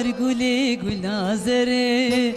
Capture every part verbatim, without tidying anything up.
Gulê gula zerê.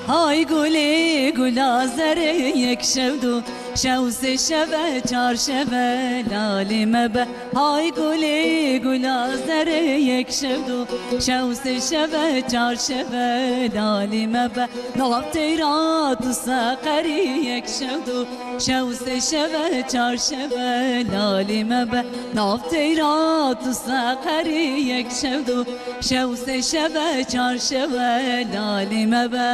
Hay gulê gula zerê, yek şev du şev, sê şeve, çar şeve, lalî me be. Hay gulê gula zerê, yek şev du şev, sê şeve, çar şeve, lalî me be. Nav teyrat û seqerî, yek şev du şev, sê şeve, çar şeve, lalî me be. Nav teyrat û seqerî, yek şev du şev, sê şeve, çar şeve, lalî me be.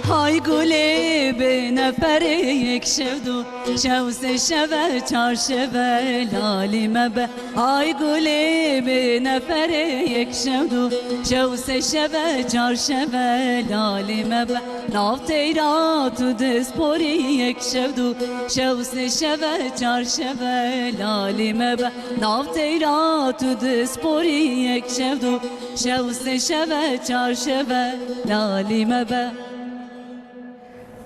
Hay gulê bê neferê, yek şev du şev, sê şeve, çar şeve, lalî me be. Hay gulê bê neferê, yek şev du şev, sê şeve, çar şeve, lalî me be. Nav teyrat û disporî, yek şev du şev, sê şeve, çar şeve, lalî me be. Nav teyrat û disporî, yek şev du şev, sê şeve, çar şeve, lalî me be.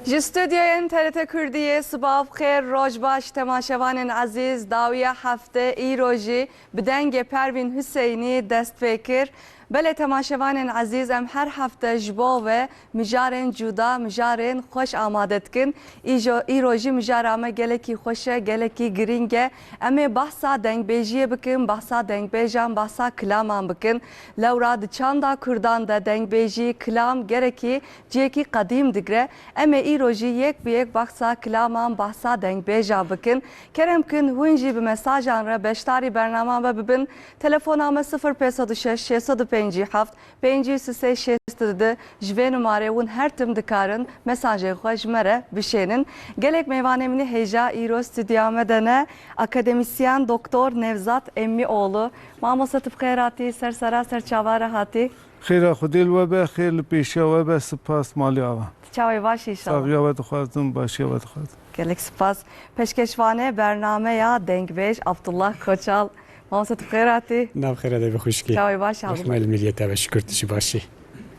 Ji stûdyoyên T R T Kurdiyê sibav xêr, roj baş temaşevanên ezîz. Dawiya hefte îro jî bi dengê Pervîn Huseynî dest pê kir. Belê temaşevanên ezîz, em her hefte ji bo we mijarên cuda, mijarên xweş amade dikin. Îjo-, îro jî mijara me gelekî xweş e, gelekî girîng e. Em ê behsa dengbêjiyê bikin, behsa dengbêjan, behsa kilaman bikin. Lewra di çanda kurdan de dengbêjî, kilam gelekî cihekî qedîm digre. Em ê îro jî yek bi yek behsa kilaman, behsa dengbêjan bikin. Kerem kin hûn jî bi mesajan re beşdarî bernama me bibin. Telefona me sifir pênc sed û şeş, şêst sed û pêncî heft, pêncî sê sê şêst û du. Ji vê numarê hûn her tim dikarin mesajên xwe ji me re bişênin. Gelek mêvanê min ê hêja îro stûdyoya me de ne. Akademisyen Doktor Nevzat Emmîoğlu. Mamoste, tu bi xêr hatî, ser sera, ser çava re hatî. Xêra Xwedê li we be, xêr li pêşiya we be, spas malê ava. Tu çawa yî, baş î înşallah? Saxiya we dixwazim, başiya we dixwazim. Gelek spas. Pêşkêşvanê bernameya dengbêj Abdullah Koçal. Mamoste, tu bi xêr hatî. Nav xêra de bi xwişkî. Çawa yî, baş î? Rehme li miriyê te be, şikir tu jî baş î.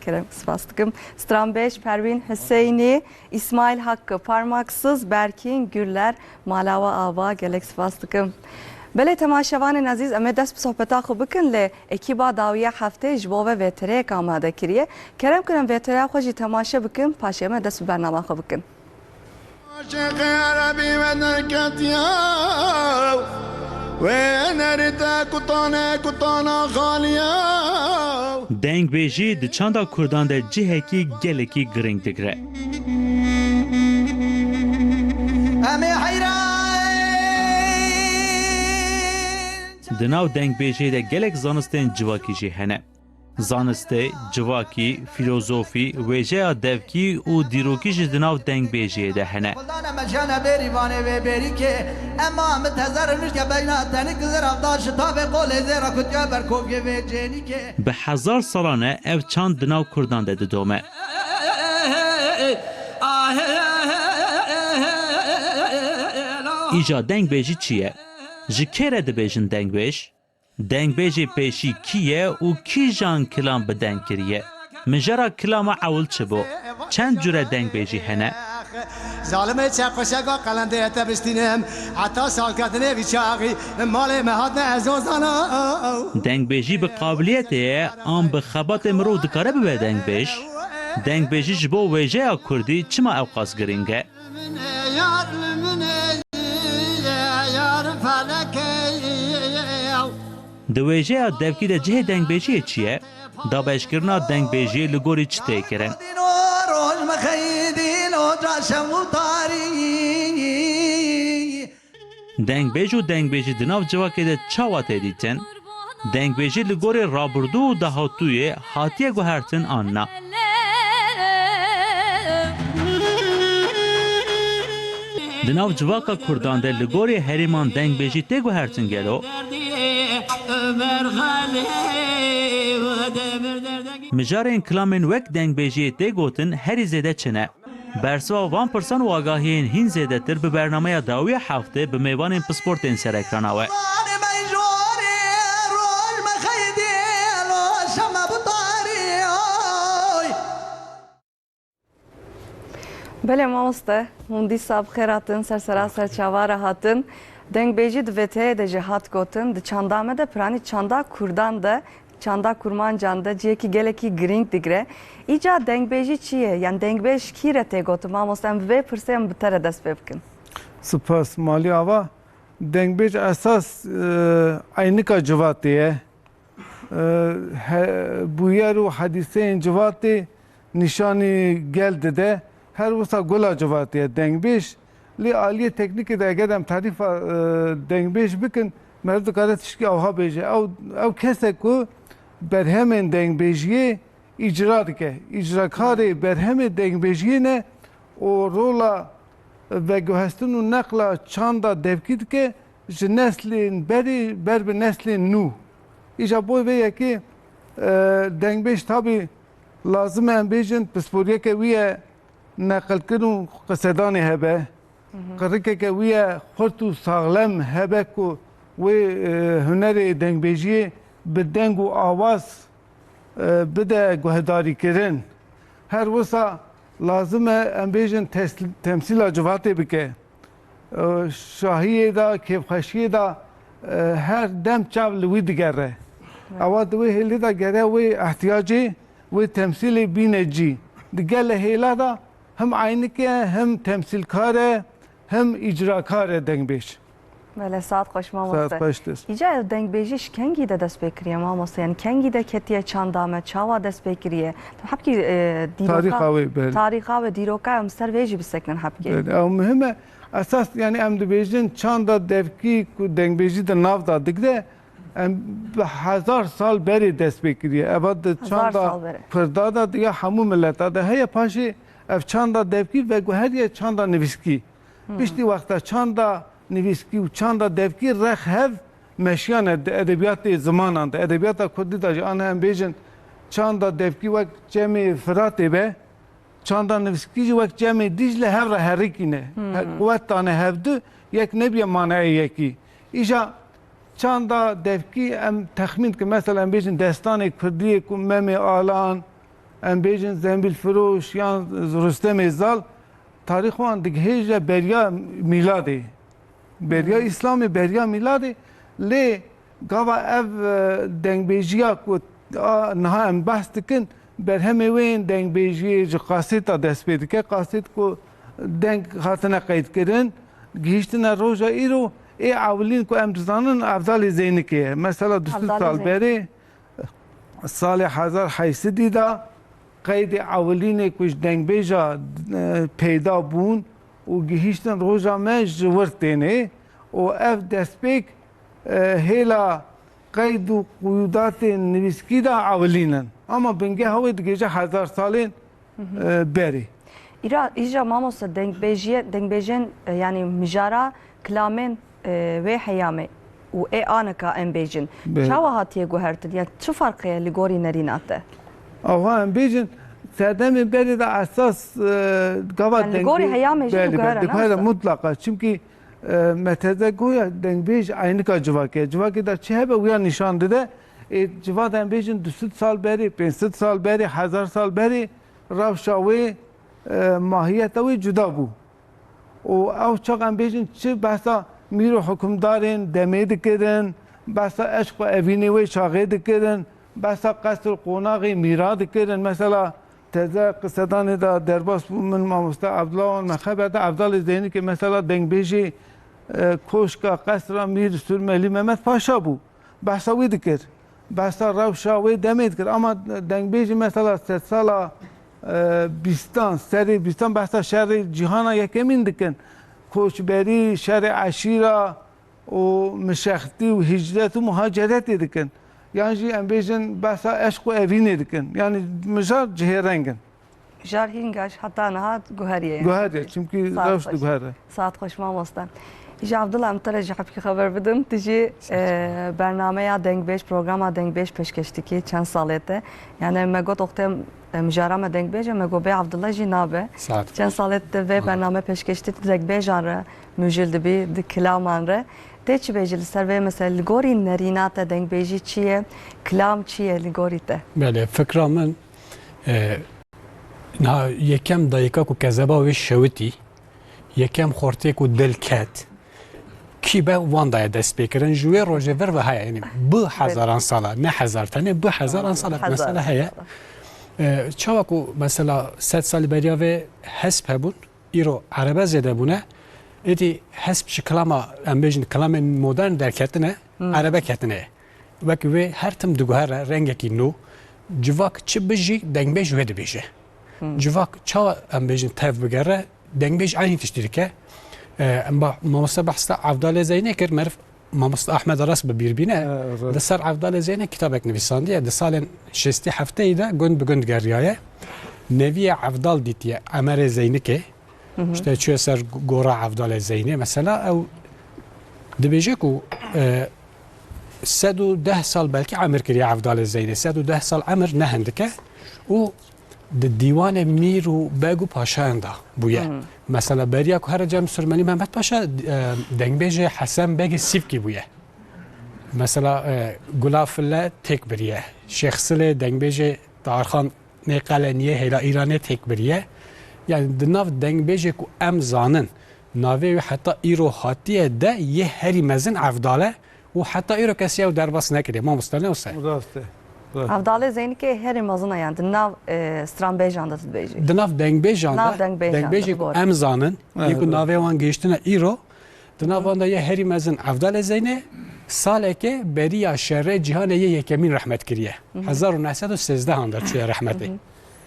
Kerem, spas dikim. Stranbêj Pervîn Huseynî, Îsmaîl Hakkı Parmaksız, Berkin Güller, mala we ava, gelek spas dikim. Belê temaşevanên ezîz, em ê dest bi sohbeta xwe bikin, lê ekîba Dawiya Heftê ji bo ve vêtirêyek amade kiriye. Kerem kin em vêtireya xwe jî temaşe bikin, paşê em ê dest bi bernama xwe bikin. Aşiqê erebî ve derketiya, wê nerî te kutane kutana xaliya. Dengbêjî di çanda kurdan de cihekî gelekî girîng digire. Em ê heyran. Di nav dengbêjiyê de gelek zanistên civakî jî hene. Zanistê civakî, fîlozofî, wêjeya devkî û dîrokî jî di nav dengbêjiyê de hene. Xuldan em jene bêrî vanê wê bêrîkê. Ema mi tezer nişke beyna tenik zirav da şitavê qolê zêra kutiya ber kovgê vê cênîkê. Bi hezar salan e ev çand di nav kurdan de didome. Îja dengbêjî çi ye? Ji kê re dibêjin dengbêj? Dengbêjê pêşî kî ye û kîjan kilam bi deng kiriye? Mijara kilama ewil çi bû? Çend cure dengbêjî hene? Zalimê çeqoşeka qelendê te bistînim. Heta salketinê vî çaxî malê me hatine ez o zana. Dengbêjî bi qabiliyetê ye an bi xebatê mirov dikare bibe dengbêj? Dengbêjî ji bo wêjeya kurdî çima ewqas girîng e? Min ê yar, min ê yar felekê. Di wêjeya devkî de cihê dengbêjiyê çi ye? Dabeşkirina dengbêjiyê li gorî çi tê kirin? Dengbêj û dengbêjî di nav civakê de çawa tê dîtin? Dengbêjî li gorî rabirdû û dahatûyê hatiye guhertin an na? Di nav civaka kurdan de li gorî herêman dengbêjî tê guhertin gelo? Mijarên kilamên wek dengbêjiyê tê gotin herî zêde çi ne? Bersiva van pirsan û agahiyên hîn zêdetir bi bernameya dawî ya heftê bi mêvanên pisportên ser ekrana we. Belê mamoste, hûn dîsa bi xêr hatin, ser sera ser çava re hatin. Dengbêjî di vê teyê de jî hat gotin, di çanda me de piranî çanda kurdan de, çanda kurmancan de cihekî gelekî girîng digire. Îca dengbêjî çi ye? Yan dengbêj kî re tê gotin? Mamoste, em bi vê pirsê em bi te re dest pê bikin. Spas, Malî Ava. Dengbêj esas, e, eynika civatê ye. E, he, bûyer û hedîseyên civatê nîşanî gel dide. Her wisa gula civatê ye dengbêj. Lê aliyê teknîkê de eger em tarîfa, e, dengbêj bikin, meriv dikare tişkî awha bêje. Ew, ew kesek ku berhemên dengbêjiyê îcra dike. Îcrakarê berhemê dengbêjiyê ne û rola veguhestin û neqla çanda devkî dike ji neslên berê ber bi neslên nû. Îja bo vê yekê, e, dengbêj tabî lazim e em bêjin pisporiyeke wî ye neqilkirin û qisedanê hebe. Qirikeke wî ye xurt û saxlem hebe ku wê, e, hunerê dengbêjiyê bi deng û awaz, e, bide guhdarîkirin. Her wisa lazim e em bêjin tes-, temsîla civatê bike. E, şahiyê de, kêfxweşiyê de, e, her dem çav li wî digere. Ewa di wê hêlê de gere wê ihtiyacê wê temsîlê bîne cî. Di gelê hêla de him eynik e, him temsîlkar e, him îcrakar e dengbêj. Belê, saet xweş mamoste. Saet xweş dir. Îca ev dengbêjî ji kengî de dest pê kiriye mamoste? Yani kengî de ketiye çanda me, çawa dest pê kiriye? Hebkî, e, dîroka, Tarîxa wê, belê. Tarîxa wê, dîroka em ser vê jî bisekinin hebkî. Belê, ew muhim e. Esas, yani em dibêjin çanda devkî ku dengbêjî di nav de digre, em bi hezar sal berê dest pê kiriye. Eva di Hezar çanda sal berê. Kurda de ya hemû mileta de heye, paşê ev çanda devkî veguheriye çanda nivîskî. Piştî wexta çanda nivîskî û çanda devkî rex hev meşiyane di edebiyatê zimanan de. Edebiyata kurdî de jî an em bêjin çanda devkî wek çemê Firatê be, çanda nivîskî jî wek çemê Dîcle hev re herikîne. He-, quwet dane hevdu, yek nebiye manayê yekî. Îja çanda devkî em texmîn dikin, mesela em bêjin destanê kurdiyê ku Memê Alan, em bêjin Zembîlfiroş yan Rustemê Zal, tarîx wan digihêje beriya mîladê. Beriya Îslamê, beriya mîladê, lê gava ev, e, dengbêjiya ku a, niha em behs dikin, berhemê wê yên dengbêjiyê ji qasêta dest pê dike. Qasêt ku deng hatine qeydkirin, gihîştine roja îro, ê ewilîn ku em dizanin Evdalê Zeynikê ye. Mesela du sed Evdalê sal Zeynik. Berê, salê hezar heyt sedî de qeydê ewilînê ku ji dengbêja, e, peyda bûn û gihîştin roja me ji wir têne û ev destpêk, e, hêla qeyd û qûyûdatên nivîskî de ewilîn in. Ama bingeha wê digihêje hezar salên, e, berê. Îra, îja mamoste dengbêjiye, dengbêjên, e, yanî mijara kilamên, e, wê heyamê û ê anika em bêjin. Be- Çawa hatiye guhertin? Ya çi ferqê ye li gorî nerîna te? Awa em bêjin, serdemê berê de esas, e, gava Yani li gorî dengê-, heyamê jî belê, diguhere, belê, ne diguhere usta? Mutlaka. Çimkî, e, me teze goya dengbêj eynika civakê. Civakê de çi hebe wiya nîşan dide. Ê, civat em bêjin du sed sal berê, pênc sed sal berê, hezar sal berê, rewşa wê, e, mahiyeta wê cuda bû. Û ew çax em bêjin çi behsa mîr û hukimdarên demê dikirin, behsa eşq û evînê wê çaxê dikirin, behsa qesr û qonaxê mîra dikirin. Mesela teze qisedanê de derbas bû min mamoste Evdila wan me xeber de, Evdalê Zeynikê mesela dengbêjê, e, koşka qesra Mîr Surmelî Mehmet Paşa bû. behsa wî dikir. Behsa rewşa wê demê dikir. Ama dengbêjî mesela sedsala, e, bîstan, serê bîstan behsa şerê cîhana yekemîn dikin. Koçberî, şerê eşîra û mişextî û hicret û muhaceretê dikin. Yan jî em bêjin behsa eşq û evînê dikin. Yanî mijar cihêreng in. Jar hînga ji heta niha guheriye yani. Guheriye, çimkî Saet rewş xweş. Diguhere. Saet xweş mamoste. Ji Abdullah em te re ji hepkî xeber bidin. Tu jî, e, bernameya Dengbêj, programa Dengbêj pêşkeş dikî çend salê te. Yani me got oxtê, e, mijara me dengbêj e, me got bê Abdullah jî nabe. Saet xweş. Çend salê te vê bername pêşkeş dikî dengbêjan re mijûl dibî, di kilaman re. Tê çi bêjî li ser vê mesele? Li gorî nerîna te dengbêjî çi ye? Kilam çi ye li gorî te? Belê, fikra min, e, Niha yekem dayika ku kezeba wê şewitî, yekem xortê ku dil ket, kî be wan daye destpêkirin, ji wê rojê vir ve heye, yanî bi hezaran sala, ne hezar tenê, bi hezaran sala Hezar mesele heye. sala. E, çawa ku mesela sed salî beriya vê hesp hebûn, îro erebe zêde bûne, êdî hesp ji kilama, em bêjin kilamên modern derketine, Hmm. erebe ketine. Wek wê her tim diguhere rengekî nû, civak çi bijî dengbêj wê dibêje. Hmm. Civak çawa em bêjin tev bigere, dengbêj eynî tiştî dike. E, em ba, mamoste behsa Evdalê Zeynê kir, meriv mamoste Ahmed Aras bi bîr bîne. E, evet. Li ser Evdalê Zeynê kitabek nivîsandiye. Di salên şêstî hefteyî de gund bi gund geriyaye. Neviye Evdal dîtiye Emerê Zeynikê. Hı hı. İşte çûye ser gora Evdalê Zeynê. Mesela ew dibêje ku, e, sed û deh sal belkî emir kiriye Evdalê Zeynê. Sed û deh sal emir ne hindik e. Û di dîwanê mîr û beg û paşayan de bûye. Hı. Mesela beriya ku here cem Surmelî Mehmet Paşa, e, dengbêjê Hesen Begê Sîvkî bûye. Mesela, e, Gula Fille têk biriye. Şêx Silê dengbêjê Taharxan nê Qeleniyê hêla Îranê têk biriye. Yani di nav dengbêjê ku em zanin, navê wî heta îro hatiye de yê herî mezin Evdal e û heta îro kesî ew derbas nekiriye. Mamoste ne wisa? Rast e. Rast. Evdalê Zeynikê herî mezin e, yani di nav, e, stranbêjan de tu dibêjî. Di nav dengbêjan Nav de, dengbêjan de, dengbêjê ku doğru. Em zanin, Evet, yê ku evet. navê wan gihiştine îro, Di nav van de yê herî mezin Evdalê Zeynê, saleke beriya şerê cîhanê yê yekemîn rehmet kiriye. Hı hı. Hezar û neh sed û sêzdeh an de çûye rehmetê. Hı hı.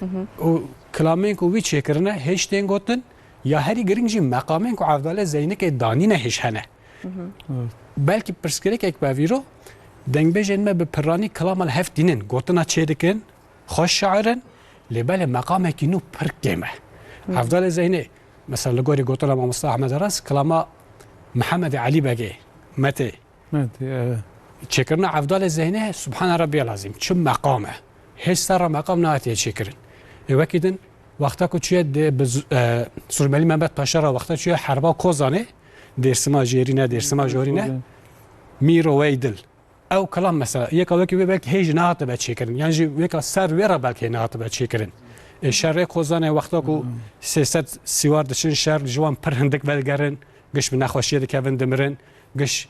Hı hı. Û kilamên ku wî çêkirine hêj tên gotin, ya herî giring jî meqamên ku Evdalê Zeynikê danîne hêj hene. Hı hı. Evet. Belkî pirsgirêkek be vîro, dengbêjên me bi piranî kilama li hev tînin, gotina çêdikin, Xweş şair in, lê belê meqamekî nû pir kêm e. Hı. Evdalê Zeynê, mesela li gorî gotina mamosta Ahmed Aras, kilama Mihemedê Elî Begê, Metê. Metê, evet. Çêkirina Evdalê Zeynê, Subhane Rabbiyel Azîm, çi meqam e. Hêj serra meqam nehatiye çêkirin. Ê wekî din, wexta ku çûye dê bi z-, e, Surmelî Mehmet Paşa re, wexta çûye herba Kozanê, Dêrsima Jêrîne, Dêrsima Jorîne, Jorîne. Mîro Weydil. Ew kilam mesela, yeka wekî wê belkî hê jî nehatibe çêkirin. Yan jî weka ser wê re belkî hê nehatibe çêkirin. Ê şerê Kozanê wexta ku Hmm. sê sed sîwar diçin şer, ji wan pir hindik vedigerin, giş bi nexweşiyê dikevin dimirin, giş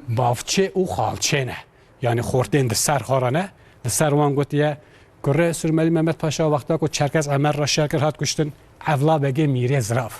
bavçê û xalçê ne. Yani xortên di ser xwe re ne, di ser wan gotiye, Kurê Surmelî Mehmet Paşa wexta ku Çerkez Emer re şer kir hat kuştin, Evla Begê Mîrê Zirav,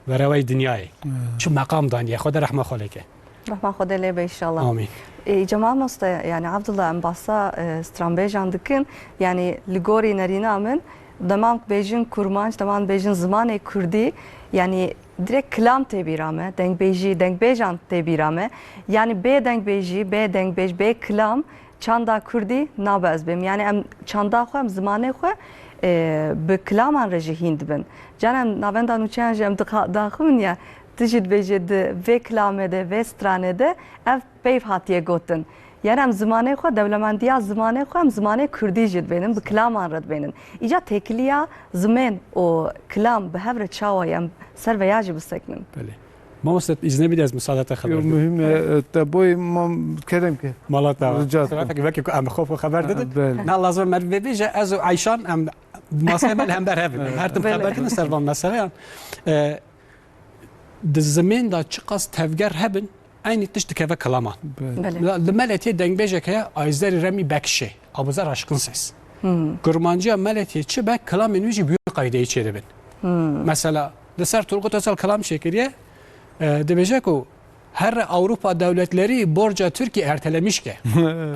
verewey dinyayê. Hmm. Çi meqam daniye, Xwedê rehma xwe lê ke. Rehma Xwedê lê be inşallah. Amîn. E, Cemal Moste, yani Abdullah em bahsa, e, stranbêjan dikin, yani li gorî nerîna min, demam bêjin kurmanc, demam bêjin zimanê kurdî, yani direkt kilam tê bîra me, dengbêjî, dengbêjan tê bîra me. Yani bê dengbêjî, bê dengbêj, bê kilam, çanda kurdî nabe ez bêm. Yani em çanda xwe, em zimanê xwe, e, bi kilaman re jî hîn dibin. Canan navenda nûçeyan jî em dixa-, daxivin ya, tu jî dibêje di vê kilamê de, vê stranê de ev peyv hatiye gotin. Yani em zimanê xwe, dewlemendiya zimanê xwe, em zimanê kurdî jî dibênin, bi kilaman re dibênin. Îca têkiliya zimên û kilam bi hev re çawa ye, em ser vêya jî bisekinin. Belê. Mamoste, îznê bidî ez misadeta Yo, xeber bidîm. Muhîm e, e, te boy mam kerem ke. Mala te. Rica ederim. Wekî, wekî ku em xwe xwe xeber didin. Ha, belê. Na lazim mer vê bêje, ez û Eyşan em masayê me li hember hev in. Em her tim Belê. Xeber didin ser van meseleyan. E, di zimên de çiqas tevger hebin, eynî tişt dikeve kilaman. Belê. Belê. Li, li me lê tê dengbêjek heye, Ayzerî Remî Bekşê, Abuzer Aşkın Ses. Hmm. Kurmanciya me lê tê çi be, kilamên wî jî bi wî qaydeyî çêdibin. Hmm. Mesela, li ser Turgut Özal kilam çêkiriye, e, dibêje ku Her Avrupa dewletleri borca Türkiye ertelemiş ke.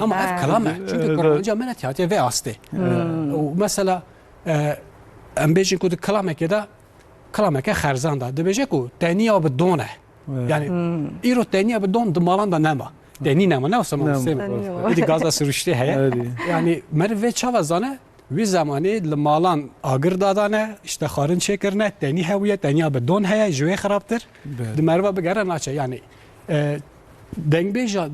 Ama ev Ha. kilam e. Çünkü Evet. kormanca me ne tiyatiye ve astê. Û mesela, e, em bêjin ku di kilamekê de, kilameke xerzan de, dibêje ku teniya bi don e. Evet. Yani, Hmm. îro teniya bi don di malan de nema. Tenî nema, ne wisa Nema. Mamoste? Tenî nema. Îdî gaza siruştî heye. Evet. Yani, meriv vê çawa zane? Wî zemanî li malan agir dadane, işte xwarin çêkirine, tenî hewî ye, teniya bi don heye, ji wê xirabtir. Belê. Di meriva bigere naçe. Yani, e, dengbêja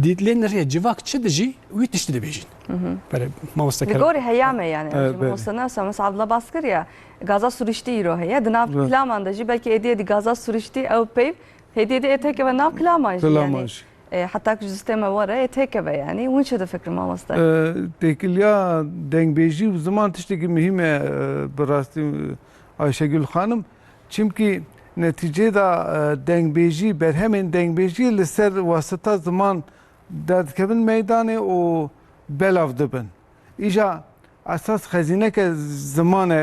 dîtlên rê civak çi dijî, wî tiştî dibêjin. Hı hı. Belê, mamoste Li Kerem. gorî heyame yani. Evet, Mamoste belê. Nasa, mesela Abdullah Baskir ya, gaza siruştî îro heye. Di nav Evet. kilaman de jî belkî êdî êdî gaza siruştî ew peyv, hêdî êdî ê têkeve nav kilaman jî Kilaman yani. jî. E, heta ku ji destê me were, ê têkeve yani. Hûn çi difikirin mamoste? E, têkiliya dengbêjî û ziman tiştekî muhîm e, e, bi rastî, e, Ayşegül Xanim. Çimkî netîcê de, e, dengbêjî, berhemên dengbêjî li ser wasita ziman derdikevin meydanê û belav dibin. Îja esas xezîneke ziman e, e,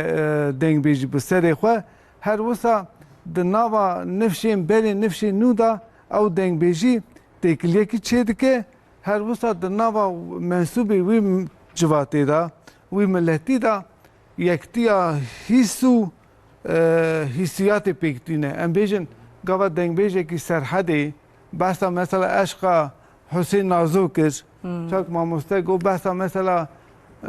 dengbêjî bi serê xwe. Her wisa di nava nifşên berê, nifşên nû de ew dengbêjî têkiliyekî çêdike. Her wisa di nava mensûbê wî civatê de, wî miletî de yektiya hîs û, e, hîsiyatê pêk tîne. Em bêjin gava dengbêjekî Serhedê behsa mesela eşqa Husên Nazo kir. Hmm. Çak mamoste got behsa mesela, e,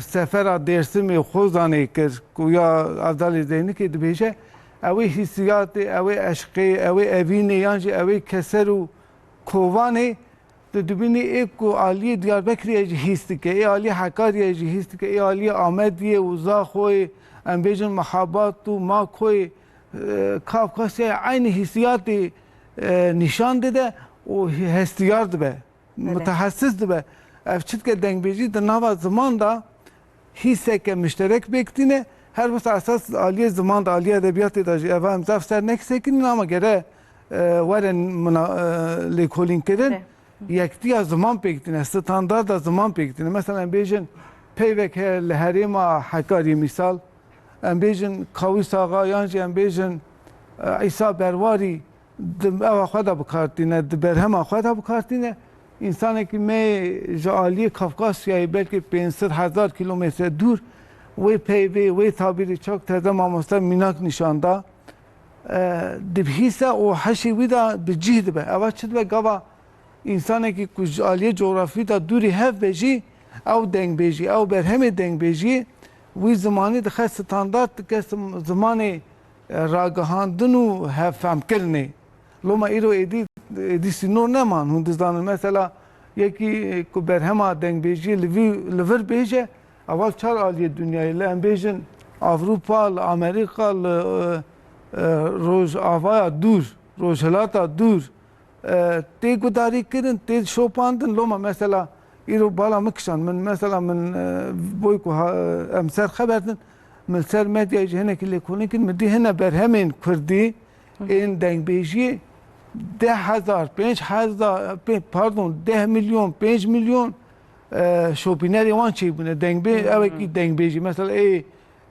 sefera Dêrsimê Xozanê kir, ku ya Evdalê Zeynikê dibêje, ew ê hîsiyatê, ew ê eşqê, ew ê evînê yan jî ew ê keser û kovanê, tu dibînî ê ku aliyê Diyarbekirê jî hîs dike, ê aliyê Hekariyê jî hîs dike, ê aliyê Amediyê û Zaxoyê, em bêjin Mihabat û Makoyê, e, Kafkasyayê eynî hîsiyatê, e, nîşan dide û hestiyar dibe, Belê. mutehesis dibe. Ev çi dike dengbêjî di nava ziman de hîseke mişterek pêk tîne. Her wisa esas aliyê ziman de, aliyê edebiyatê de jî eva em zaf ser nekisekinîn ama gere, e, were muna-, e, lêkolînkirin. Belê. Yektiya ziman pêk tîne, standarda ziman pêk tîne. Mesela em bêjin peyvek heye li herêma Hekarî misal, em bêjin Kawîs Axa yan jî em bêjin, e, Îsa Berwarî, di eva xwe de bi kar tîne, di berhema xwe de bi kar tîne. Însanekî me ji aliyê Kafkasyayê belkî pênc sed hezar kîlometre dûr wê peyvê, wê tabîrê çak teze mamoste mînak nîşan da. E, dibihîse û heşê wî de bi cih dibe. Eva çi dibe? Gava însanekî ku ji aliyê cografî de dûrî hev be jî, ew dengbêjî, ew berhemê dengbêjiyê wî zimanî dixe standart, dike sim-, zimanê, e, ragihandin û hevfemkirinê. Loma îro êdî, êdî sînor neman. Hûn dizanin, mesela, yekî, e, ku berhema dengbêjiyê li vî, li vir bêje, eva çar aliyê dinyayê, li em bêjin Avrupa, li Amerîka, li, e, e, Rojavaya dûr, Rojhilata dûr, e, tê gudarîkirin, tê şopandin. Loma mesela îro bala min kişand. Min mesela min, e, boy ku ha, em ser xeber din, min ser medyayê jî hinekî lêkolîn kirin, min dî hine berhemên kurdî, Hı hı. ên dengbêjiyê deh hezar, pênc hezar, pê-, pardon, deh milyon, pênc milyon, e, şopînerê wan çêbûne. Dengbê-, Hı hı. ewekî dengbêjî. Mesela ê,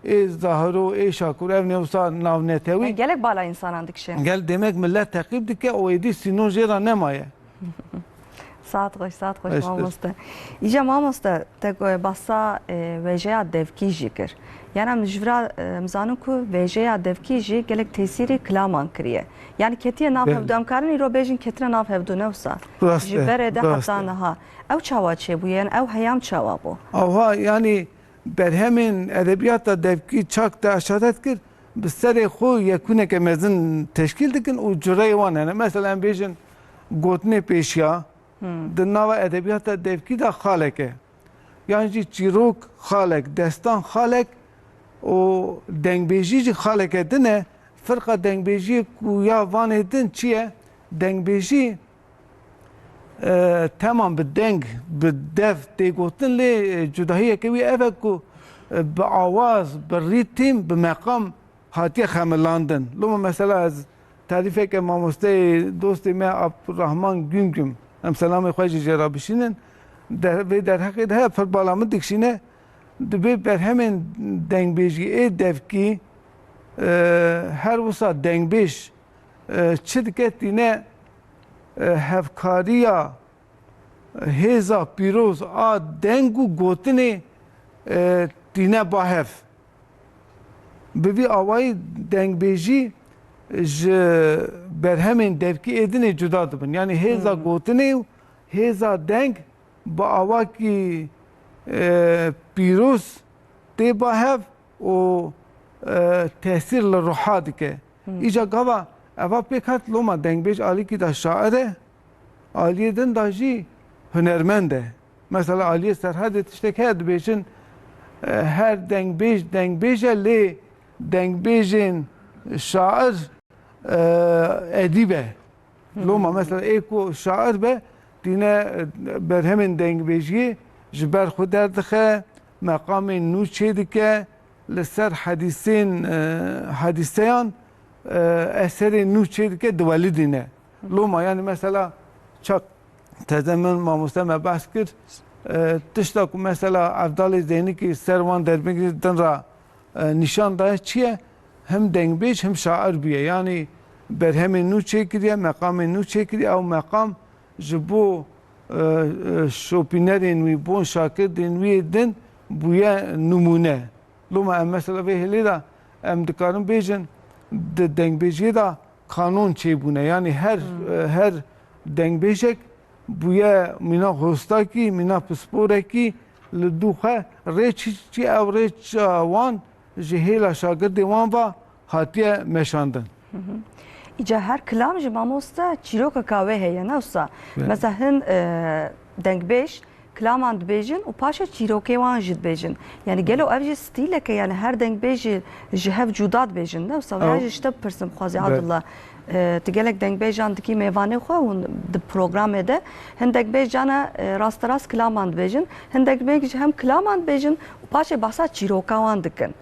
ê Zahiro, ê Şakûr, ev ne wisa navnetewî. Gelek bala însanan dikişe. Gel demek millet teqîb dike û êdî sînor jê re nemaye. Saet xweş, saet xweş Xweş be. mamoste. Îca mamoste, te ku basa, e, wêjeya devkî jî kir. Yani em ji vira, e, em zanin ku wêjeya devkî jî gelek tesîrî kilaman kiriye. Yani ketiye nav Be- hevdu, em karin îro bêjin ketine nav hevdu ne wisa. Rast Ji e, berê de rast heta e. niha. Ew çawa çêbûye? Yani ew heyam çawa bû? Awha, yani berhemên edebiyata devkî çak te eşaret kir, bi serê xwe yekûneke mezin teşkîl dikin û cureyê wan hene. Mesela em bêjin gotinê pêşiya, Hmm. di nava edebiyata devkî de xalek e. Yan jî çîrok xalek, destan xalek û dengbêjî jî xaleke din e. Firqa dengbêjiyê ku ya vanê din çi ye? Dengbêjî, e, temam bi deng, bi dev tê gotin, lê, e, cudahiyeke wî ev e ku, e, bi awaz, bi rîtîm, bi meqam hatiye xemilandin. Loma mesela ez tarîfeke mamosteyê dostê me Abdurrahman Güngüm, em selamê xwe jî jê re bişînin, der-, vê derheqê de heye pir bala min dikişîne, dibê berhemên dengbêjî ê devkî, e, her wisa dengbêj, e, çi dike tîne e, hevkariya hêza pîroz a deng û gotinê, e, tîne ba hev. Bi vî awayî dengbêjî ji berhemên devkî ê din ê cuda dibin. Yanî hêza Hmm. gotinê û hêza deng bi awakî, e, pîroz tê ba hev û, e, tesîr li ruha dike. Hmm. Îca gava eva pêk hat loma dengbêj alîkî de şair e, aliyê din de jî hunermend e. Mesela aliyê Serhedê tiştek heye dibêjin, e, her dengbêj dengbêj e, lê dengbêjên şair, e, edîb e. Loma mesela ê ku şair be, tîne, e, berhemên dengbêjiyê ji ber xwe derdixe, meqamên nû çêdike, li ser hedîsên, e, hedîseyan, e, eserên nû çêdike, diwelidîne. Loma yani mesela çak teze min mamoste me behs kir, e, tişta ku mesela Evdalê Zeynikî ser wan derbingî din re, e, nîşan daye çi ye? Him dengbêj him şair bûye. Yanî berhemên nû çêkiriye, meqamên nû çêkiriye. Ew meqam ji bo, e, e, şopînerên wî, bo şagirdên wî yê din bûye nimûne. Loma em mesela vê hêlê de em dikarin bêjin di dengbêjiyê de kanon çêbûne. Yanî her, Hmm. e, her dengbêjek bûye mîna hostakî, mîna pisporekî li dû xwe rê çi, çi ew rê ça wan ji hêla şagirdê wan ve hatiye meşandin. Hı hı. Îca her kilam ji mamoste çîrokeka wê heye, ne wisa? Evet. Mesela hin, e, dengbêj kilaman dibêjin û paşê çîrokê wan jî dibêjin. Yani gelo ev jî stîlek e, yani her dengbêj jî ji hev cuda dibêjin, ne wisa? Vêya Ew- jî ji te bipirsim xwazî Evet. Abdullah. E, tu gelek dengbêjan dikî mêvanê xwe û di programê de hin dengbêj cana, e, rasterast kilaman dibêjin, hin dengbêj jî hem kilaman dibêjin û paşê behsa çîroka wan dikin.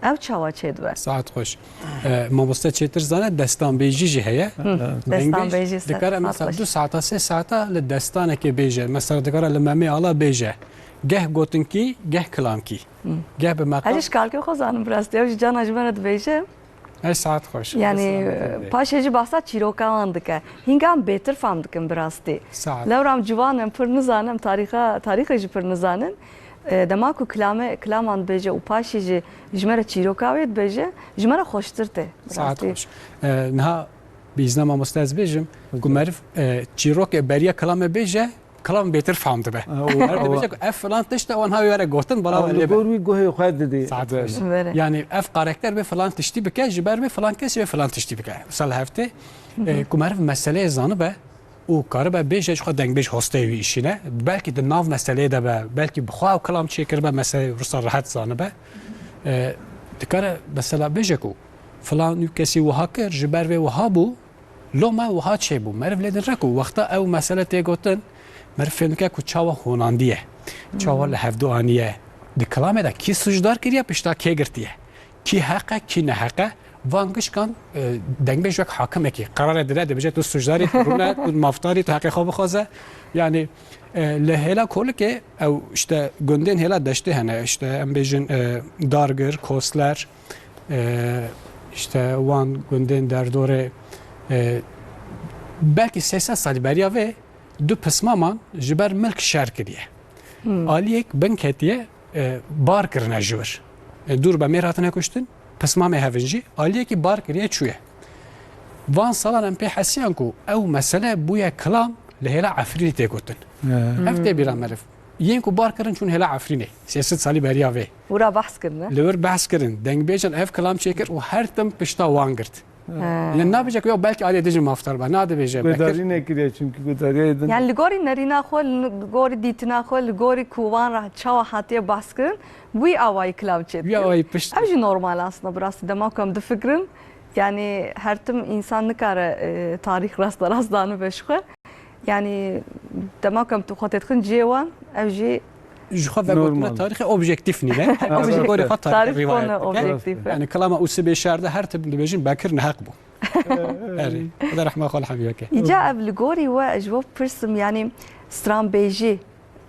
Ev çawa çêdibe? Saet xweş. E, mamoste çêtir zane, destanbêjî jî heye. Hı, Dengbêj destanbêjî ser, dikare saet mesela xweş. Du saeta, sê saeta li destanekê bêje. Mesela dikare li Memê Ala bêje. Geh gotinkî, geh kilamkî. Hı. Geh bi meqam. Ez jî ji kalkê xwe zanim bi rastî. Ew jî cana ji me re dibêje. Ey saet xweş. Yani, Destanbêjî. Paşê jî behsa çîroka wan dike. Hîngan bêtir fam dikim bi rastî. Saet. Lewra em ciwan in, pir nizanin, em tarîxa, tarîxê jî pir nizanin. E, dema ku kilame, kilaman dibêje û paşî jî ji me re çîroka wê dibêje, ji me re xweştir tê. Saet Rastî. Xweş. E, niha bi îzna mamoste ez bêjim, ku Okey. meriv, e, çîrokê beriya kilame bêje, kilam bêtir fam dibe. Ha, o, Meriv o. dibêje ku ev filan tişt e, wan ha wê were gotin, bala Ew were li lê be. gor wî guhê xwe didê. Saet Bere. xweş. Bere. Yani ev karakter bê filan tiştî bike, ji ber vê filan kesî wê filan tiştî bike. Misal heftê, Hı hı. e, ku meriv meseleyê zanibe, û karibe bêje ji xwe dengbêj hosteyê wî îşîne. Belkî di nav meseleyê de be, belkî bi xwe ew kilam çêkiribe, meseleyê wisa rehet zanibe. E, dikare mesela bêje ku filan û kesî wiha kir, ji ber vê wiha bû, loma wiha çêbû. Meriv lê din re ku wexta ew mesele tê gotin, meriv fêm dike ku çawa honandiye, çawa li hevdu aniye. Di kilamê de kî sûcdar kiriye, pişta kê girtiye. Kî heq e, kî neheq e, van gişkan, e, dengbêj wek hakimekî qerarê dide, dibêje tu sucdarî, tu rûne, tu mafdarî, tu heqê xwe bixwaze. Yani, e, li hêla kolikê ew işte gundên hêla deştê hene, işte em bêjin, e, Dargir, Kosler, e, işte wan gundên derdorê, e, belkî sê sed salî beriya vê du pismaman ji ber milk şer kiriye. Hmm. Aliyek bin ketiye, e, bar kirine ji wir. E, dûr be mêr hatine kuştin, pismamê hevin jî, aliyekî bar kiriye çûye. Van salan em pê hesiyan ku ew mesele bûye kilam li hêla Efrînê tê gotin. He. Ev tê bîra meriv. Yên ku bar kirin çûn hêla Efrînê. Sê sed salî beriya vê. Wira behs kirine. Li wir behs kirin. Dengbêjan ev kilam çêkir û her tim pişta wan girt. He. Lê nabêje ku ya belkî aliyê din jî mafdar be. Na dibêje Bekir. Guhdarî nekiriye çünkü guhdariyê din. Yani li gorî nerîna xwe, li gorî dîtina xwe, li gorî ku wan re çawa hatiye behs kirin, wî awayî kilam çêdikin. Wî awayî pişt. Ev jî normal aslında bi rastî dema ku em difikirin. Yani her tim însan nikare, e, tarîx rasterast danibe ji xwe. Yani dema ku em tu xwe têdixin cihê wan, ev jî Ji xwe vegotine Normal. tarîxê objektîf nîne. Her kes ji gorî xwe tarîxê Tarîx rîwayet kone dike. objektîf e. Yani kilama û sibê şer de her tim dibêjin Bekir neheq bû. Erê. Xweda rehma xwe li hemî weke. Îca ev li gorî we ji bo pirsim, yani stranbêjî,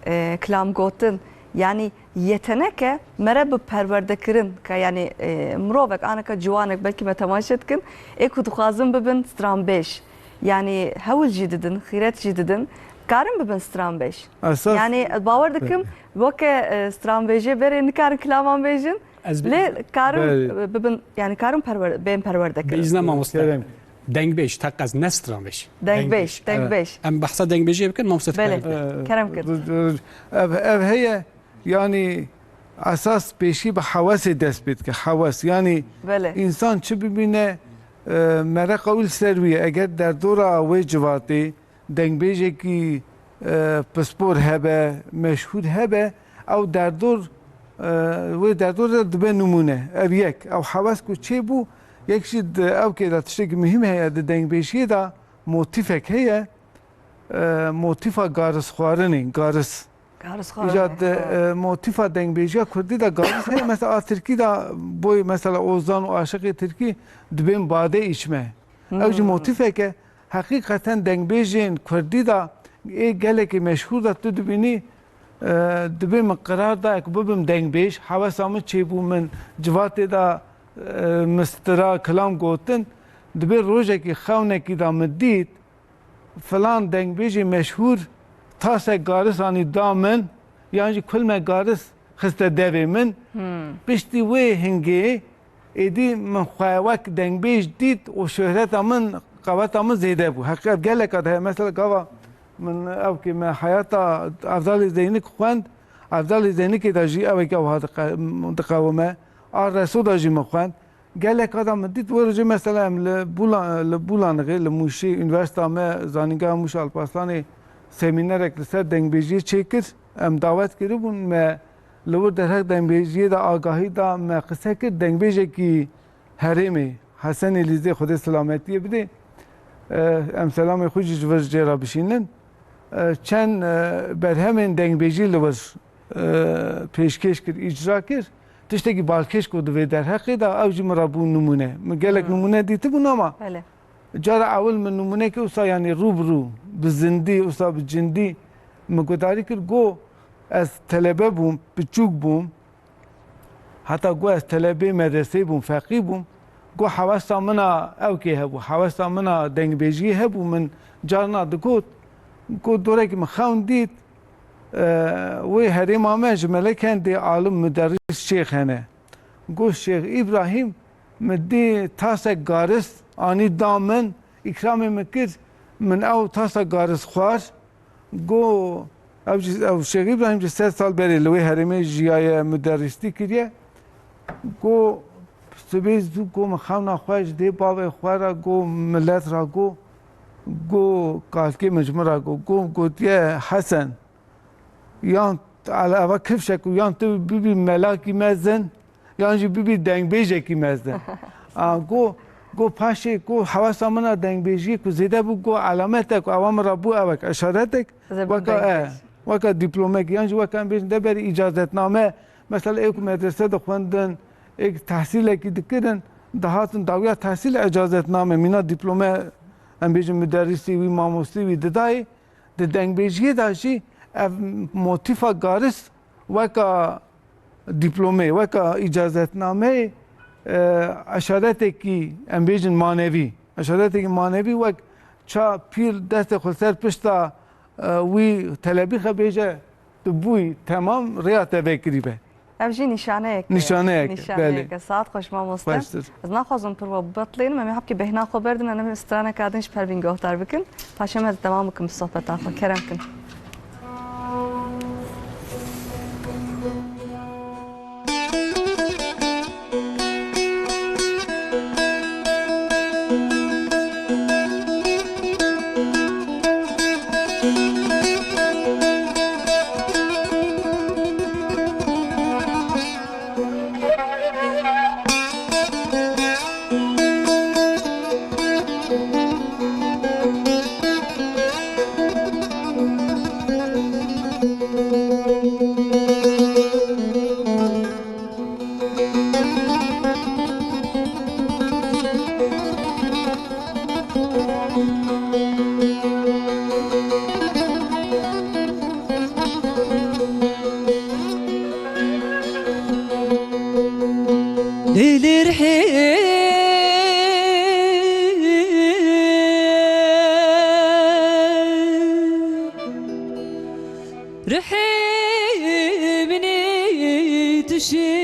e, kilam gotin, yani yetenek e mere bi perwerde kirin ke, yani, e, mirovek, aneke ciwanek belkî me temaşe dikin, ê ku dixwazin bibin stranbêj. Yanî hewl jî didin, xîret jî didin, karin bibin stranbêj. Esas Yanî bawer dikim, weke, e, stranbêjê berê nikarin kilaman bêjin, Ez bi- lê karin, Belê. e, bibin, yanî karin perwer-, bên perwerde Bi kirin. îzna mamoste. Kerem. Dengbêj, teqez, ne stranbêj. Dengbêj, Dengbêj, evet. dengbêj. Em behsa dengbêjiyê bikin, mamoste Belê. dikarin. Ee, Kerem kir. Ev, ev heye, yanî esas pêşî bi hewesê dest pê dike. Hewes, yanî Belê. însan çi bibîne, e, mereqa wî li ser wî ye. Eger derdora wê civatê dengbêjekî, e, pispor hebe, meşhûr hebe, ew derdor, e, wê derdor de dibe nimûne. Ev yek. Ew hewes ku çêbû, yek jî di ewkê de tiştekî muhîm heye, di dengbêjiyê de motîfek heye, e, motîfa garisxwarinê, garis. Garis Îca xwarinê, di, ha. e, motîfa dengbêjiya kurdî de garis heye. Mesela a tirkî de boy, mesela ozan û aşiqê tirkî dibên bade içme. Ew jî Hmm. motîfek e. Heqîqeten dengbêjên kurdî de ê gelekî meşhûr de tu dibînî, e, dibê min qirar da ku bibim dengbêj, hewesa min çêbû, min civatê de, e, mistira kilam gotin, dibê rojekî xewnekî de min dît, filan dengbêjê meşhûr tasek garis anî da min, yan jî kulmek garis xiste devê min. Hmm. Piştî wê hingê êdî min xwe wek dengbêj dît û şohreta min, qeweta min zêde bû. Heqîqet gelek a de heye. Mesela gava min ew kê me heyata Evdalê Zeynik xwend, Evdalê Zeynikê de jî ewek ew ha diqe-, diqewime. A Reso de jî min xwend. Gelek adam min dît, wê rojê mesela em li Bûla-, li Bûlanixê, li Mûşê, Unîversîta me, Zanîngeha Mûş Alparslanê semînerek li ser dengbêjiyê çêkir. Em dawet kiribûn, me li wir derheq dengbêjiyê de agahî da, me qise kir, dengbêjekî herêmê, Hesenê Lîzê, Xwedê selametiyê bidê, e, em selamê xwe jî ji vir jê re bişînin. E, çend, e, berhemên dengbêjî li wir e, pêşkêş kir, îcra kir. Tiştekî balkêş ku di vê derheqê de, ew jî min re bû nimûne. Min gelek Hmm. nimûne dîtibûn ama Belê. cara ewil min nimûnekê wisa, yanî rû bi rû, bi zindî, wisa bi cindî min guhdarî kir. Got ez telebe bûm, piçûk bûm. Heta got ez telebê medreseyê bûm, feqî bûm. Got hewesa min a ewkê hebû, hewesa min a dengbêjiyê hebû, min carna digot. Got dorekî min xewn dît, e, wê herêma me ji Melekendê alim muderris şêx hene. Got Şêx Îbrahîm, min dî tasek garis anî da min, îkramê min kir, min ew tasa garis xwar. Got, ew jî, ew Şêx Îbrahîm jî sed sal berê li wê herêmê jiyaye, muderrîstî kiriye. Got, sibê zû, got, min xewna xwe ji dê bavê xwe re, got, milet re, got, got, kalkê min ji min re got, got, gotiye, Hesen, yan ele-, eva kifşek û yan tu bibî melakî mezin, yan jî bibî dengbêjekî mezin. A, got, got, paşê, got, hewesa min a dengbêjiyê ku zêde bû, got, elametek ku ewa min re bû ewek, eşaretek, Zê bû weka, dengbêj. e, weka dîplomek, yan jî weka em bêjin de berî îcazetname, mesela ê ku medrese dixwendin, ê ku tehsîlekî dikirin, dihatin dawiya tehsîl, îcazetname, mîna dîplome, em bêjin muderrisî wî, mamostî wî didayê. Di dengbêjiyê de jî ev motîfa garis weka dîplomeyê, weka îcazetnameyê, e, eşaretekî, em bêjin, manevî, eşaretekî manevî, wek ça pîr destê xwe ser pişta, e, wî telebîxe bêje, tu bûyî temam, rêya te vekirî be. Ev jî nîşaneyek e. Nîşaneyek e, Nîşaneyek belê. e. Saet xweş mamoste. Xweştir. Ez naxwazim pir we bibetilênim. Em ê hebkê bêhna xwe berdin, em ê straneka din ji Pervîn guhdar bikin. Paşê me dewam bikin bi sohbeta xwe. Kerem kin. Şêrika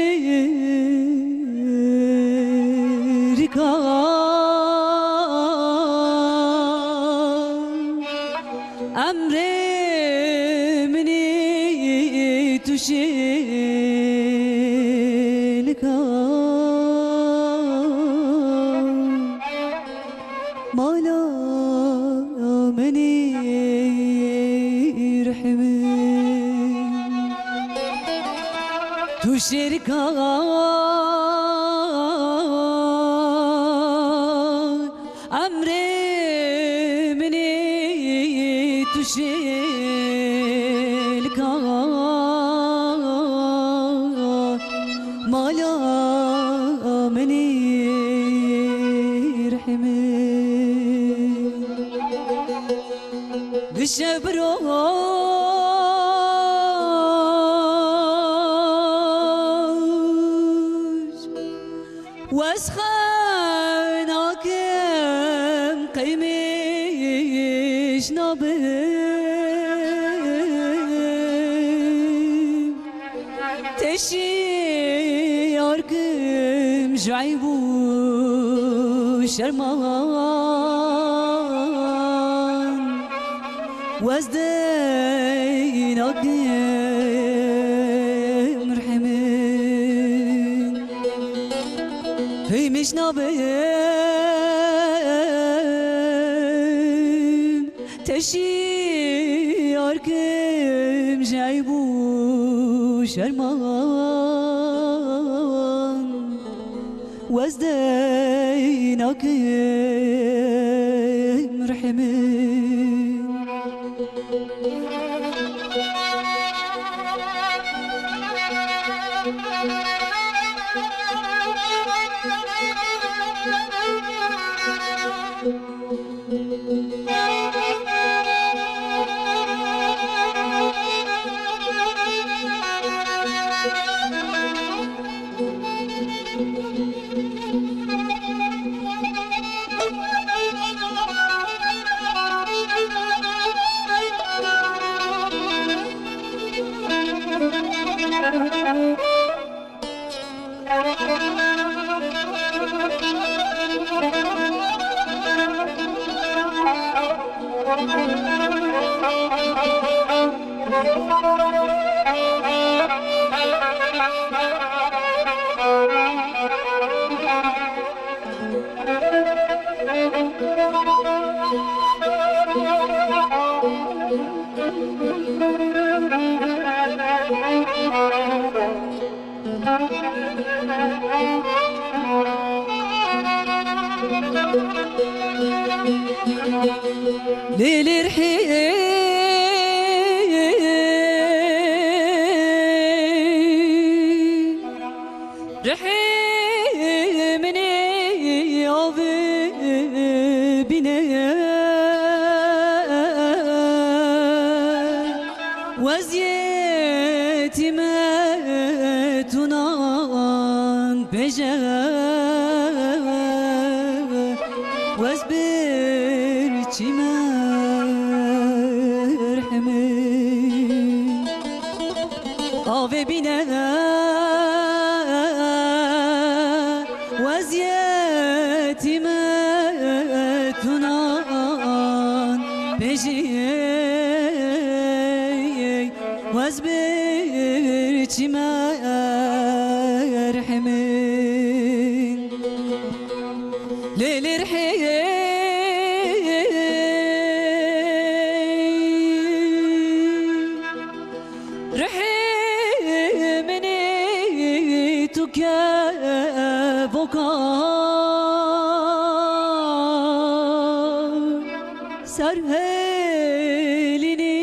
emrê min î tu şêlika mala min î rihmin. Tu şêrika emrê min î tu şêlika mala min î rihmin. Bi şev bi roj wez xew nakim, qey mêj nabim. Te şiyar kim ji eyb û şerman. Wez dey nakim rihmin. Hey mêj nabim. Te şiyar kim ji eyb û şerman. Wez dey nakim rihmin. Lê lê rihê, rihê min ê av bîne. Weziyetî me tunan bêje, wez birçî me rihmin. Avê bîne weziyetî me tunan bêjî, wez birçî me rihmin. Lê lê rihê, rihê min ê tu kevoka ser hêlînî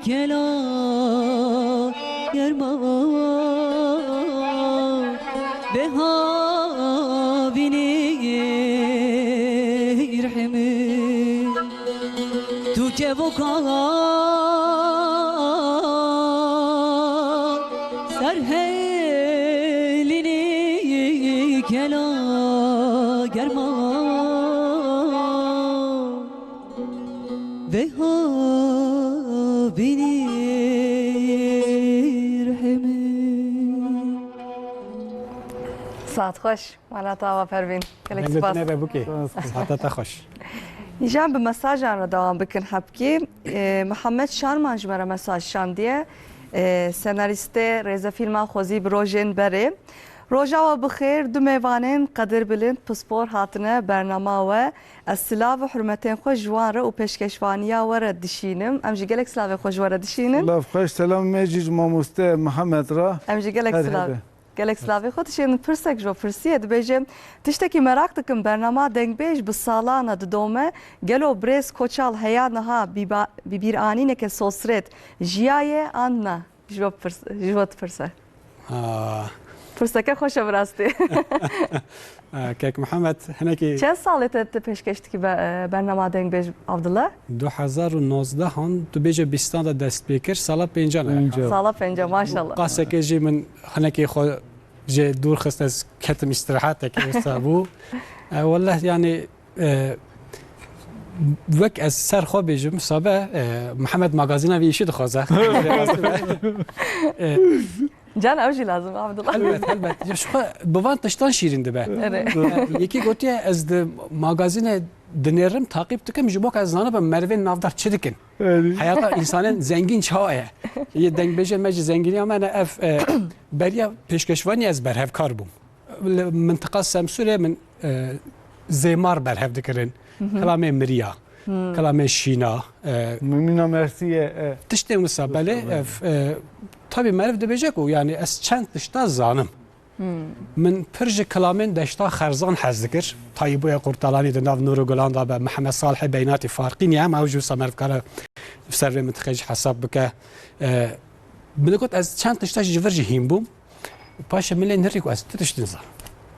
kela germa vê havînî rihê min. Tu kevoka ser hêlînî kela germa vê havînî rihê min. Saet xweş. Mala te ava Pervîn. Gelek spas. Dengê te nebe bûkê. Saeta te xweş. Îjan bi mesajan re dewam bikin hebkî. Ee, Mihemed Şarman ji me re mesaj şandiye. Ee, senarîstê rêzefîlma Xwezî bi rojên berê. Roja we bi xêr, du mêvanên qedirbilind pispor hatine bernama we. Ez silav û hurmetên xwe ji wan re û pêşkeşvaniya we re dişînim. Em jî gelek silavê xwe ji we re dişînin. Silav xweş, selam me jî ji mamoste Mihemed re. Em jî gelek Her silav. hebe. Gelek silavê xwe dişênin. Pirsek ji we pirsiye, dibêje, tiştekî meraq dikim, bernama Dengbêj bi salan e didome. Gelo birêz Koçal heya niha bîba-, bi bîranîneke sosrêt jiyaye an na? Ji we pirs-, ji we dipirse. Ah. Pirseke xweş e bi rastî. Eh, Kek Mihemed, hinekî Çend salê te, te pêşkeş dikî be-, bernama Dengbêj, Abdullah? Du hezar û nozdeh an, tu bêje bîstan de dest pê kir, sala pêncan e. Pêncan. Sala pêncan, maşallah. Qaseke jî min hinekî xwe jê dûr xist, ez ketim îstirahetekê wisa bû. E, wellah, yani, e, wek ez ser xwe bêjim, sabe, e, Mihemed magazîna vî îşî dixwaze. E, Can ew jî lazim, Abdullah. Helbet, helbet. Ya, ji xwe bi van tiştan şîrîn dibe. Erê. E, yekî gotiye, ez di magazînê dinêrim, taqîb dikim, ji bo ku ez zanibim merivên navdar çi dikin. Erê. Heyata însanên zengîn çawa ye? Yê dengbêjên me jî zengîniya me ne ev, e, beriya pêşkeşvanî ez berhevkar bûm. Li mintiqa Semsûrê min, e, zêmar berhev dikirin. Hı hı. Kilamê miriya, Hı. kilamê şîna, e, Mimîna Mersî ye, e. Tiştên wisa, belê, Wisa, belê. ev, e, tabî meriv dibêje ku, yani, ez çend tişta zanim. Hı. Min pir ji kilamên Deşta Xerzan hez dikir. Tayîboya Qurtalanî di nav Nûr û Gulan de be, Mihemed Salihê Beynatî, farqî niye, em ew jî wisa meriv kare ser vê mintiqê jî hesab bike. E, min digot, ez çend tişta jî ji vir jî hîn bûm. Paşê min lê nirî ku ez ti tişt nizanim.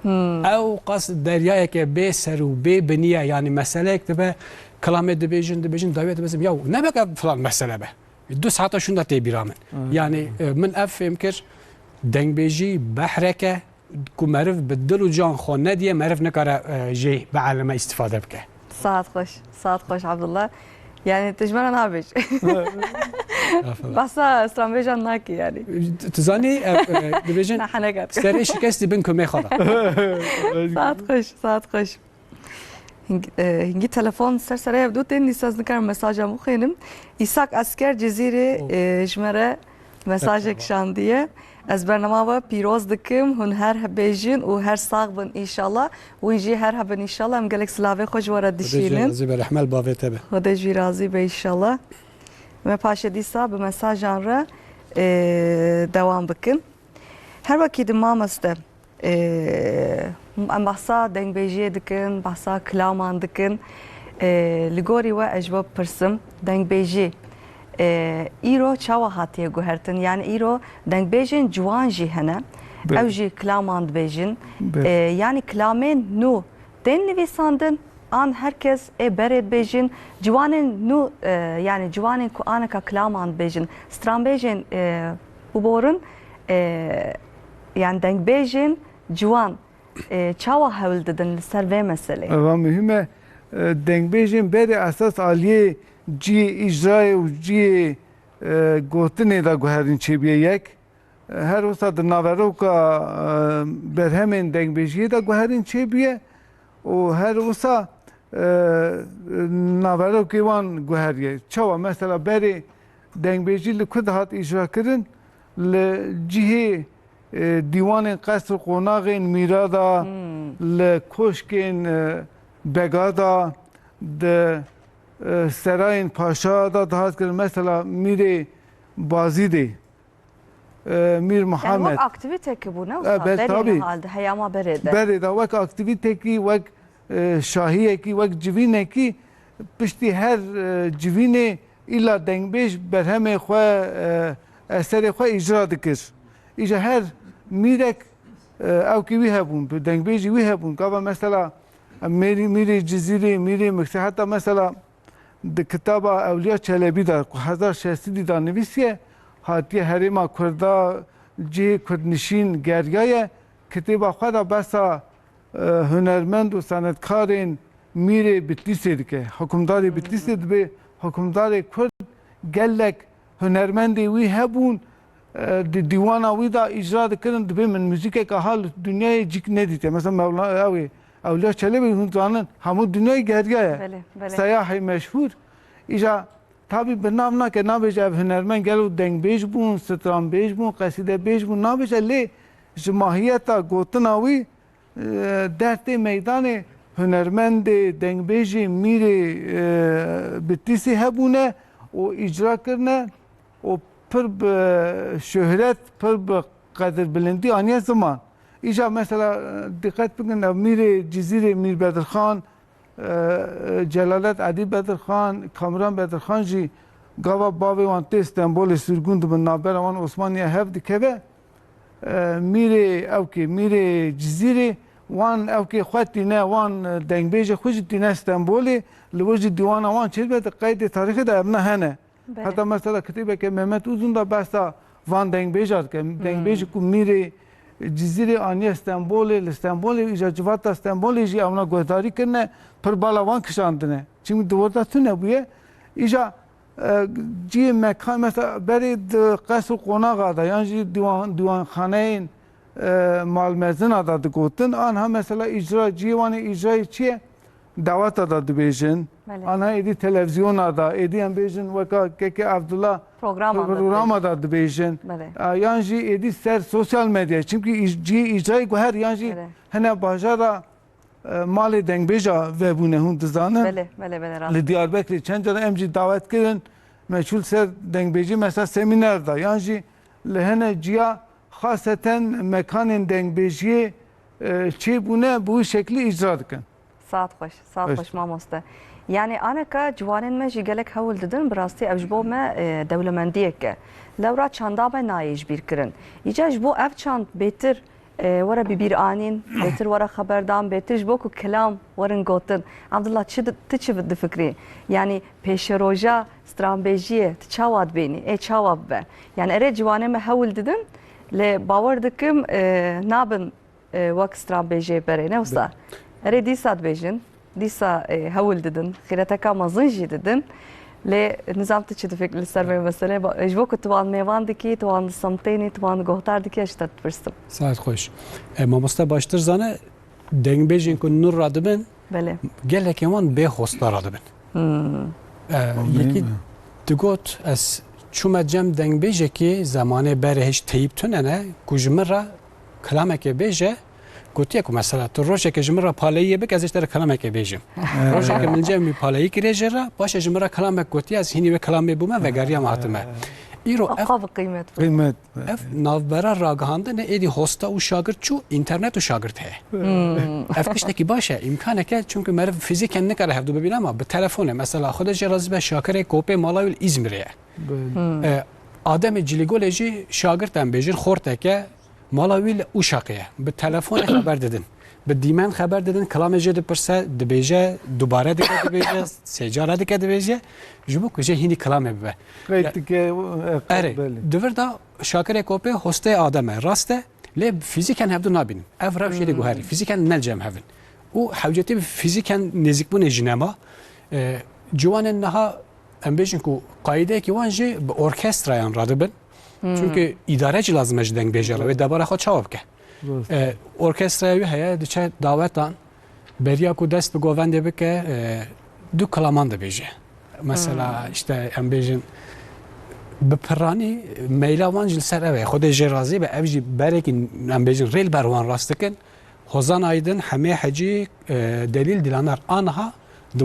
Hmm. Ew qas deryayeke bê ser û bê binî ye, yanî meseleyek dibe, kilamê dibêjin, dibêjin, dawiyê dibêjin, ya nebe ke filan mesele be. Du saeta şûnda tê bîra min. Hmm. Yanî, e, min ev fêm kir, dengbêjî behreke ku meriv bi dil û can xwe nediye, meriv nikare, e, jê bielime îstîfade bike. Saet xweş, saet xweş Abdullah. Yani tu ji me re nabêj. Estağfurullah. Behsa stranbêjan nakî yani. Tu zanî, e, e, dibêjin, Na, heneka. Serê şikestî bin kumê xwe da. Saet xweş, saet xweş. Hing-, e, hingî telefon ser serê ev du tên, dîsa ez nikarim mesaja min xwînim. Îsak Esker Cizîrê, Oh. e, ji me re mesajek Merhaba. şandiye. Ez bernama we pîroz dikim, hûn her hebêjin û her sax bin înşallah. Wî jî her hebin înşallah. Em gelek silavê xwe ji we re Xwedê dişînin. razî be, rehmel bavê te be. Xwedê jî razî be înşallah. Me paşê dîsa bi mesajan re, e, dewam bikin. Her wekî di mamoste, e, em behsa dengbêjiyê dikin, behsa kilaman dikin. E, li gorî we ez ji we bipirsim, dengbêjî, e, îro çawa hatiye guhertin? Yani îro dengbêjên ciwan jî hene. Belê. Ew jî kilaman dibêjin. Belê. E, yani kilamên nû tên nivîsandin, an her kes ê berê dibêjin, ciwanên nû, e, yani ciwanên ku aneka kilaman dibêjin, stranbêjên, e, biborin, e, yani dengbêjên ciwan, e, çawa hewl didin li ser vê meselê? Eva muhîm e. E, dengbêjên berê esas aliyê cihê îcrayê û cihê, e, gotinê de guherîn çêbûye yek. Her wisa di naveroka, e, berhemên dengbêjiyê de guherîn çêbûye û her wisa, e, naverokê wan guheriye. Çawa mesela berê dengbêjî li ku dihat îcra kirin? Li cihê, e, dîwanên qesr û qonaxên mîra de, Hmm. li koşkên, e, bega de, di, e, serayên paşa de dihat kirin. Mesela mîrê Bazîdê, e, Mîr Yani Muhammed. wek aktivîtekî bû, ne E, wisa? be, Berê tabii. niha li di heyama berê de. Berê de wek aktivîtekî, wek, e, şahiyekî, wek civînekî piştî her, e, civînê îla dengbêj berhemê xwe, e, eserê xwe îcra dikir. Îja her mîrek, e, ewkî wî hebûn, bi dengbêjî wî hebûn. Gava mesela, em mêrî, mîrê Cizîrê, mîrê Miksê, heta mesela Di kitaba Ewliya Çelebî de ku hezar şeş sedî de nivîsiye, hatiye herêma Kurda cihê Kurdnişîn geriyaye, kitêba xwe de behsa, e, hunermend û senetkarên Mîrê Bitlîsê dike. Hukimdarê Bitlîsê dibê hukimdarê Kurd gelek hunermendê wî hebûn, e, di dîwana wî de îcra dikirin, dibê min muzîkeke ha li dinyayê cîk nedîtiye. Mesela Mewla, ew ê, Ewliya Çelebî hûn zanin, hemû dinyayê geriyaye. Belê, belê. Seyahê meşhûr. Îja tabî bi nav nake, nabêje ev hunermend gelo dengbêj bûn, stranbêj bûn, qesîdebêj bûn, nabêje lê ji mahiyeta gotina wî, e, dertê meydanê hunermendê, dengbêjê, mîrê, e, Bitîsî hebûne û îcra kirine û pir bi şohret, pir bi qedirbilindî aniye ziman. Îja mesela, e, diqet bikin, ev mîrê Cizîrê Mîr Bedirxan, e, e, Celalet Edî Bedirxan, Kamran Bedirxan jî gava bavê wan tê Stenbolê sirgûn dibin, navbera wan Osmaniye hev dikeve. E, mîrê ewkê, mîrê Cizîrê, wan ewkê xwe tîne, wan, e, dengbêjê xwe jî tîne Stenbolê, li wir jî dîwana wan çêdibe, di qeydê tarîxê de evna hene. Belê. Heta mesela kitêbeke Mehmet Uzun da behsa van dengbêja dike. Dengbêjê ku mîrê Cizîrê aniye Stenbolê, li Stenbolê, îja civata Stenbolê jî evna guhdarî kirine, pir bala wan kişandine. Çimkî di wir de tune bûye. Îja, e, cihê mekan, mesela berê di qesr û qonaxa de, yan jî diwan, diwanxaneyên, e, malmezina de digotin. Anha mesela îcra, cihê wan ê îcrayê çi ye? Daweta de dibêjin. Belê. Anha êdî televîzyona de, êdî em bêjin weka Keke Evdullah Programa de programa de dibêjin. Belê. E, yan jî êdî ser sosyal medya. Çimkî îc-, cihê îcrayê guher yan jî Belê. hene bajara, e, malê dengbêja vebûne, hûn dizanin. Belê, belê, belê, rast. Li Diyarbekirê çend cara em jî dawet kirin, meçhûl ser dengbêjî mesela semîner da. Yan jî li hene ciya xaseten mekanên dengbêjiyê, e, çêbûne, bi wî şeklî îcra dikin. Saet xweş, saet Xweş. xweş mamoste. Yani aneka ciwanên me jî gelek hewl didin, bi rastî ev ji bo me, e, dewlemendiyek e. Lewra çanda me nayê ji bîr kirin. Îca ji bo ev çand bêtir, e, were bi bîr anîn, bêtir were xeberdan, bêtir ji bo ku kilam werin gotin. Abdullah, çi di-, tu çi difikrî? Yani pêşeroja stranbêjiyê tu çawa dibênî? Ê çawa bibe? Yani erê ciwanê me hewl didin, lê bawer dikim, e, nabin e, wek stranbêjê berê, ne wisa? Erê dîsa dibêjin, dîsa, e, hewl didin, xîreteka mezin jî didin. Lê nizam tu çi difikirî li ser vê meselê? Ba-, ji bo ku tu wan mêvan dikî, tu wan disemtênî, tu wan guhdar dikî, ez ji te dipirsim. Saet xweş. E, mamoste baştir zane, dengbêjên ku nû radibin, Belê. gelekê wan bê hosta radibin. Hmm. E, Anlayayım yekî mı? digot, ez çûme cem dengbêjekî zemanê berê hêj teyîb tune ne, ku ji min re kilamekê bêje, gotiye ku mesela tu rojekê ji min re paleyiyê bike, ez ê ji te re kilamekê bêjim. Rojekê min cem wî paleyî kiriye jê re, paşê ji min re kilamek gotiye, ez hînî wê kilamê bûme, vegeriyam hatime. Îro ev Aqab qîmet. Qîmet. Ev navbera ragihandinê êdî hosta û şagirt çû, înternet û şagirt heye. Hmm. Ev tiştekî baş e, îmkanek e, çunku meriv fîzîken nikare hevdu bibîne ama bi telefonê, mesela Xwedê jê razî be, Şakirê Kopê mala wî li Îzmîrê ye. Belê. Hmm. E, Ademê Cilîgolê jî şagirt em bêjin, xorteke mala wî li Uşaqê ye. Bi telefonê xeber didin. Bi dîmen xeber didin, kilamê jê dipirse, dibêje, dubare dike dibêje, sê cara dike dibêje, ji bo ku jê hînî kilamê bibe. Qeyd Ya- dike, e, Erê, belê. di vir de Şakirê Kopê hosteyê Adem e, rast e, lê fîzîken hevdu nabînin. Ev rewşê diguherî. Hmm. Fîzîken ne li cem hev in. Û hewcetî bi fîzîken nêzîkbûnê jî nema. E, ciwanên niha, em bêjin ku qayîdeyekî wan jî bi orkestrayan radibin. Hmm. Çunku îdare jî lazim e ji dengbêjê re, wê debara xwe çawa bike? Rast. E, orkestraya wî heye, diçe dawetan, beriya ku dest bi govendê bike, e, du kilaman dibêje. Mesela, Hmm. işte, em bêjin, bi piranî meyla wan jî li ser ev e. Xwedê jê razî be, ev jî berekî, em bêjin, rê li ber wan rast dikin. Hozan Aydin, Hemê Hecî, e, Delîl Dilanar, aniha di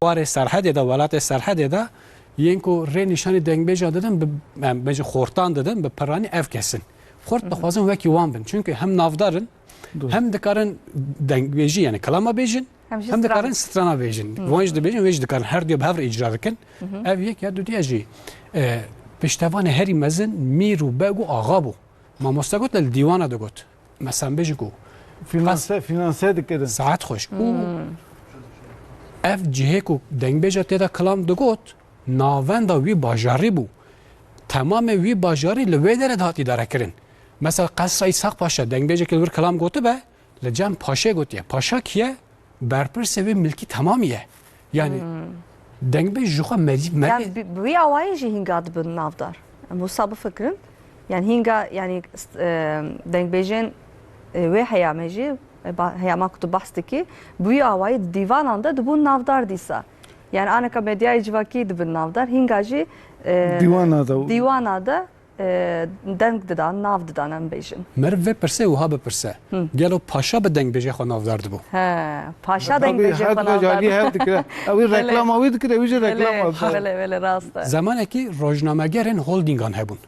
warê Serhedê de, welatê Serhedê de, yên ku rê nîşanî dengbêja didin, bi, em bêjin, xortan didin, bi piranî ev kes in. Xort Hı hı. dixwazin wekî wan bin. Çunku hem navdar in, Doğru. hem dikarin dengbêjî, yani kilama bêjin, Hem jî hem dikarin stran. strana bêjin. Hı. Wan jî dibêjin, wê jî dikarin. Her diya bi hev re îcra dikin. Hı hı. Ev yek ya, dudiya jî, e, piştevanê herî mezin mîr û beg û axa bû. Mamoste got, li dîwana digot. Mesela bêjin ku Finanse, finanse dikirin. Saet xweş. Û Hmm. ev cihê ku dengbêja tê de kilam digot, navenda wî bajarî bû. Temamê wî bajarî li wê derê dihat îdarekirin. Mesela Qesra Îshaq Paşa, dengbêjekî li wir kilam gotibe, li cem paşê gotiye. Paşa kî ye? Berpirsê wê milkî temamî ye. Yani Hmm. dengbêj ji xwe merî, merî Yani bi, bi wî awayî jî hînga dibin navdar. Em wisa bifikirin. Yani hînga, yani, s-, e, dengbêjên, e, wê heyamê jî, e, ba-, heyama ku tu behs dikî, bi wî awayî di dîvanan de dibûn navdar dîsa. Yani aneka medyayê civakî dibin navdar, hînga jî, e, Dîwana de. dîwana de, e, deng didan, nav didan, em bêjin. Meriv vê pirsê wiha bipirse. Hı. Gelo paşa bi dengbêjê xwe navdar dibû? He, paşa Tabii, dengbêjê her xwe du navdar alî dibû. Hev dikire. Ew ê Belê. reklama wî dikire, ew jî Belê, reklama dikire. belê, belê, rast e. Zemanek e rojnamegerên holdingan hebûn.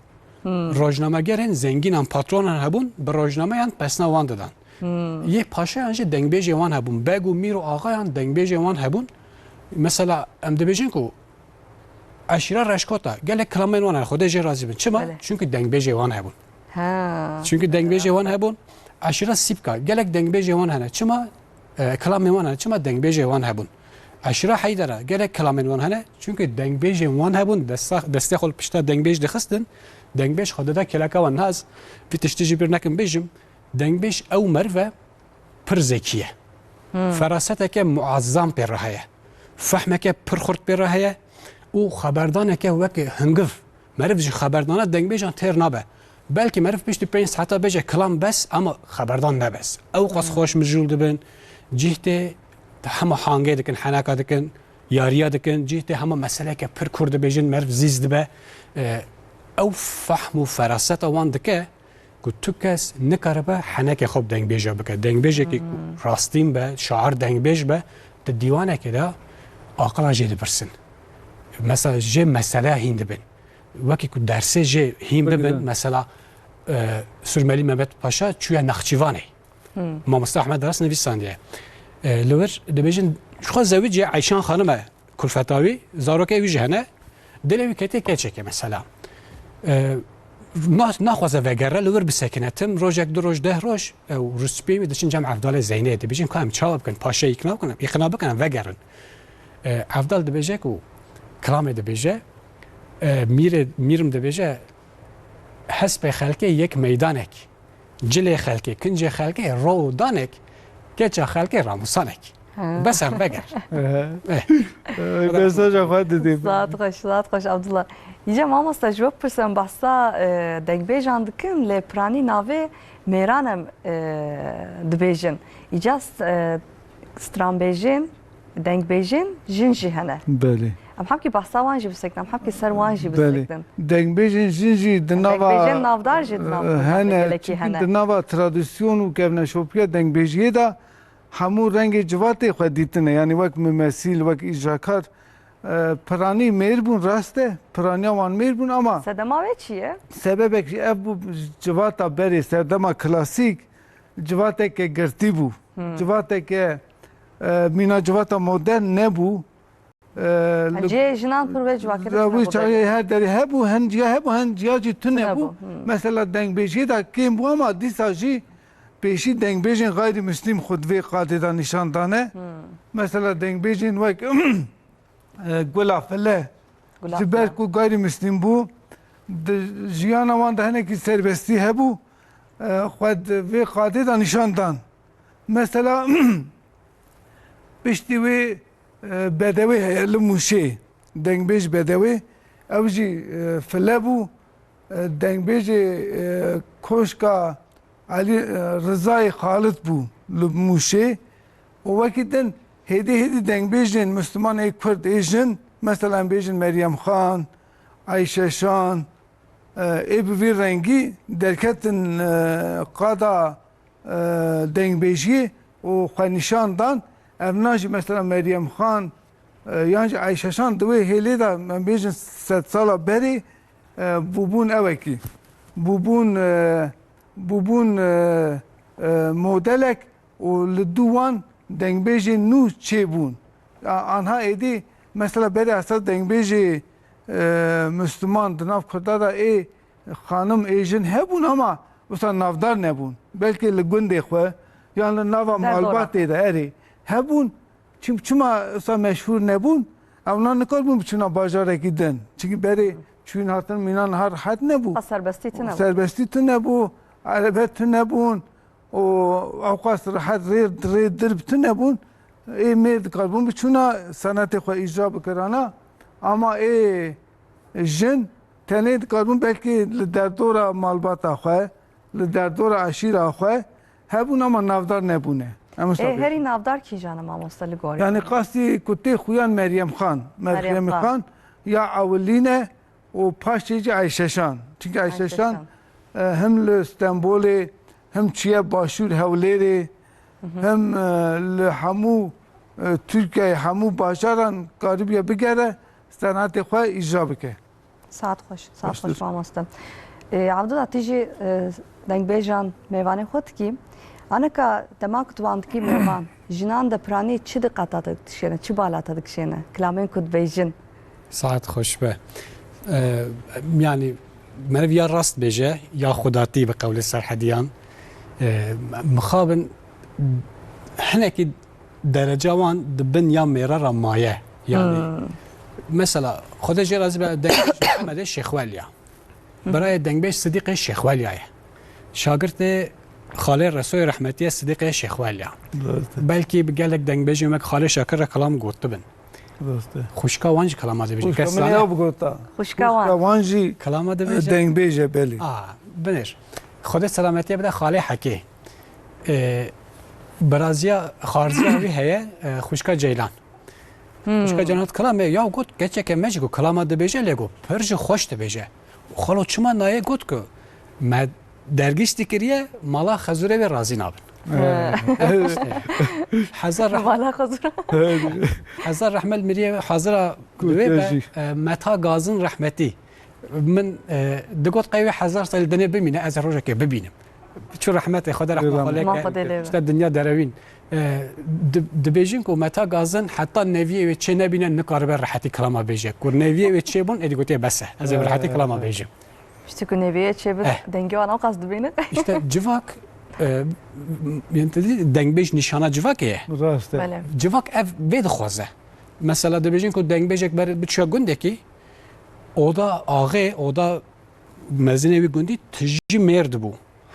Hmm. Rojnamegerên zengînan, patronan hebûn, bi rojnameyan pesna wan didan. Hmm. Yê paşayan jî dengbêjê wan hebûn. Beg û mîr û axayan dengbêjê wan hebûn. Mesela, em dibêjin ku eşîra Reşkota gelek kilamên wan hene, Xwedê jê razî bin. Çima? Belê. Çunku dengbêjê wan hebûn. Ha. Çunku dengbêjê wan hebûn. Eşîra Sîpka gelek dengbêjê wan hene. Çima? E, kilamên wan hene. Çima? Dengbêjê wan hebûn. Eşîra Heydera gelek kilamên wan hene. Çunku dengbêjên wan hebûn. Desta-, destê xwe li pişta dengbêj dixistin. Dengbêj xwe dida kêleka wan. Niha ez vî tiştî jî bîr nekim bêjim. Dengbêj ew meriv e pir zekî ye. Hmm. Feraseteke muazzam pê re heye. Fehmeke pir xurt pê re heye û xeberdaneke weke hingiv. Meriv ji xeberdana dengbêjan têr nabe. Belkî meriv piştî pênc saeta bêje kilam bes, ama xeberdan ne bes. Ew qas Hmm. xweş mijûl dibin. Cih tê hema hangê dikin, heneka dikin, yariya dikin. Cih tê hema meseleke pir kurt dibêjin, meriv zîz dibe. E, ew fehm û feraseta wan dike ku tu kes nikaribe henekê xwe bi dengbêja bike. Dengbêjekî ku Hmm. rastîn be, şair dengbêj be, di dîwanekê de aqila jê dipirsin. Mesela jê mesele hîn dibin. Wekî ku dersê jê hîn bibin, Bigire. mesela, e, Surmelî Mehmet Paşa çûye Nexçîvanê. Hmm. Mamoste Ahmed Ras nivîsandiye. E, li wir dibêjin, ji xwe zewiciye Eyşan Xanim e. Kulfeta wî, zarokê wî jî hene. Dilê wî ketê keçekê mesela. E, na-, naxwaze vegere, li wir bisekine tim, rojek, du roj, deh roj, ew rûspiyê wî diçin cem Evdalê Zeynê dibêjin, ka em çawa bikin, paşê îkna bikin, îkna bikin, em vegerin. E, Evdal dibêje ku, kilamê dibêje, e, mîrê, mîrim dibêje, hespê xelkê yek meydanek. Cilê xelkê, kincê xelkê, ro û danek, keça xelkê ramûsanek. Ha. Bes em veger. Ehe. Eh. Ee, Mesaja xwe didê. Zat xweş, zat xweş, Abdullah. Îca mamosta, ji we bipirsim, behsa, e, dengbêjan dikin, lê piranî navê mêran em, e, dibêjin. Îca, e, stranbêjên, dengbêjên jin jî hene. Belê. Em hemkî behsa wan jî biseknin, em hemkî ser wan jî Belê. biseknin. Dengbêjên jin jî di nava, Dengbêjên navdar jî di nav e, hene, gelekî çünkü hene. di nava tradisyon û kevneşopiya dengbêjiyê de hemû rengê civatê xwe dîtine. Yani wek mimesîl, wek îcrakar, e, piranî mêr bûn, rast e, piraniya wan mêr bûn ama Sedema wê çi ye? sebebek jî ev bû, civata berê serdema klasîk, civateke girtî bû. Hmm. Civateke, e, mîna civata modern nebû. E, li Cihê jinan pir wê civakê de Wî tune bû, çaxê belê. her derê hebû, hin ciya hebû, hin ciya jî tune Tune bû. bû, hmm. Mesela dengbêjiyê de kêm bû ama dîsa jî pêşî dengbêjên gayrimîslim xwe di vê qadê de nîşan dane. Hmm. Mesela dengbêjên wek, e, Gula File, Gula ji ber File. ku gayrimîslim bû, di jiyana wan de hinekî serbestî hebû, e, xwe di vê qadê de nîşan dan. Mesela, piştî wê, e, Bedewê heye li Mûşê. Dengbêj Bedewê, ew jî, e, file bû. E, dengbêjê, e, Koşka Elî, e, Rizayê Xalit bû li Mûşê. Û wekî din hêdî hêdî dengbêjên Misliman ê Kurd ê jin, mesela em bêjin Meryem Xan, Eyşe Şan, e, ê bi vî rengî derketin, e, qada, e, dengbêjiyê û xwe nîşan dan. Evna jî mesela Meryem Xan, e, yan jî Eyşe Şan di wê hêlê de, em bêjin sedsala berê, e, bûbûn ewekî. Bûbûn, e, bûbûn, e, e, modelek û li dû wan dengbêjên nû çêbûn. A-, anha êdî mesela berê esas dengbêjê, e, Misliman di nav Kurda de ê xanim ê jin hebûn ama wisa navdar nebûn. Belkî li gundê xwe yan li nava Derdora. malbatê de erê hebûn. Çim-, çima wisa meşhûr nebûn? Ewna nikarbûn biçûna bajarekî din. Çimkî berê çûyîn hatin mînan niha rehet nebû. Serbestî tune bû. Serbestî tune bû, erebet tune bûn. û ewqas rehet rê, rê dir bi tune bûn, ê mêr dikarbûn biçûna senetê xwe îcra bikirana, ama ê jin Tenê dikaribûn belkî li derdora malbata xwe, li derdora eşîra xwe hebûn ama navdar nebûne. Em wisa Ê, bêjin. Herî navdar kîjan e mamoste li gorî? Yani qastî ku tê xuyan Meryem Xan. Meryem Meryem Xan. Xan ya Ewilîne û paşê jî Eyşeşan. Çünkü Eyşeşan, Eyşeşan. E, him li Stenbolê, him çiye başûr Hewlêrê, Hı hı. him, e, li hemû, e, Tirkiyeyê hemû bajaran karibiye bigere, senetê xwe îcra bike. Saet xweş, saet Baş xweş dikin. Mamoste. E, Abdullah, tu jî, e, dengbêjan mêvanê xwe dikî. Aneka dema ku tu wan dikî mêvan, jinan de piranî çi diqeta te dikişêne, çi bala te dikişêne? Kilamên ku dibêjin. Saet xweş be. E, yani meriv ya rast bêje, ya xudatî bi qewlê Serhediyan. E, mixabin hinekî dereca wan di bin ya mêra re maye. Yani, Hmm. mesela, Xwedê jê razî be, dengê Mehemedê Şêxwelya. Hı. Birayê dengbêj Sidîqê Şêxwelya ye. Şagirtê xalê Resoyê rehmetî ye Sidîqê Şêxwelya. Rast e. Belkî bi gelek dengbêjên wek xalê Şakir re kilam gotibin. Rast e. Xwişka wan jî kilama dibêje. Xwişka Kes min zane? Ya bigota. Xwişka wan. Xwişka wan jî Kilama dibêje. Dengbêj e, belê. A, binêr. Xwedê selametiye bide xalê Hekê. E, biraziya, xarziya wî heye, e, xwişka Ceylan. Hmm. Xwişka Ceylan hat kilamê, ya got, keçeke me jî got, kilama dibêje, lê got, pir jî xweş dibêje. Xalo çima nayê got ku me dergîş dikiriye, mala Xezûrê wê razî nabin. He. Hezar reh-, Mala Xezûr. Hezar rehmet miriye hazira Got diwê ya be, jî. E, Meta Gazin rehmetî. Min, e, digot qey wê hezar salî dinê bimîne, ez ê rojekê bibînim. Çû rehmetê Xwedê rehma Rêla xwe lê Rehma ke. Xwedê lê be. Îşte dinya derewîn. E, di-, dibêjin ku Meta Gazin heta neviyê wê çê nebîne nikaribe rehetî kilama bêje. Ku neviyê wê çê bûn, êdî gotiye bes e. Ez ê bi rehetî kilama bêjim. Piştî ku neviyê çê bi Eh. dengê wan ew qas dibîne. Îşte civak, e, m-, yani te dî dengbêj nîşana civakê ye. Rast e. Belê. Civak ev vê dixwaze. Mesela dibêjin ku dengbêjek ber biçiya gundekî, oda axê, oda mezinê wî gundî tijî mêr dibû.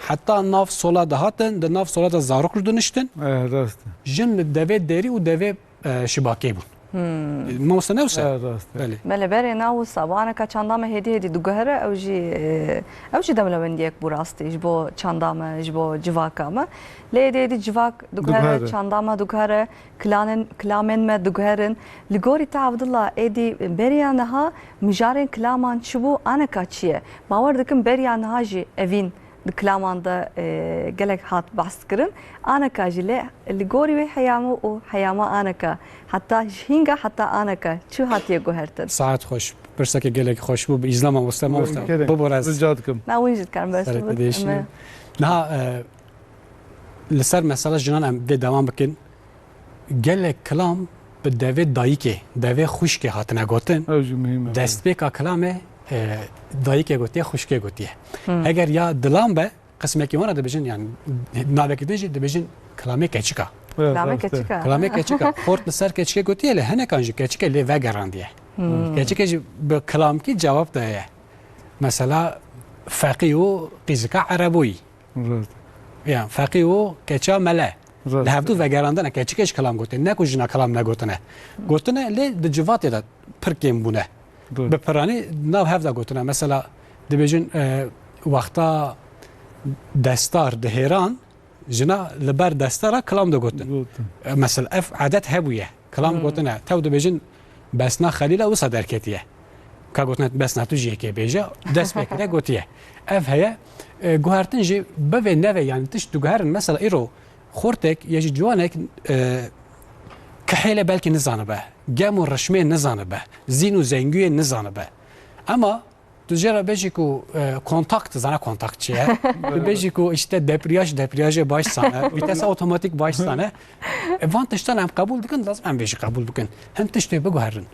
Heta nav sola dihatin, di nav sola de zarok li diniştin. Eh, rast e. Jin li devê derî û devê, e, şibakê bûn. Hmm. Mamoste ne wisa? Eh, rast e. Belê. Belê, berê na wisa. Bi aneka çanda me hêdî hêdî diguhere, ew jî, e, ew jî demlewendiyek bû rastî ji bo çanda me, ji bo civaka me. Lê êdî êdî civak diguhere, Diguhere. çanda me diguhere, kilanên, kilamên me diguherin. Li gorî te Abdullah, êdî beriya niha mijarên kilaman çi bû, aneka çi ye? Bawer dikim beriya niha jî evîn di kilaman de, e, gelek hat behs kirin. Aneka jî lê li gorî wê heyama û heyama aneka, heta ji hînga heta aneka çi hatiye guhertin? Saet xweş. Pirseke gelek xweş bû. Bi îzna mamoste, mamoste. Kerem, Bibû rez. Rica dikim. Na win jî dikarim bersiv Serê te bidim. Değişim. Em ê Niha, e, li ser mesela jinan em vê dewam bikin. Gelek kilam bi devê dayikê, devê xwişkê hatine gotin. Ew jî muhîm e. Destpêka kilamê, e, dayikê gotiye, xwişkê gotiye. Hmm. Heger ya dilan be, qismekî wan re dibêjin, yani, navekî din jî dibêjin kilamê keçika. Evet, Kilamê rast e. keçika. Kilamê keçika. Xort li ser keçikê gotiye, lê hinekan jî keçikê lê vegerandiye. Hmm. Keçikê jî bi kilamkî cewab daye. Mesela, feqî û qîzika erebûyî. Rast. Ya, feqî û keça mele. Rast. Li hevdû vegerandine, keçikê ji kilam gotin. Ne ku jina kilam negotine. Gotine, lê di civatê de pir kêm bûne. Rast. Bi piranî nav hev de gotine. Mesela, dibêjin, e, wexta destar dihêran, jina li ber destara kilam digotin. Gotin. E, mesela, ev edet hebûye. Kilam Hmm. gotine. Tew dibêjin, besna Xelîla wisa derketiye. Ka gotine, besna tu jî yekê bêje, dest pê kire, gotiye. Ev heye, e, guhertin jî bivê nevê, yani tişt diguherin. Mesela îro xortek ya jî ciwanek, e, kihêle belkî nizanibe, gem û rişmê nizanibe, zîn û zengiyê nizanibe. Ema tu jê re bêjî ku, e, kontakt, zana kontakt çi ye? Tu bêjî ku işte debriyaj, debriyajê baş zane, vîtesa otomatîk baş zane. E, van tiştan em qebûl dikin, lazim em vê jî qebûl bikin. Hin tiştê biguherin.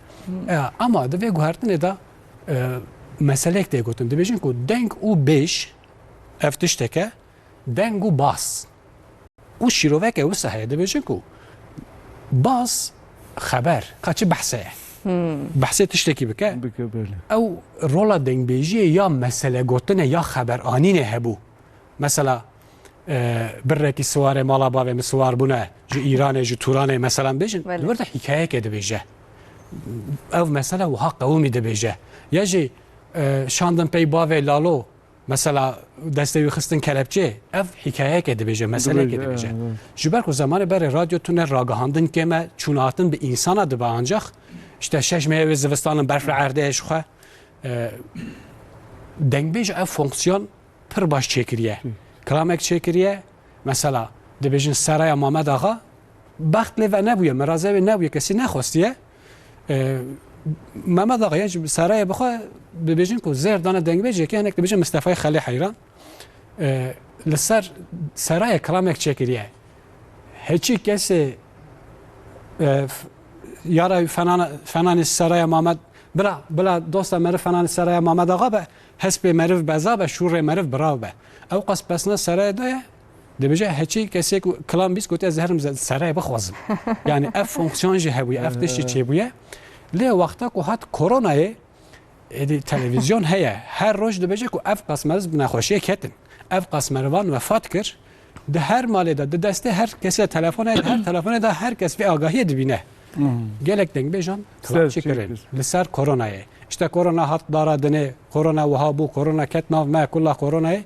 E, ama di vê guhertinê de, e, meseleyek tê gotin. Dibêjin ku deng û bêj ev tişteke, deng û bas. Û şîroveke wisa heye, dibêjin ku bas xeber, ka çi behse ye. Hmm. Behsê tiştekî bike. Bike, belê. Ew rola dengbêjiyê ya mesele gotine ya xeber anînê hebû. Mesela, e, birrekî siwarê mala bavê min siwar bûne, ji Îranê, ji Tûranê, mesela bêjin, Belê. li wir de hîkayeyeke dibêje. Ev mesele wiha qewimî dibêje. Ya jî E, şandin pey bavê Lalo, mesela destê wî xistin kelepçê, ev hikayeyeke dibêje, meseleyeke Dibêje, dibêje. Evet, evet. Ji ber ku zemanê berê radyo tune, ragihandin kêm e, çûnhatin bi însana dibe ancax, işte şeş mehê wê zivistanin berf li erdê ye ji xwe. E, dengbêj ev fonksiyon pir baş çêkiriye. Hı. Kilamek çêkiriye, mesela dibêjin Seraya Mamed Axa, bext lê ve nebûye, miraze wê nebûye, kesî nexwestiye. E, Mehmet Axa, ya ji Serayê bixwe, dibêjin ku zêr dane dengbêjekê, hinek dibêjin Mistefayê Xelê Heyran. E, li ser Serayê kilamek çêkiriye. Heçî kesê, e, f-, yara fenana-, fenanê Seraya Mamed, bila, bila dosta meriv fenanê Seraya Mamed Axa be, hespê meriv beza be, şûrê meriv birav be. Ew qas pesna Serayê daye, Dibêje, heçî kesê ku kilam bîst gotiye, ez herim ze-, serayê bixwazim. Yani ev fonksiyon jî hebûye, ev tişt jî çêbûye. Lê wexta ku hat koronayê, êdî televîzyon heye. Her roj dibêje ku ev qas meriv bi nexweşiyê ketin. Ev qas merivan wefat kir. Di her malê de, di destê her kesê telefon heye, di her telefonê de her kes vê agahiyê dibîne. Hmm. Gelek dengbêjan Ser kilam çi çi kirin. Kir. Li ser koronayê. İşte korona hat dara dinê, korona wiha bû, korona ket nav me, kulla koronayê.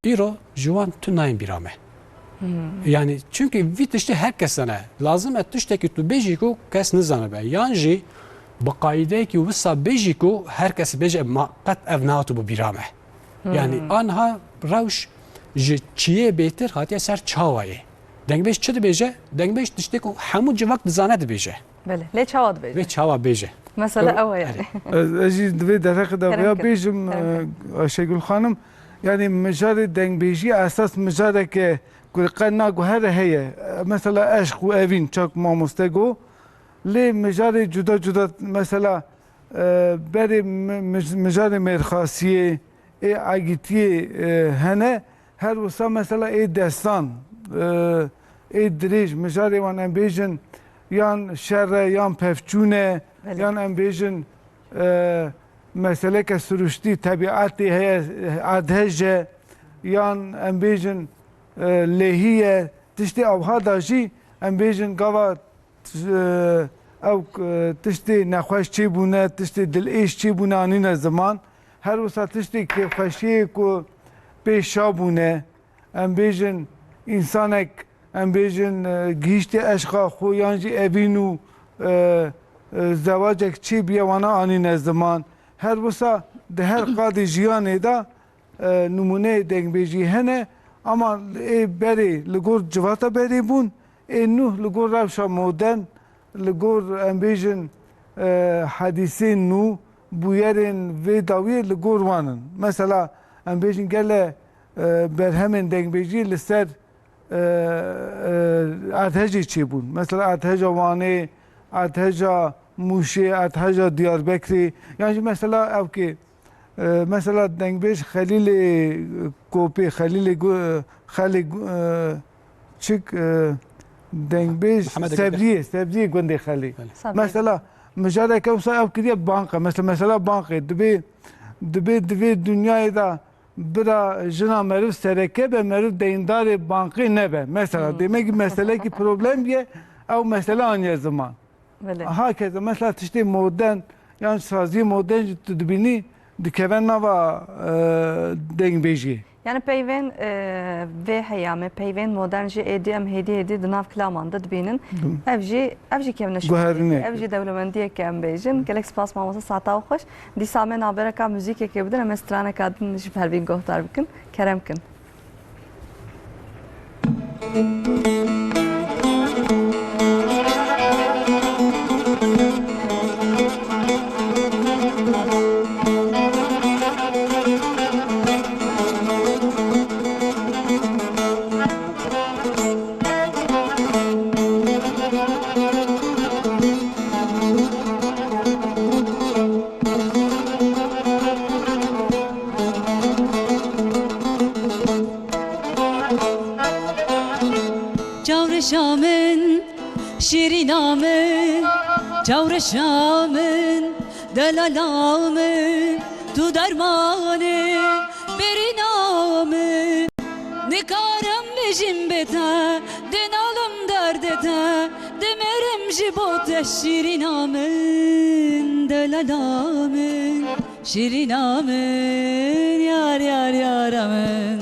Îro ji wan tu nayên bîra me. Hmm. Yani çünkü vî tiştî her kes zane. Lazim e tiştekî tu bêjî ku kes nizanibe. Yan jî bi qaîdeyekî wisa bêjî ku her kes bêje, ma qet ev nehatibû bîra me. Hmm. Yani anha rewş ji çiyê bêtir hatiye ser çawayê. Dengbêj çi dibêje? Dengbêj tiştê ku hemû civak dizane dibêje. Belê. Lê çawa dibêje? Vê çawa bêje? Mesele ew e yani. Erê. Ez, ez jî di vê derheqê de Kerem vêya kin. Bêjim, Kerem kin. E, Ayşegül Xanim, yani mijarê dengbêjî esas mijareke ku qe naguhere heye. E, mesela eşq û evîn, çak mamoste got. Lê mijarê cuda cuda, mesela, e, berê mi-, mij-, mijarê mêrxasiyê, ê egîtiyê, e, hene. Her wisa mesela ê destan, e, ê dirêj, mijarê wan em bêjin yan şer e, yan pevçûn e, Belê. Yan em bêjin, e, meseleke siruştî, tebîetê heye, erdhej e, yan em bêjin, e, lêhî ye. Tiştê ewha da jî em bêjin gava T-, ew, e, tiştê nexweş çêbûne, tiştê dilêş çêbûne anîne ziman. Her wisa tiştê kêfxweşiyê ku pê şa bûne, em bêjin, însanek, em bêjin, e, gihîştê eşqa xwe yan jî evîn û, e, e, zewacek çêbûye wana anîne ziman. Her wisa di her qadê jiyanê de e, nimûneyê dengbêjî hene, ama ê berê li gor civata berê bûn, ê nû li gor rewşa modern, li gor em bêjin, e, hedîsên nû, bûyerên vê dawiyê li gor wan in. Mesela em bêjin gele, e, berhemên dengbêjî li ser, e, e, erdhejê çêbûn. Mesela erdheja Wanê, erdheja Mûşê, erdheja Diyarbekirê, yan jî mesela ew kê, E, mesela dengbêj Xelîlê Kopê, Xelîlê Gu-, Xelê Gu-, e, çik, e, dengbêj Mihemed Sebriyê, Sebriyê gundê Xelê. Belê. Sebriyê. Mesela mijareke wisa ew kiriye banqe. Mesela, mesela banqê dibê, dibê, divê dinyayê de bira jina meriv sereke be, meriv deyndarê banqê nebe. Mesela, Hmm. demek ki meselekî problem ye, ew mesele aniye ziman. Belê. Hakeza, mesela tiştê modern, yan saziyê modern jî tu dibînî, dikeve nava, e, dengbêjiyê. Yani peyvên, e, vê heyamê, peyvên modern jî êdî em hêdî hêdî di nav kilaman de dibînin. Dim. Ev jî, ev jî kevneşînekê, Guherînekê. Ev jî dewlemendiyeke em bêjin. Gelek spas mamoste, saeta we xweş. Dîsa em ê navbereka muzîkekê bidin, em ê straneka din ji ber vî guhdar bikin. Kerem kin. Çawreşa min, şîrîna min, çawreşa min, delala min, tu dermanê bêrîna min. Nikarim bijîm bê te, dê nalim derdê te, dê mirim ji bo te şîrîna min, delala min. Şîrîna min, yar, yar, yara min.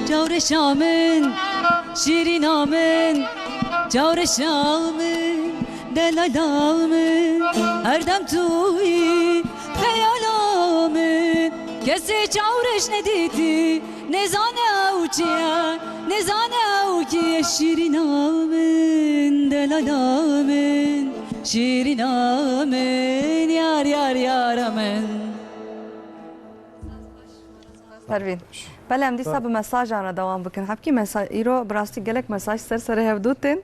Çawreşa min, şîrîna min, çawreşa min, delala min, her dem tu yî xeyala min. Kesê çawreş nedîtî, nêzane ew çi ye, nêzane ew kî ye. Şîrîna min, delala min, şîrîna min, yar, yar, yara min. Pervîn. Belê, em dîsa bi mesajan re dewam bikin. Hebkî mesa-, îro bi rastî gelek mesaj ser serê hev dû tên.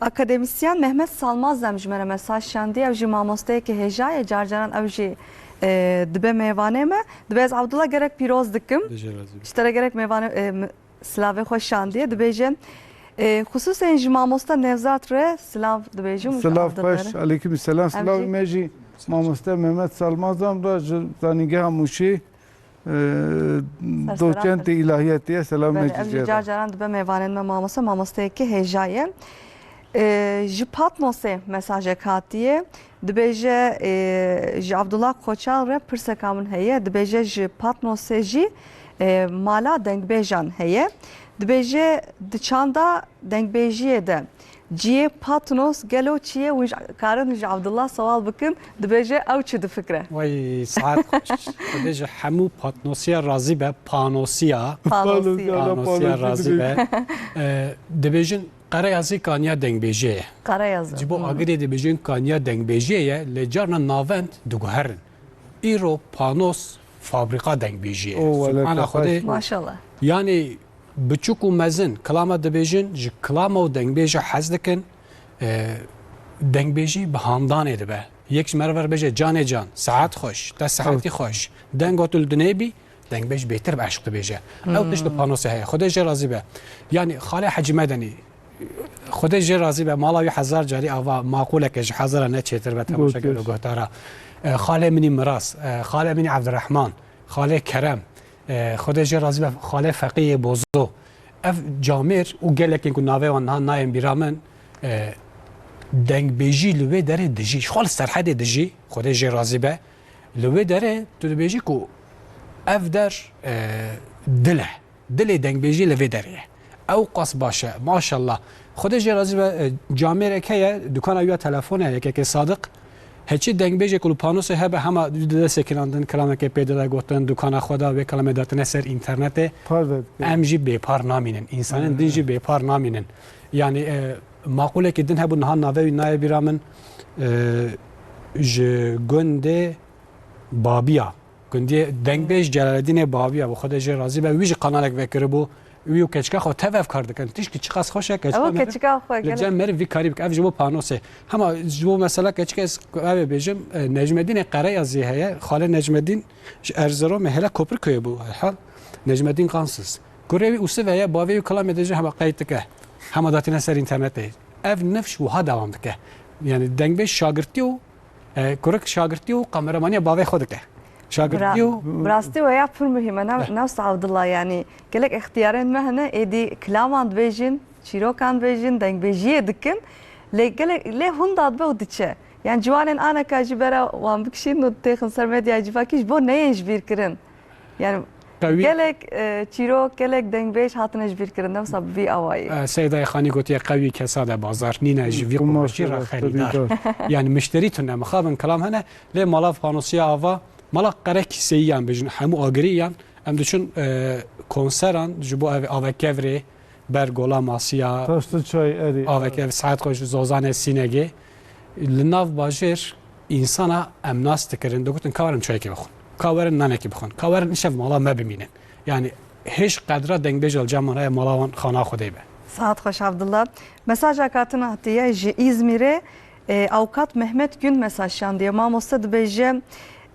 Akademisyen Mehmet Salmaz em ji me re mesaj şandiye. Ew jî mamosteyeke hêja ye. Car caran ew jî, e, dibe mêvanê me. Dibe ez Abdullah gelek pîroz dikim. Ji te re gelek mêvanê, e, m-, silavê xwe şandiye. Dibêje, e, xisûsen ji mamoste Nevzat re silav dibêjim û ji Silav Abdullah xweş, re. Aleykum selam. Em Silavê jî me jî mamoste Mehmet Salmazan re, ji Zanîngeha Mûşê, e, Ser selam doçentê îlahiyetê ye. Selam Belê, me jî ev jî jê re. Car caran dibe mêvanên me mamoste, mamosteyeke hêja ye. E, ji Patmosê mesajek hatiye. Dibêje, e, ji Abdullah Koçal re pirseka min heye. Dibêje ji Patmosê jî, e, mala dengbêjan heye. Dibêje di çanda dengbêjiyê de cihê Patnos gelo çi ye? Hûn ji, karin ji Abdullah sewal bikin. Dibêje ew çi difikre? Wey, saet xweş. Xwedê ji hemû Patnosiya razî be, Panosiya. Panosiya. Panosiya Panosi razî be. Dibêjin. E, dibêjin Qereyazî kaniya dengbêjê ye. Qereyazî. Ji bo Hmm. Agirê dibêjin kaniya dengbêjê ye, lê carna navend diguherin. Îro Panos fabrîka dengbêjiyê ye. O, wele Subhana Xwedê. Maşallah. Yanî biçûk û mezin kilama dibêjin, ji kilama û dengbêja hez dikin. E, dengbêjî bi handanê dibe. Yek ji me re ver bêje, "Canê can, saet xweş, te saetî xweş." Denga tu li dinê bî, dengbêj bêtir bi eşq dibêje. Ew tişt li Panosê heye. Xwedê jê razî be. Yanî xalê Hecî Medenî, Xwedê jê razî be, mala wî hezar carî ava maqûleke ji hezara ne çêtir be temaşeker û guhdara. E, xalê min î Miras, e, xalê min î Evdirehman, xalê Kerem, e, Xwedê jê razî be, xalê Feqiyê Bozo. Ev camêr û gelekên ku navê wan niha nayên bîra min, e, dengbêjî li wê derê dijî. Ji xwe li Serhedê dijî, Xwedê jê razî be. Li wê derê tu dibêjî ku ev der, e, dil e. Dilê dengbêjî li vê derê ye. Ew qas baş e. Maşallah. Xwedê jê razî be, e, camêrek heye, dukana wî ya telefon e, yekekê Sadiq. Heçî dengbêjê ku li Panosê hebe hema dide sekinandin, kilamekê pê dide gotin, dukana xwe da, wê kilamê datine ser înternetê. Parve dike. Em jî bêpar namînin. Însanên din jî bêpar namînin. Yanî, e, maqûlekî din hebû, niha navê wî nayê bîra min, e, ji gundê Babiya. Gundiyê dengbêj Celaleddînê Babiya bû, Xwedê jê razî be. Wî jî kanalek vekiribû. Wî û keçika xwe tev ev kar dikin. Tişkî çiqas xweş e, keçika Ew meriv keçika xwe li cem gelek meriv vî karî bike. Ev ji bo Panosê. Hema ji bo mesela keçika ez ev ê bêjim, e, Necmedînê Qereyazî heye. Xalê Necmedîn ji Erzeromê, hele Kopriköyê bû herhal. Necmedîn Gansiz. Kurê wî Ûsiv heye, bavê wî kilamê dije hema qeyd dike. Hema datîne ser înternetê. Ev nifş wiha dewam dike. Yanî dengbêj şagirtî û E, kurik şagirtî û kameramaniya bavê xwe dike. Şagirtî û Bi rastî we ya pir muhîm e. Ne, Eh. Ne wisa Abdullah, yanî gelek extiyarên me hene, êdî kilaman dibêjin, çîrokan dibêjin, dengbêjiyê dikin. Lê gelek, lê hunda dibe û diçe. Yanî ciwanên aneka jî bera wan bikişînin û têxin ser medyaya civakî ji bo neyên ji bîr kirin. Yani Qewî. Gelek, e, çîrok, gelek dengbêj hatine ji bîr kirin, ne wisa bi vî awayî. E, Seydayê Xanî gotiye, "Qewî kesade bazar nîne, ji vî Kumaş qumaşî re rast xerîdar." Xerîdar. Yani mişterî tune, mixabin kilam hene, lê mala panosiya ava, mala qere kîseyiyan bêjin, hemû agiriyan, em diçin, e, konseran, ji bo ev, Avekevrê, ber gola masiya, Taşlı çay, erê. Avek ev saet xwe ji Zozanê Sînegê. Li nav bajêr însana em nas dikirin, digotin, "Ka werin çayekê bixwin, ka werin nanekî bixwin, ka werin îşev mala me bimînin." Yani hêj qedra dengbêja li cem wan heye, mala wan xana Xwedê be. Saet xweş Abdullah. Mesaja katina hatiye ji Îzmîrê, e, avukat Mehmet Gün mesaj şandiye. Mamoste dibêje,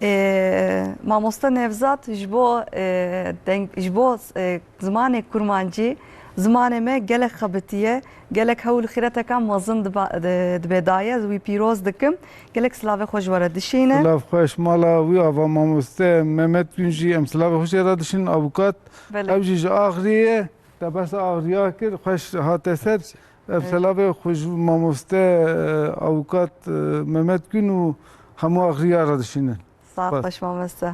E, Mamoste Nevzat, ji bo, e, deng, ji bo, e, zimanê kurmancî, zimanê me gelek xebitiye, gelek hewl û xîreteka mezin diba, di, dibe daye, ez wî pîroz dikim. Gelek silavê xwe ji we re dişîne. Silav xweş, mala wî ava mamoste Mehmet Gün jî em silavê xwe jê re dişînin, avukat. Belê. Ew jî ji Axriyê ye, te behsa Axriya kir, xweş hate ser. Ev Evet. silavê xwe ji mamoste, e, avukat, e, Mehmet Gün û hemû Axriya re dişînin. Sağ Spas. Xweş mamoste.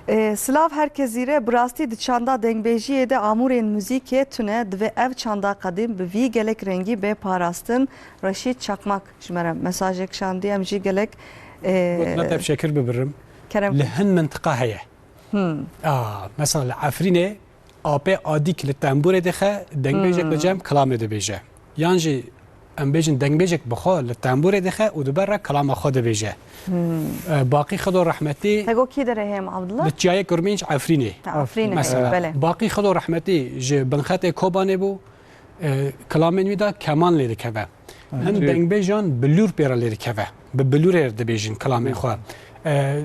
E, silav herkesî re, bi rastî di çanda dengbêjiyê de amûrên muzîkê tune, divê ev çanda qedîm bi vî gelek rengî bê parastin. Reşîd Çakmak ji me re mesajek şandiye, em jî gelek, e, Gotina te bi şekir bibirim. Kerem. Li hin mintiqa heye. Hmm. A, mesela li Efrînê apê adîk li tembûrê dixe, dengbêjek li Hmm. cem kilamê dibêje. Yan jî em bêjin dengbêjek bi xwe li tembûrê dixe û di ber re kilama xwe dibêje. Hmm. E, Baqî Xido Rehmetî Hego kî derê heye em Abdullah? Li Çiyayê Kurmînc Efrînê. Ha, Efrînê, Mesela, belê. Baqî Xido Rehmetî ji binxetê Kobanê bû, e, kilamên wî de keman lê dikeve. Hin Cî- dengbêjan bilûr pê re lê dikeve. Bi bilûrê dibêjin kilamên xwe. E,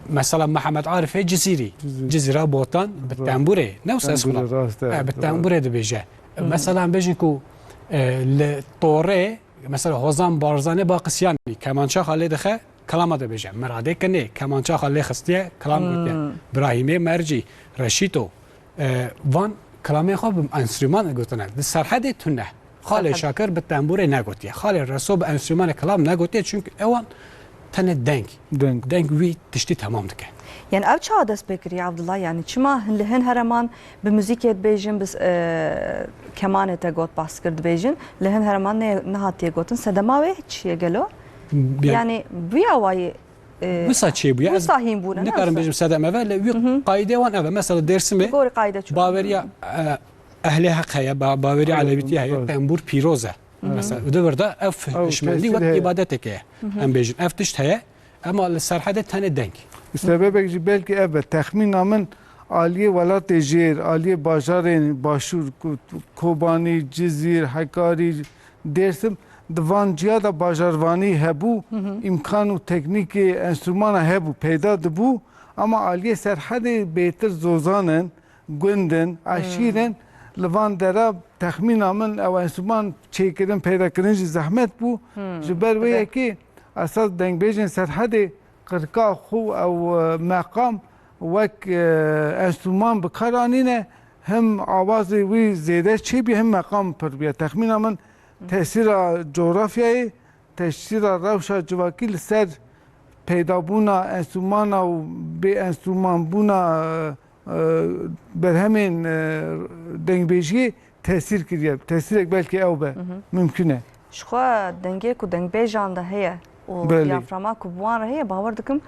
mesela Mihemed Arifê Cizîrî. Cizîrî. Cizîra Botan bi Right. tembûrê, ne wisa Tembûrê, xula. rast e, E, bi rast. tembûrê dibêje. Hı. Mesela em bêjin ku, e, li Torê, mesela Hozan Barzanê Baqisyanî, kemançaxa lê dixe, kilama dibêje. Miradê Kinê, kemançaxa lê xistiye, kilam Hı. gotiye. Birahîmê Mercî, Reşîto, e, van kilamê xwe bi enstrûman gotine. Di Serhedê tune. Xalê Serhed. Şakir bi tembûrê negotiye. Xalê Reso bi enstrûmanê kilam negotiye, çünkü ewan tenê deng. Deng. Deng wî tiştî temam dike. Yani ev çawa dest pê kiriye Abdullah? Yani çima hin, li hin hereman bi muzîkê dibêjin, bi, e, kemanê te got, baskir dibêjin, li hin hereman ne, nehatiye gotin. Sedema wê çi ye gelo? Yani, Yani bi awayî, e, Wisa çêbûye, ez wisa hîn bûne, ne nikarim wisa? bêjim sedem ev e, lê wî Hı hı. qaîdê wan ev e. Mesela Dêrsimê Bi gorî qaîde çû. baweriya, e, ehlê heq heye, ba-, baweriya Aleywîtî heye, Aleywîtî. tembûr pîroz e. Hı hı. Mesela, di vir de ev Ew hişmendî tesîr wek heye. îbadetek e. Hı hı. Em bêjin, ev tişt heye, ema li Serhedê tenê deng. Sebebek jî belkî ev e. Texmîna min aliyê welatê jêr, aliyê bajarên başûr, Ko-, Kobanî, Cizîr, Hekarî, Dêrsim, di van ciya de bajarvanî hebû, Hı hı. îmkan û teknîkê enstrûmana hebû, peyda dibû, ama aliyê Serhedê bêtir zozan in, gund in, Hmm. eşîr in. Li van dera texmîna min ew enstrûman çêkirin, peydakirin jî zehmet bû. Hmm. Ji ber wê Dibe. yekê esas dengbêjên Serhedê qirka xwe ew, e, meqam wek, e, enstrûman bi kar anîne, him awazê wî zêde çêbî, him meqam pir bîye. Texmîna min tesîra cografyayê, tesîra rewşa civakî li ser peydabûna enstrûmana û bê enstrûmanbûna, e, e, berhemên, e, dengbêjiyê tesîr kiriye. Tesîrek belkî ew be. Hı hı. Mimkun e. Ji xwe dengê ku dengbêjan de heye û Belê. diyaframa ku bi wan re heye, bawer dikim,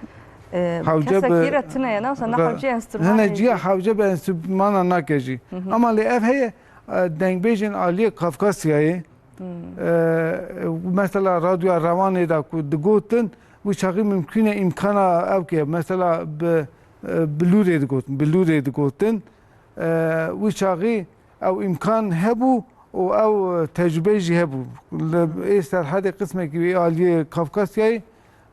e, Hewce kesekî bi re tune ye, ne wisa ne Re-, hewce enstrûmanê hene ciya jî. hewce bi enstrûmana nake jî. Hı hı. Ama lê ev heye, e, dengbêjên aliyê Kafkasyayê, Hmm. e, mesela radyoya Rewanê de ku digotin, wî çaxî mimkun e îmkana ew ke, mesela bi, e, bilûrê digotin, bilûrê digotin, e, wî çaxî ew îmkan hebû û ew tecrûbe jî hebû. Li ê Serhedê qismekî wê aliyê Kafkasyayê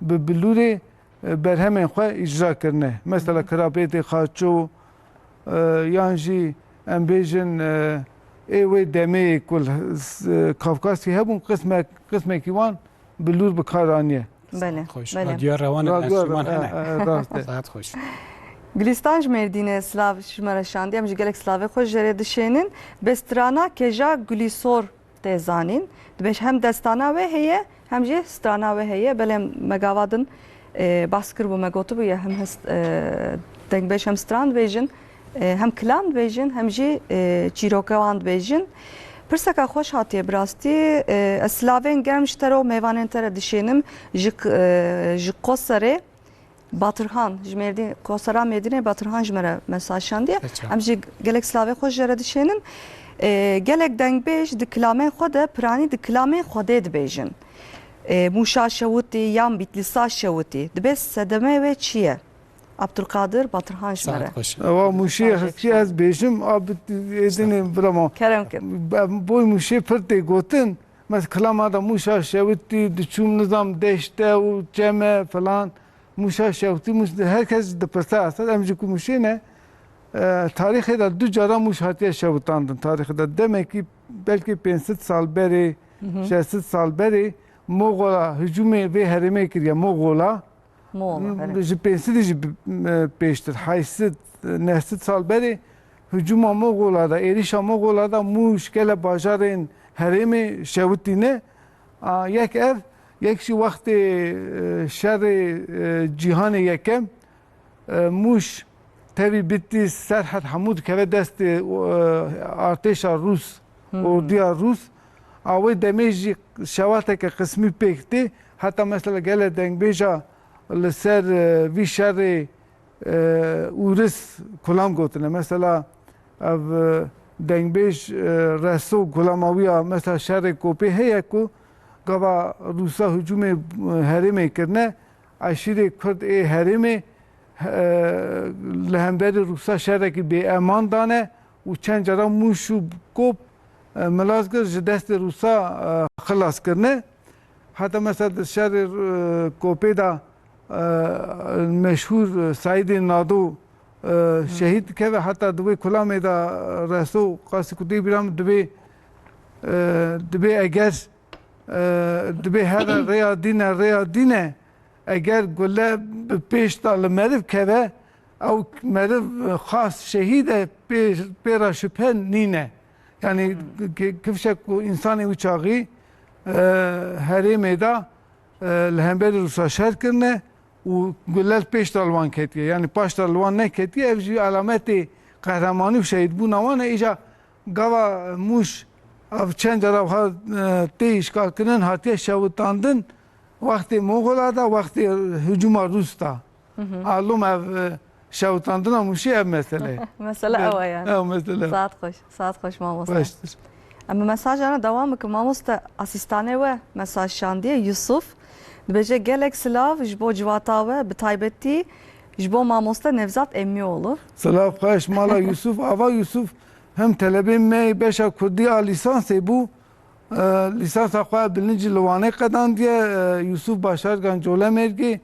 bi bilûrê, e, berhemên xwe îcra kirine. Mesela Kirabêtê Xaço, e, yan jî em bêjin, e, ê wê demê ku li, e, Kafkasyê hebûn, qismek, qismekî wan bilûr bi kar aniye. Belê, Xweş. belê. Radyoya Rewanê Radyo, enstrûman e, hene. e, e, rast e. Saet xweş. Gulîstan ji Mêrdînê silav ji me re şandiye. Em jî gelek silavê xwe ji rê dişênin. Bi strana Keja Gulîsor tê zanîn. Dibêj hem destana wê heye, hem jî strana wê heye. Belê em me gava din, e, bas kiribû, me gotibû ye, hem hest, e, dengbêj hem stran dibêjin. E, hem kilam dibêjin, hem jî, e, çîroka wan dibêjin. Pirseka xweş hatiye bi rastî. E, ez silavên germ ji te re û mêvanên te re dişênim. Ji k-, e, ji Qoserê Batirhan, ji Mêrdîn, Qosera Mêrdînê Batirhan ji me re mesaj şandiye. Peki. Em jî gelek silavê xwe ji re dişênin. E, gelek dengbêj di kilamên xwe de piranî di kilamên Xwedê dibêjin. E, Mûşa şewitî yan Bîtlîsa şewitî. Dibê sedemê wê çi ye? Abdulkadir Batirhan ji me re. Saet xweş. Ewa Mûşê Mesajek hestî şan. ez bêjim, a bi êdinê birama. Kerem kir. Be-, boy Mûşê pir tê gotin. Mes kilama da Mûşa şewitî, diçûm nizam deşte û çeme filan. Mûşa şewtî, Mûş, her kes dipirse esas, em ji ku Mûşê ne, e, tarîxê de du cara Mûş hatiye şewitandin. Tarîxê de demekî belkî pênc sed sal berê, Hı hı. şeş sed sal berê Moxola hicûmê vê herêmê kiriye. Moxola, Moxola, M-, belê. ji pênc sed jî bi-, m-, pêştir, heyt sed, neh sed sal berê hicûma Moxola de, êrîşa Moxola de Mûş gelek bajarên herêmê şewitîne. A, yek ev, yek jî wextê, e, şerê, e, cîhanê yekem, e, Mûş tevî Bitlîs, Serhed hemû dikeve destê, e, artêşa Rûs, Hmm. ordiya Rûs. A wê demê jî şewateke qismî pêk tê. Heta mesela gelek dengbêja li ser, e, vî şerê, e, Ûris kulam gotine. Mesela ev, e, dengbêj, e, Reso kulama wî ya, mesela şerê Kopê heye ku gava Rûsa hicûmê, e, herêmê kirine, eşîrê Kurd ê herêmê, e, li hemberî Rûsa şerekî bêeman dane û çend cara Mûş û Kop, e, Milazgirt ji destê Rûsa, e, xilas kirine. Heta mesela di şerê, e, Kopê de, e, meşhûr, e, Seîdê Nado, e, şehîd dikeve. Heta di wê kulamê de Reso qasî ku tê bîra min dibê, e, dibê eger, e, dibê here rêya dîn e, rêya dîn e, eger gule bi pêş de li meriv keve, ew meriv xas şehîd e, pê, pê re şüphe nîne. Yani ki-, kifşek ku insanê wî çaxî, e, herêmê de, e, li hemberî Rûsa şer kirine û gule li pêş de li wan ketiye. Yani paş de li wan neketiye, ev jî alametê qehremanî û şehîdbûna wan e. Îca gava Mûş ev çend cara wiha, e, tê îşgalkirin, hatiye şewitandin, wextê Moxola de, wextê hicûma Rûs de. Hı hı. A lom ev, e, şewitandina Mûşê ev mesele ye. Mesele ew e yani. Ew mesele. Saet xweş, saet xweş mamoste. Xweştir. Em bi mesajana dewam bikin. Mamoste, asîstanê we mesaj şandiye, Yusuf. Dibêje, gelek silav ji bo civata we, bi taybetî ji bo mamoste Nevzat Emîoğlu. Silav xweş mala Yusuf. Ava Yusuf hem telebê me yê beşa Kurdî a lîsansê bû. E, lîsansa xwe bilincî li Wanê qedandiye. E, Yusuf Başargan Colemêrgê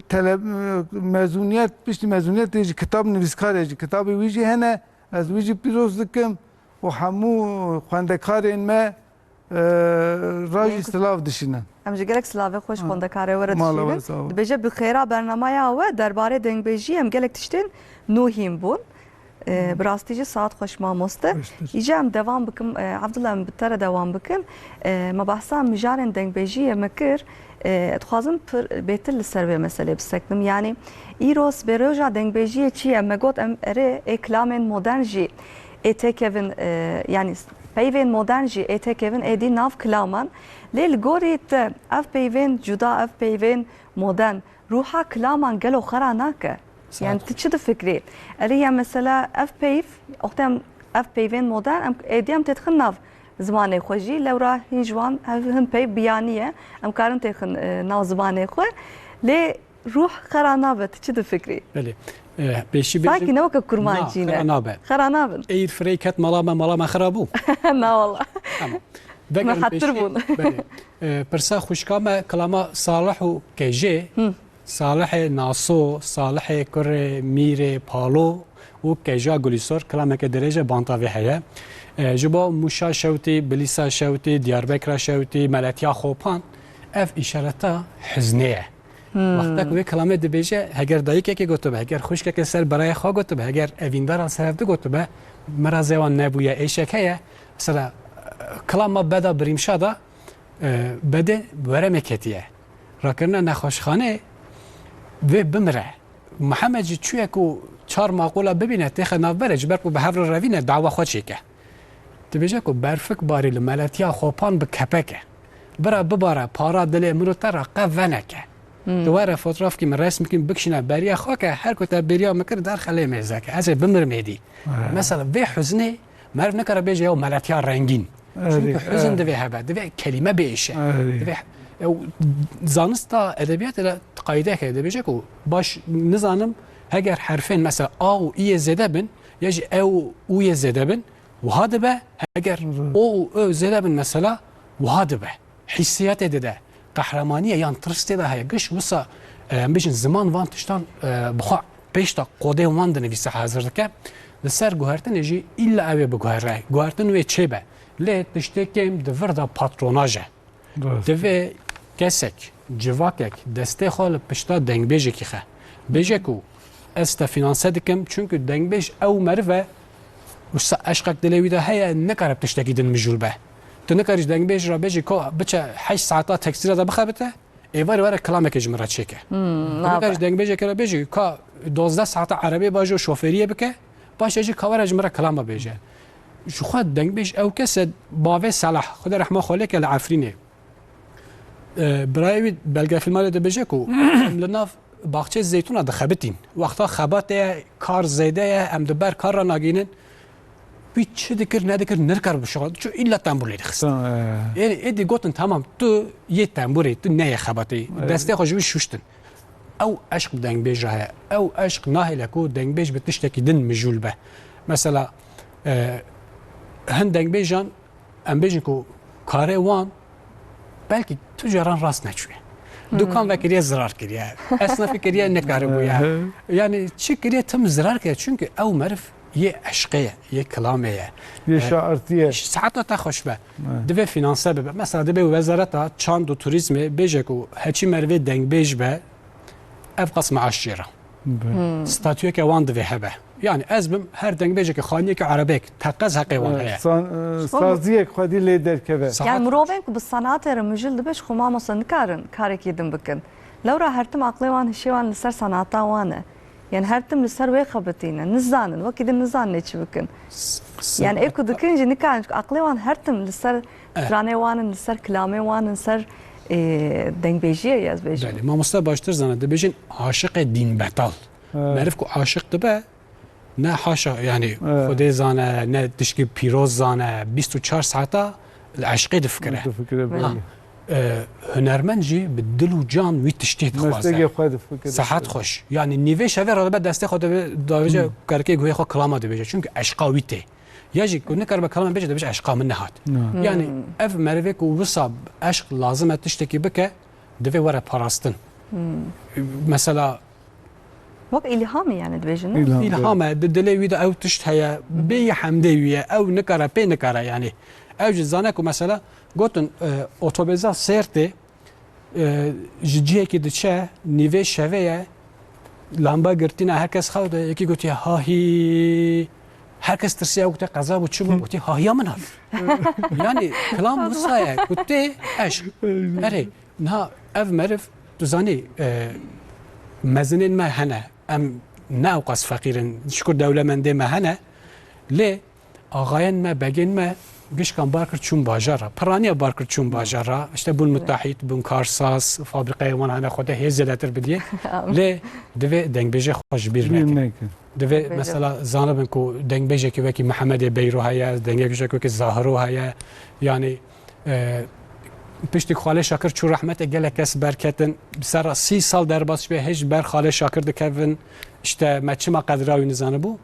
tele-, e, mezûniyet, piştî mezûniyetê jî kitab nivîskar e jî. Kitabê wî jî hene. Ez wî jî pîroz dikim û hemû xwendekarên me, e, ra jî silav dişînin. Em ji gelek silavê xweş xwendekarê we re dişînin. Mala we sağ ol. Dibêje bi xêra bernamaya we derbarê dengbêjiyê em gelek tiştên nû hîn bûn. E, bi rastî jî saet xweş mamoste. Xweştir. Îca em devam bikim, e, Abdullah, em bi te re devam bikim. E, me behsa mijarên dengbêjiyê me kir. E, dixwazim pir bêtir li ser vê meselê biseknim. Yanî îro sibê roja dengbêjiyê çi ye? Me got em erê ê kilamên modern jî ê têkevin, e, yanî peyvên modern jî ê têkevin êdî nav kilaman. Lê li gorî te ev peyvên cuda, ev peyvên modern, ruha kilaman gelo xera nake? Saet. Yani tu çi difikrî? Erê ya mesela ev peyv, wextê em ev peyvên modern, em êdî em têdixin nav zimanê xwe jî, lewra hîn ji wan ev hin peyv biyaniye, em karin têxin, e, nav zimanê xwe. Lê ruh xera nabe, tu çi difikrî? Belê. E, pêşî bêjim. Sankî ne weke kurmancî ne. Na, xera nabe. Xera nabin. Êyîr firey ket mala me, mala me xera bû. Na wala. Tamam. Vegerin pêşî. Mehetir bûn. Belê. E, pirsa xwişka me kilama Salih û Kejê. Hı. Salihê Naso, Salihê kurê Mîrê Palo û Keja Gulîsor, kilameke dirêj e, banta vê heye. E, ji bo Mûşa şewtî, Bilîsa şewtî, Diyarbekira şewtî, Meletiya Xopan, ev îşareta huznê ye. Hmm. Wextek wê kilamê dibêje, heger dayikekê gotibe, heger xwişkeke ser birayê xwe gotibe, heger evîndara ser hev digotibe, mirazê wan nebûye, êşek heye. Mesela, kilama Beda Birîmşa da, e, Bedê weremê ketiye. Rakirine nexweşxanê, vê bimire. Mihemed jî çûye ku çar maqûla bibîne, têxe navberê, ji ber ku bi hev re revîne, dawa xwe çêke. Dibêje ku berfik barî li Meletiya Xopan bi kepek e. Bira bibare, para dilê min û te re qe veneke. Hmm. Tu were fotoğrafkî min, resmikî min bikişîne beriya xwe ke, her ku te beriya min kir, derxe lê mêze ke. Ez ê bimirim êdî. He. Mesela vê huznê meriv nikare bêje ya Meletiya rengîn. Erê, çünkü huzn, erê, divê hebe, divê kelîme biêşe. Erê. Divê, ew, zanista edebiyatê de qaydeke dibêje ku baş nizanim heger herfên mesela A û Î yê zêde bin, ya jî E û U yê zêde bin, wiha dibe, heger, hı hı, O û Ö zêde bin mesela, wiha dibe. Hîssiyatê dide. Qehremaniyê yan tirs tê de heye. Giş wisa e, em bêjin ziman van tiştan, e, bi xwe pêşta qodê wan dinivîse hazir dike. Li ser guhertinê jî îlla ew ê biguhere. Guhertin wê çêbe. Lê tiştê kêm di vir de patronaj e. Rast. Divê kesek, civakek destê xwe li pişta dengbêjekî xe. Bêje ku ez te fînanse dikim, çunku dengbêj ew meriv e, wisa eşqek dilê wî de heye, nikare bi tiştekî din mijûl be. Tu nikarî ji dengbêj re bêjî ku biçe heşt saeta tekstîla de bixebite, êvarê were kilamekê ji min re çêke. Hmm, Tu nikarî ji dengbêjekê re bêjî ka dozdeh saeta erebê bajo şoferiyê bike, paşê jî ka were ji min re kilama bêje. Ji xwe dengbêj ew kes e, bavê Selah, Xwedê rehma xwe lê ke, li Efrînê. E, birayê wî belgefîlma lê dibêje ku em li nav baxçeyê zeytûna dixebitîn. Wexta xebatê ye, kar zêde ye, em di ber kar re nagihînin. Wî çi dikir, nedikir, nirkar bi şixul. Çi îlla tembûr lê dixist. Tamam, e. Ê-, êdî gotin, tamam, tu yê tembûrê, tu neyê xebatê. Evet. Destê xwe ji wî şuştin. Ew eşq bi dengbêj re heye. Ew eşq nahêle ku dengbêj bi tiştekî din mijûl be. Mesela, e, hin dengbêjan em bêjin ku karê wan belkî tu caran rast neçûye. Dukan vekiriye, zirar kiriye. Esnafî kiriye, nekaribûye. Hı hı. Yani çi kiriye, tim zirar kiriye. Çünkü ew meriv yê eşqê ye, yê kilamê ye. Yê E, şairtî ye. Saeta te xweş be. Evet. Divê finanse bibe. Mesela divê wezareta çand û turizmê bêje ku heçî merivê dengbêj be, ev qas maaş jê re. Be. Statuyeke wan divê hebe. Yani ez bim her dengbêjeke xaniyeke erebek, teqez heqê wan Evet, heye. san-, e, Sonra saziyek xwedî lê derkeve. Sa- Yani mirovên ku bi sanatê re mijûl dibe, ji xwe mamoste nikarin karekî din bikin. Lewra her tim aqlê wan, hişê wan li ser sanata wan e. Yani her tim li ser wê xebitîne, nizanin, wekî din nizanin ê çi bikin. S-, s-, Yani ê ku dikin jî nikarin, çünkü aqlê wan her tim li ser Eh. stranê wan in, li ser kilamê wan in, ser, e, dengbêjiyê ye ez bêjim. Belê, mamoste baştir zane, dibêjin aşiqê dînbetal. Evet. Meriv ku aşiq dibe, ne haşa, yani Evet. Xwedê zane, ne tişkî pîroz zane, bîst û çar saeta li eşqê difikire. Difikire, Ha, belê. e, hunermend jî bi dil û can wî tiştê dixwaze. Meslegê xwe difikire. Sehet xweş. Yani nîvê şevê re dibe destê xwe dibe, davêje Hmm. kerkê guhê xwe kilama dibêje. Çünkü eşqa wî tê. Ya jî ku nikaribe kelame bêje, dibêje eşqa min nehat. Na. Yani ev merivê ku wisa eşq lazim e tiştekî bike, divê were parastin. Mesela Wek îlham e yani dibêjin, ne? İlham, İlham evet. e, di dilê wî de ew tişt heye, bêyî hemdê wî ye, ew nikare, pê nikare yani. Ew jî zane ku mesela gotin, e, otobêza Sêrtê, e, ji cihekî diçe, nîvê şevê ye, lamba girtîne, her kes xew de, yekî gotiye, "Hahî." Her kes tirsiye, ew gote, "Qeza bû, çi bû?" Gotiye, "Hahiya min hat." Yani, kilam wisa ye, ku tê eşq. Erê, niha ev meriv, tu zanî, e, mezinên me hene, em ne ewqas feqîr in, şikur dewlemendê me hene, lê Axayên me, begên me gişkan bar kir çûn bajar re. Piraniya bar kir çûn bajar re. İşte bûn mutahît, bûn karsaz, fabrîkeyê wan hene, Xwedê hê zêdetir bidiyê. Lê divê dengbêjê xwe ji bîr Bîr nekin. nekin. Divê Dengbêjê. mesela zanibin ku dengbêjekî wekî Mihemedê Beyro heye, dengbêjekî wekî Zahiro heye. Yani, e, piştî ku Xalê Şakir çû rehmetê gelek kes berketin. Bi ser re sî sal derbas be hê ji ber Xalê Şakir dikevin. İşte me çima qedra wî nizanibû.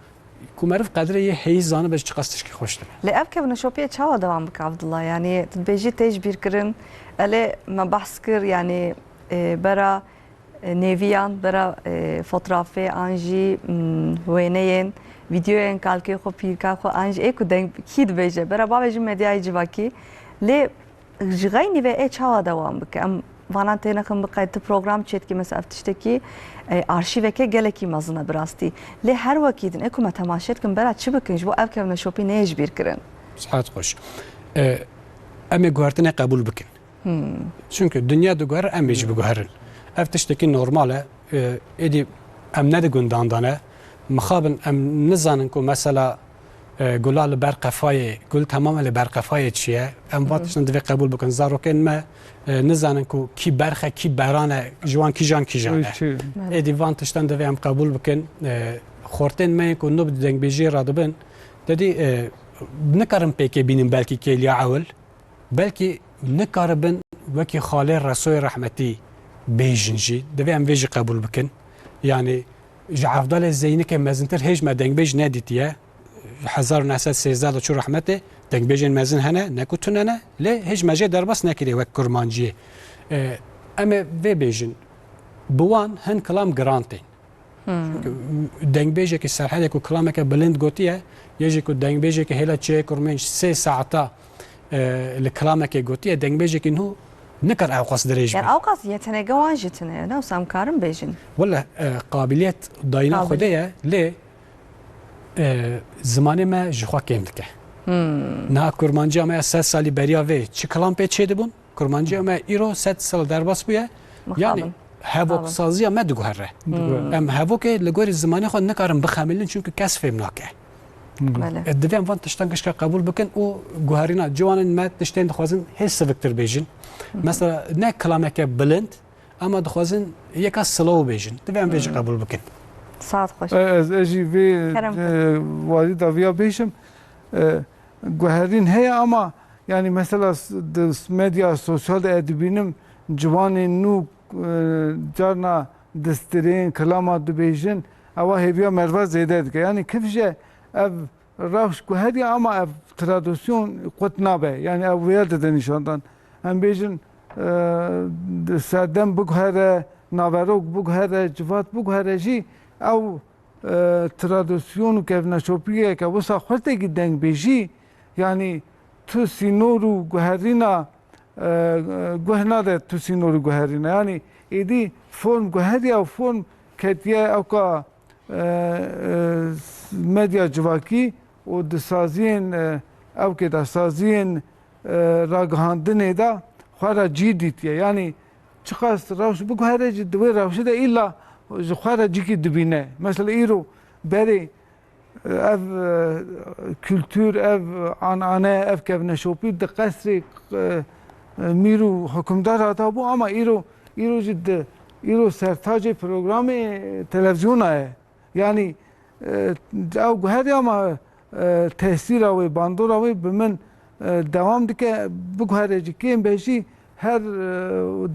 Ku meriv qedrê yê heyî zanibe ji çiqas tişkî xweş dibe. Lê ev kevneşopiyê çawa dewam bike Abdullah? Yani tu dibêjî tê ji bîr kirin. Elê me behs kir yani, e, bera, e, nêviyan, bera, e, fotrafê an jî, mm, wêneyên, vîdeoyên kalkê xwe, pîrka xwe an jî ê ku deng kî dibêje. Bera bavêjin medyayê civakî. Lê Ji xeynî ve ê çawa dewam bike? Em vanan tênexin bi qeyd tu program çêdikî, mesela ev tiştekî, e, arşîveke gelekî mezin e bi rastî. Lê her wekî din ê ku me temaşe dikin bera çi bikin ji bo ev kevneşopî neyê ji bîr kirin? Sihet xweş. E, em ê guhertinê qebûl bikin. Hmm. Çunku dinya diguhere, em ê jî biguherin. Ev tiştekî normal e. E, êdî em ne di gundan de ne. Mixabin em nizanin ku mesela, e, gula li ber qefayê, gul temam e, li ber qefayê çi ye? Em van tiştan divê qebûl bikin. Zarokên me, e, nizanin ku kî berx e, kî beran e, ji wan kîjan kîjan e. Çi? Êdî van tiştan divê em qebûl bikin. E, xortên me yên ku nû bi dengbêjiyê radibin, dedî, e, nikarin pêkê bînin belkî kêliya ewil. Belkî nikaribin wekî Xalê Resoyê rehmetî bêjin jî, divê em vê jî qebûl bikin. Yanî ji Evdalê Zeynikê mezintir hêj me dengbêj nedîtiye. Hezar û neh sed sêzdeh de çû rehmetê, dengbêjên mezin hene, ne ku tune ne, lê hêj me jê derbas nekiriye wek kurmanciyê. E, em ê vê bêjin. Bi wan hin kilam giran tên. Çünkü dengbêjekî Serhedê ku kilameke bilind gotiye, yê jî ku dengbêjekî hêla çiyê kurmênc sê saeta, e, li kilamekê gotiye, dengbêjekî nû nikar ewqas dirêj be. Yani ewqas yetenege wan jî tune ye, ne wisa em karin bêjin. Wele, e, qabiliyet dayîna Xwedê ye, lê, e, zimanê me ji xwe kêm dike. Niha kurmanciya me ya sed salî beriya vê çi kilam pê çêdibûn? Kurmanciya me îro sed sal derbas bûye. Mixabin. Yani hevoksaziya me diguhere. Em hevokê li gorî zimanê xwe nikarin bixemilin, çünkü kes fêm nake. Belê. E, divê em van tiştan gişka qebûl bikin û guherîna ciwanên me tiştên dixwazin hê siviktir bêjin. Mesela ne kilameke bilind, ama dixwazin yeka slow bêjin. Divê em vê jî qebûl bikin. Saet xweş. E, ez, ez jî vê, Kerem e, warî daviya bêjim. E, guherîn heye ama, yani mesela s-, di s-, medya sosyal de ez dibînim ciwanên nû, e, carna distirên, kilama dibêjin, ewa hêviya merva zêde dike. Yani kifje ev rewş guheriya ama ev tradisyon qut nabe. Yani ev wêya dide nîşandan. Em bêjin, e, di serdem biguhere, naverok biguhere, civat biguhere jî ew e, tradisyon û kevneşopiyeke wisa xurtekî dengbêjî, yanî tu sînor û guherîna, e, e, guh nade tu sînor û guherîna. Yanî êdî form guheriya û form ketiye ewka, e, e, medya civakî û di saziyên, e, ewkê de saziyên, e, ragihandinê de xwe re cî dîtiye. Yanî çiqas rewş biguhere jî, di wê rewşê de îlla ji xwe re cîkî dibîne. Mesela îro berê, e, ev, e, kultur, ev anane, ev kevneşopî di qesrê, e, e, mîr û hukimdar hata bû, ama îro, îro jî di, îro sertacê programê televizyona ye. Yanî, e, ew guheriya me, e, tesîra wê, bandora wê bi min, e, dewam dike. Biguhere jî kêm be jî her, e,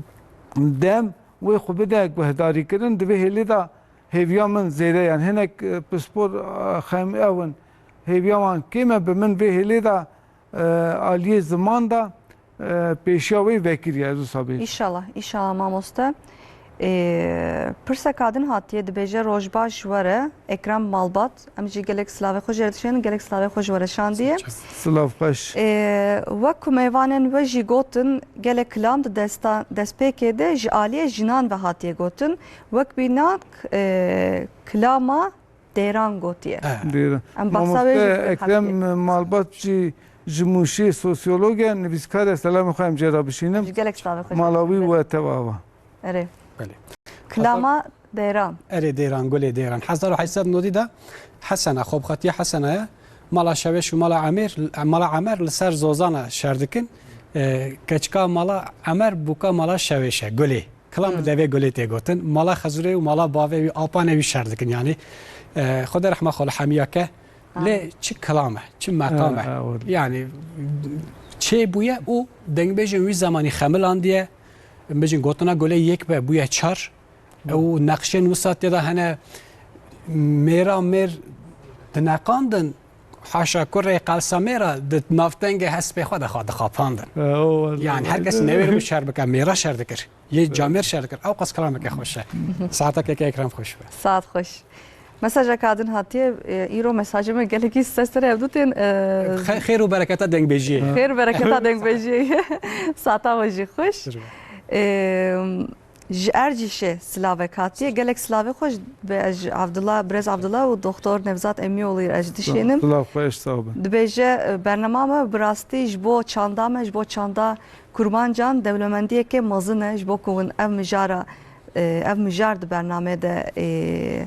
dem wê xwe bide guhdarîkirin. Di vê hêlê de hêviya min zêde ye. Hinek, e, pispor, e, xem ew in. Hêviya wan kêm e, bi min vê hêlê de e, aliyê ziman de, e, pêşiya wê vekiriye, ez wisa bêjim. Înşallah, înşallah mamoste. E, pirseka din hatiye, dibêje, "Roj baş ji we re, Ekrem Malbat." Em jî gelek silavê xwe jê re dişênin, gelek silavê xwe ji we re şandiye. Silav xweş. E, wek ku mêvanên we jî gotin, gelek kilam di desta-, destpêkê de ji aliyê jinan ve hatiye gotin. Wek bînak, e, kilama Dêran gotiye. Dêran. Em behsa wê jî Mamoste Ekrem Malbat jî ji Mûşê sosyolog e, nivîskar e, selamê xwe em jê re bişînim. Ji gelek slavê xwe. Mala wî û we tev ava. Erê. Belê. Kilama Dêran. Erê Dêran, gulê Dêran. Hezar û heşt sed nodî de Hesena, xwe bi xetiya Hesena ye. Mala Şewêş û Mala Emêr, Mala Emer li ser Zozana şer dikin. E, keçika Mala Emer bûka Mala Şewêş e, gulê. Kilam bi devê gulê tê gotin. Mala xezûrê û mala bavê wî, apanê wî şer dikin, yanî, e, Xwedê rehma xwe li hemiya ke. Lê çi kilam e, çi meqam e. Yanî çê bûye û dengbêjên wî zemanî xemilandiye. Em bêjin gotina gulê yek be bûye çar. Ew neqşên wisa tê de hene, mêra mêr dineqandin, haşa kurê qelsa mêra di navtengê hespê xwe de xwe dixapandin. Yanî her kes newêr bû şer bike, mêra şer dikir. Yê camêr şer dikir. Ew qas kilameke xweş e. Saetekeke Ekrem xweş be. Saet xweş. Mesajeka din hatiye, e, îro mesajê me gelekî ser serê hevdû tên, e, Xe-, xêr û bereketa dengbêjiyê. Xêr bereketa dengbêjiyê. Saeta we jî xweş. E, ji Ercîşê silavek hatiye. Gelek silavê xweş be, ez ji Abdullah, birêz Abdullah û Doktor Nevzat Emîoğlu re ez dişênim. Silav xweş, sağ bin. Dibêje, e, bernama me bi rastî ji bo çanda me, ji bo çanda Kurmancan dewlemendiyeke mezin e, ji bo ku hûn ev mijara, e, ev mijar di bernameyê de, e,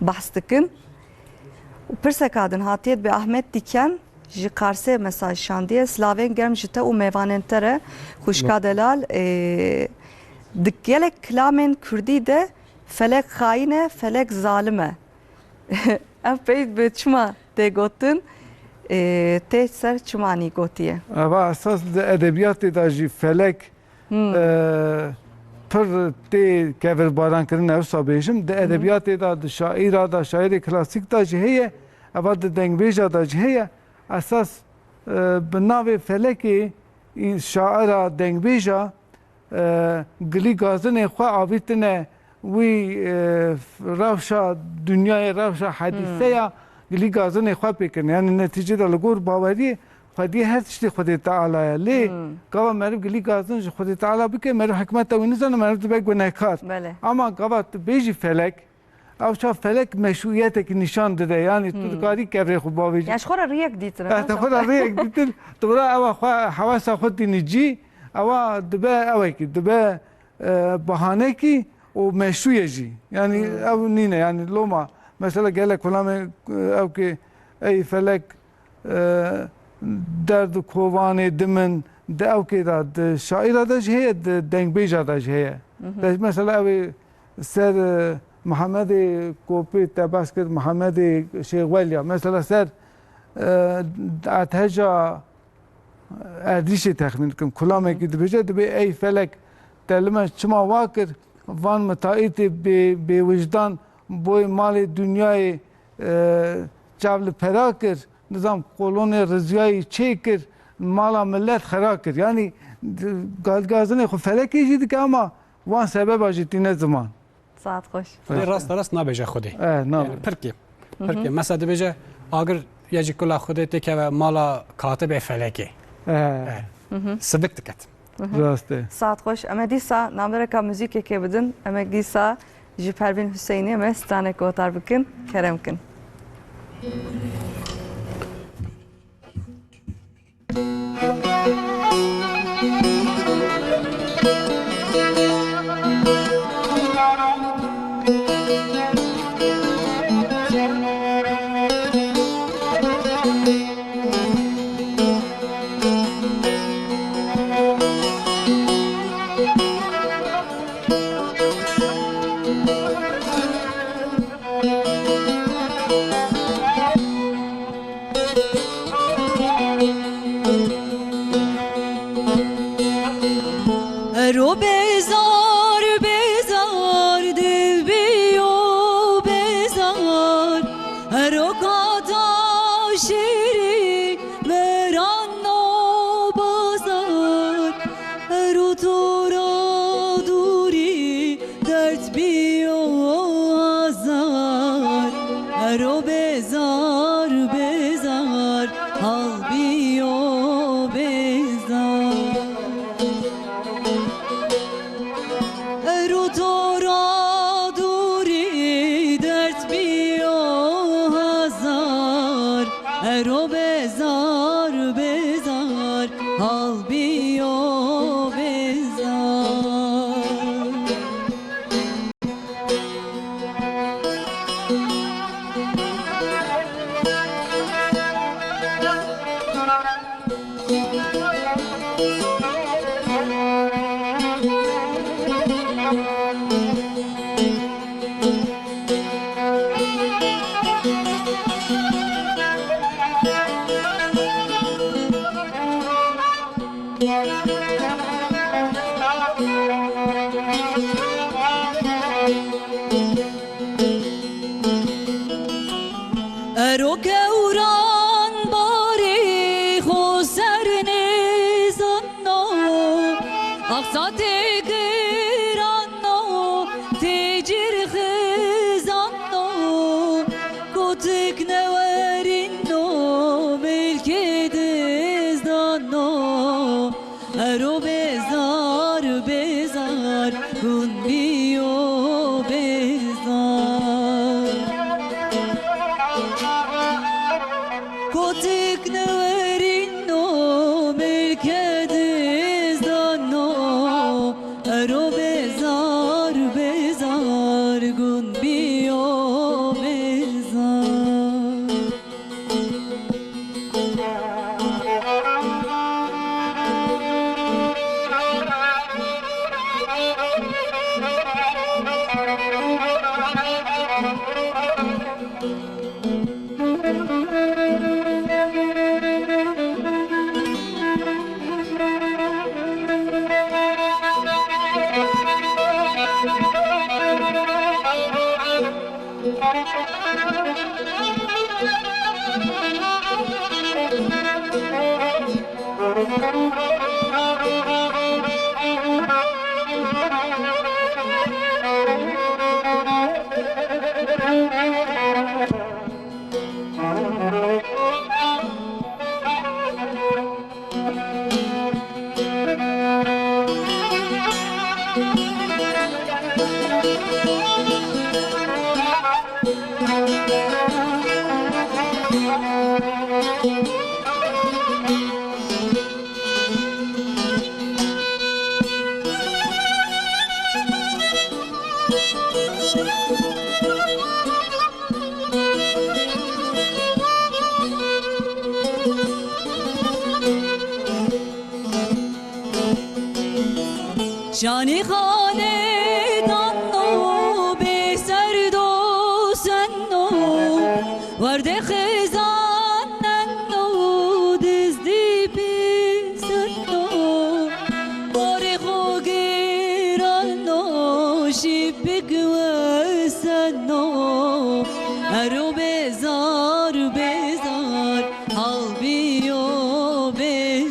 behs dikin. Û pirseka din hatiye, bi Ahmet Diken ji Qarsê mesaj şandiye. Silavên germ ji te û mêvanên te re, xwişka delal. E, di gelek kilamên kurdî de felek xayîn e, felek zalim e. Ev peyv bi çima tê gotin, e, tê ser çimanî gotiye? Eva esas di edebiyatê de jî felek, e, pir tê kevirbarankirin, ez wisa bêjim. Di edebiyatê de, di şaîra de, şaîrê klasîk de jî heye, eva di dengbêja de jî heye. Esas, e, bi navê felekê, şaira, dengbêja, e, gilî gazinê xwe avîtine wî, e, rewşa dinyayê, rewşa hedîseya gilî gazinê xwe pê kirin. Yanî netîcê de li gor baweriyê xwediyê her tiştê Xwedê Teala ye. Lê gava meriv gilî gazin ji Xwedê Teala bike, meriv hikmeta wî nizane, meriv dibe gunehkar. Belê. Ama gava tu bêjî felek, ew çax felek meşruiyetekî nîşan dide. Yanî tu dikarî kevrê xwe bavêjî. Ya ji xwe re riyek dîtin, Eh, te xwe re riyek dîtin. Tu bira ewa xwe, hewesa xwe tînî cî, ewa dibe ewekî, dibe, e, bahanekî û meşrû ye jî. Yanî ew nîne, yanî loma. Mesela gelek kulamê, e, ew ki ey felek, e, derd û kovanê dimin, di ew kê de, di şaîra de jî heye, di dengbêja de jî heye. De mesela ew ê ser, e, Mihemedê Kopî te behs kir, Mihemedê Şêxwelya. Mesela ser, e, Etheja Erdîşê texmîn dikim. Kulamekî dibêje, dibê ey felek te li me çima wa kir? Van mitaîtê bê, bêwijdan boy malê dinyayê, e, çav li pera kir, nizam kolonê riziyayî çê kir, mala millet xera kir. Yanî, d-, galgazinê xwe felekê jî dike ama wan sebeba jî tîne ziman. Saet xweş. Xwedê rast rast nabêje Xwedê. Eh, nabêje. Yani, pirkê. Pirkê. Mesela dibêje, agir ya jî kula Xwedê têkeve mala katibê felekê. Eh. Eh. Sidik diket. Rast e. Saet xweş. Em ê dîsa namereka muzîkekê bidin. Em ê dîsa ji Pervîn Huseyinê em ê stranek gotar bikin. Kerem kin. Ero bezar, bezar, dev biyo bezar. Ero kata şêrî veranno bazar. Ero to ra dûrî dert biyo azar. Ero bezar, bezar, hal biyo bezar. Ero to ra dûrî dert biyo hazar. Ero bezar, bezar, hal biyo bezar. Ero kewran barê xo ser nêzanno, axsa tê giranno, tê cîr xizanno, kotik newerîno, milkê dizdanno. Ero bezar, bezar, hûn biyo bezar. Kotik newerîno, milke dizdano. Ero bezar, bezar, hûn biyo bezar. Canî xanê danno bê ser do senno, werdê xizan nenno dizdî pî senno, barê xo gêrano şîpik we senno, ero bêzar bêzar hal bîyo bêzar.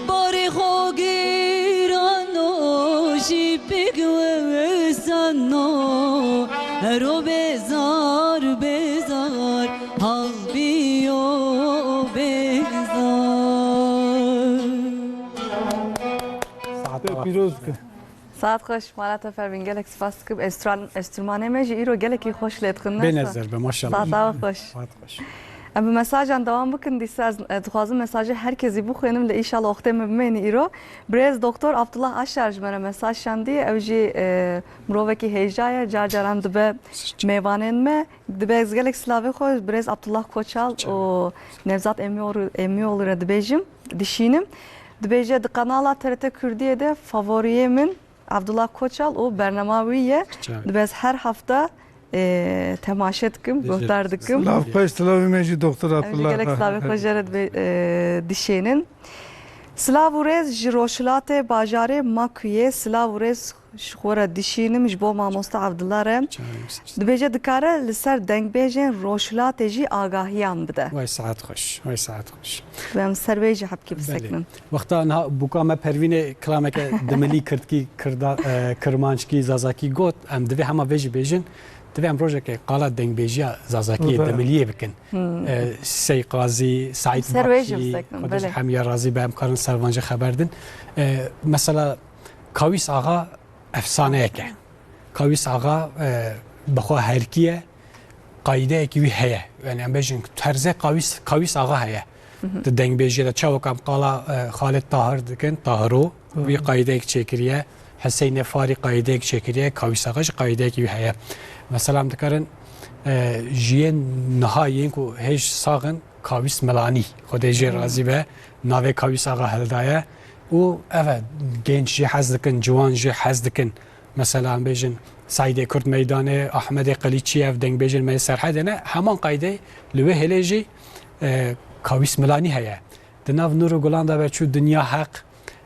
Barê xo girano, şîpik wesano, ero bêzar bêzar, hal bîyo bêzar. Saet pîroz bikin. Saet xweş, mala te fevbîn, gelek spas dikim. Estran-, enstrûmanê me jî îro gelekî xweş lê dixin, ne? Bê nezer be, maşallah. Saeta we xweş. Saet xweş. Em bi mesajan dewam bikin, dîsa ez, e, dixwazim mesajê her kesî bixwînim, lê îşallah wextê min bimênî îro. Birêz Doktor Abdullah Aşar ji me re mesaj şandiye, ew jî, e, mirovekî hêja ye, car caran dibe mêvanên me. Dibe ez gelek silavê xwe birêz Abdullah Koçal û Nevzat Emîoğlu, Emîoğlu re dibêjim, dişînim. Dibêje, di kanala T R T Kurdiyê de favoriyê min Abdullah Koçal û bernama wî ye. Çawa? Dibe ez her hefta, e, temaşe dikim, guhdar dikim. Silav xweş, silavê me jî Doktor Abdullah. Em jî gelek silavê xwe jê re dibe-, e, dişênin. Silav û rêz ji Rojhilatê bajarê Makuyê. Silav û rêz ji xwe re dişînim ji bo mamoste Abdullah re. Çawa? Dibêje, dikare li ser dengbêjên Rojhilatê jî agahiyan bide. Way saet xweş, way saet xweş. Em ser wê jî hepkî bisekinin. Belê. Wexta niha bûka me Pervînê kilameke dimilî kirdkî, kirda-, e, kirmanckî, zazakî got, em divê hema vê jî bêjin, divê em rojekê qala dengbêjiya zazakiyê dimiliyê bikin. E, Sey Qazî, Saîd Bakşî, Xwedê ji hemiya razî be, em karin ser van jî xeber din. E, mesela Kawîs Axa efsaneyek e. Kawîs Axa, e, bi xwe herkî ye, qaydeyekî wî heye. Yani em bêjin terzê Kawîs, Kawîs Axa heye. Di dengbêjiyê de çawa ku em qala, e, Xalid Tahir dikin, Tahiro, wî qaydeyek çêkiriye. Heseynê Farî qaydeyek çêkiriye, Kawîs Axa jî qaydeyekî wî heye. Mesela em dikarin, e, ji yên niha yên ku hêj sax in, Kawîs Milanî, Xwedê jê razî be, navê Kawîs Axa hildaye û ev e, genç jî hez dikin, ciwan jî hez dikin. Mesela em bêjin Seîdê Kurd Meydanê, Ahmedê Qilîçî, ev dengbêjên me yê Serhedê ne, heman qaydeyê li wê hêlê jî, e, Kawîs Milanî heye. Di nav Nûr û Gulan de be çû Dinya Heq,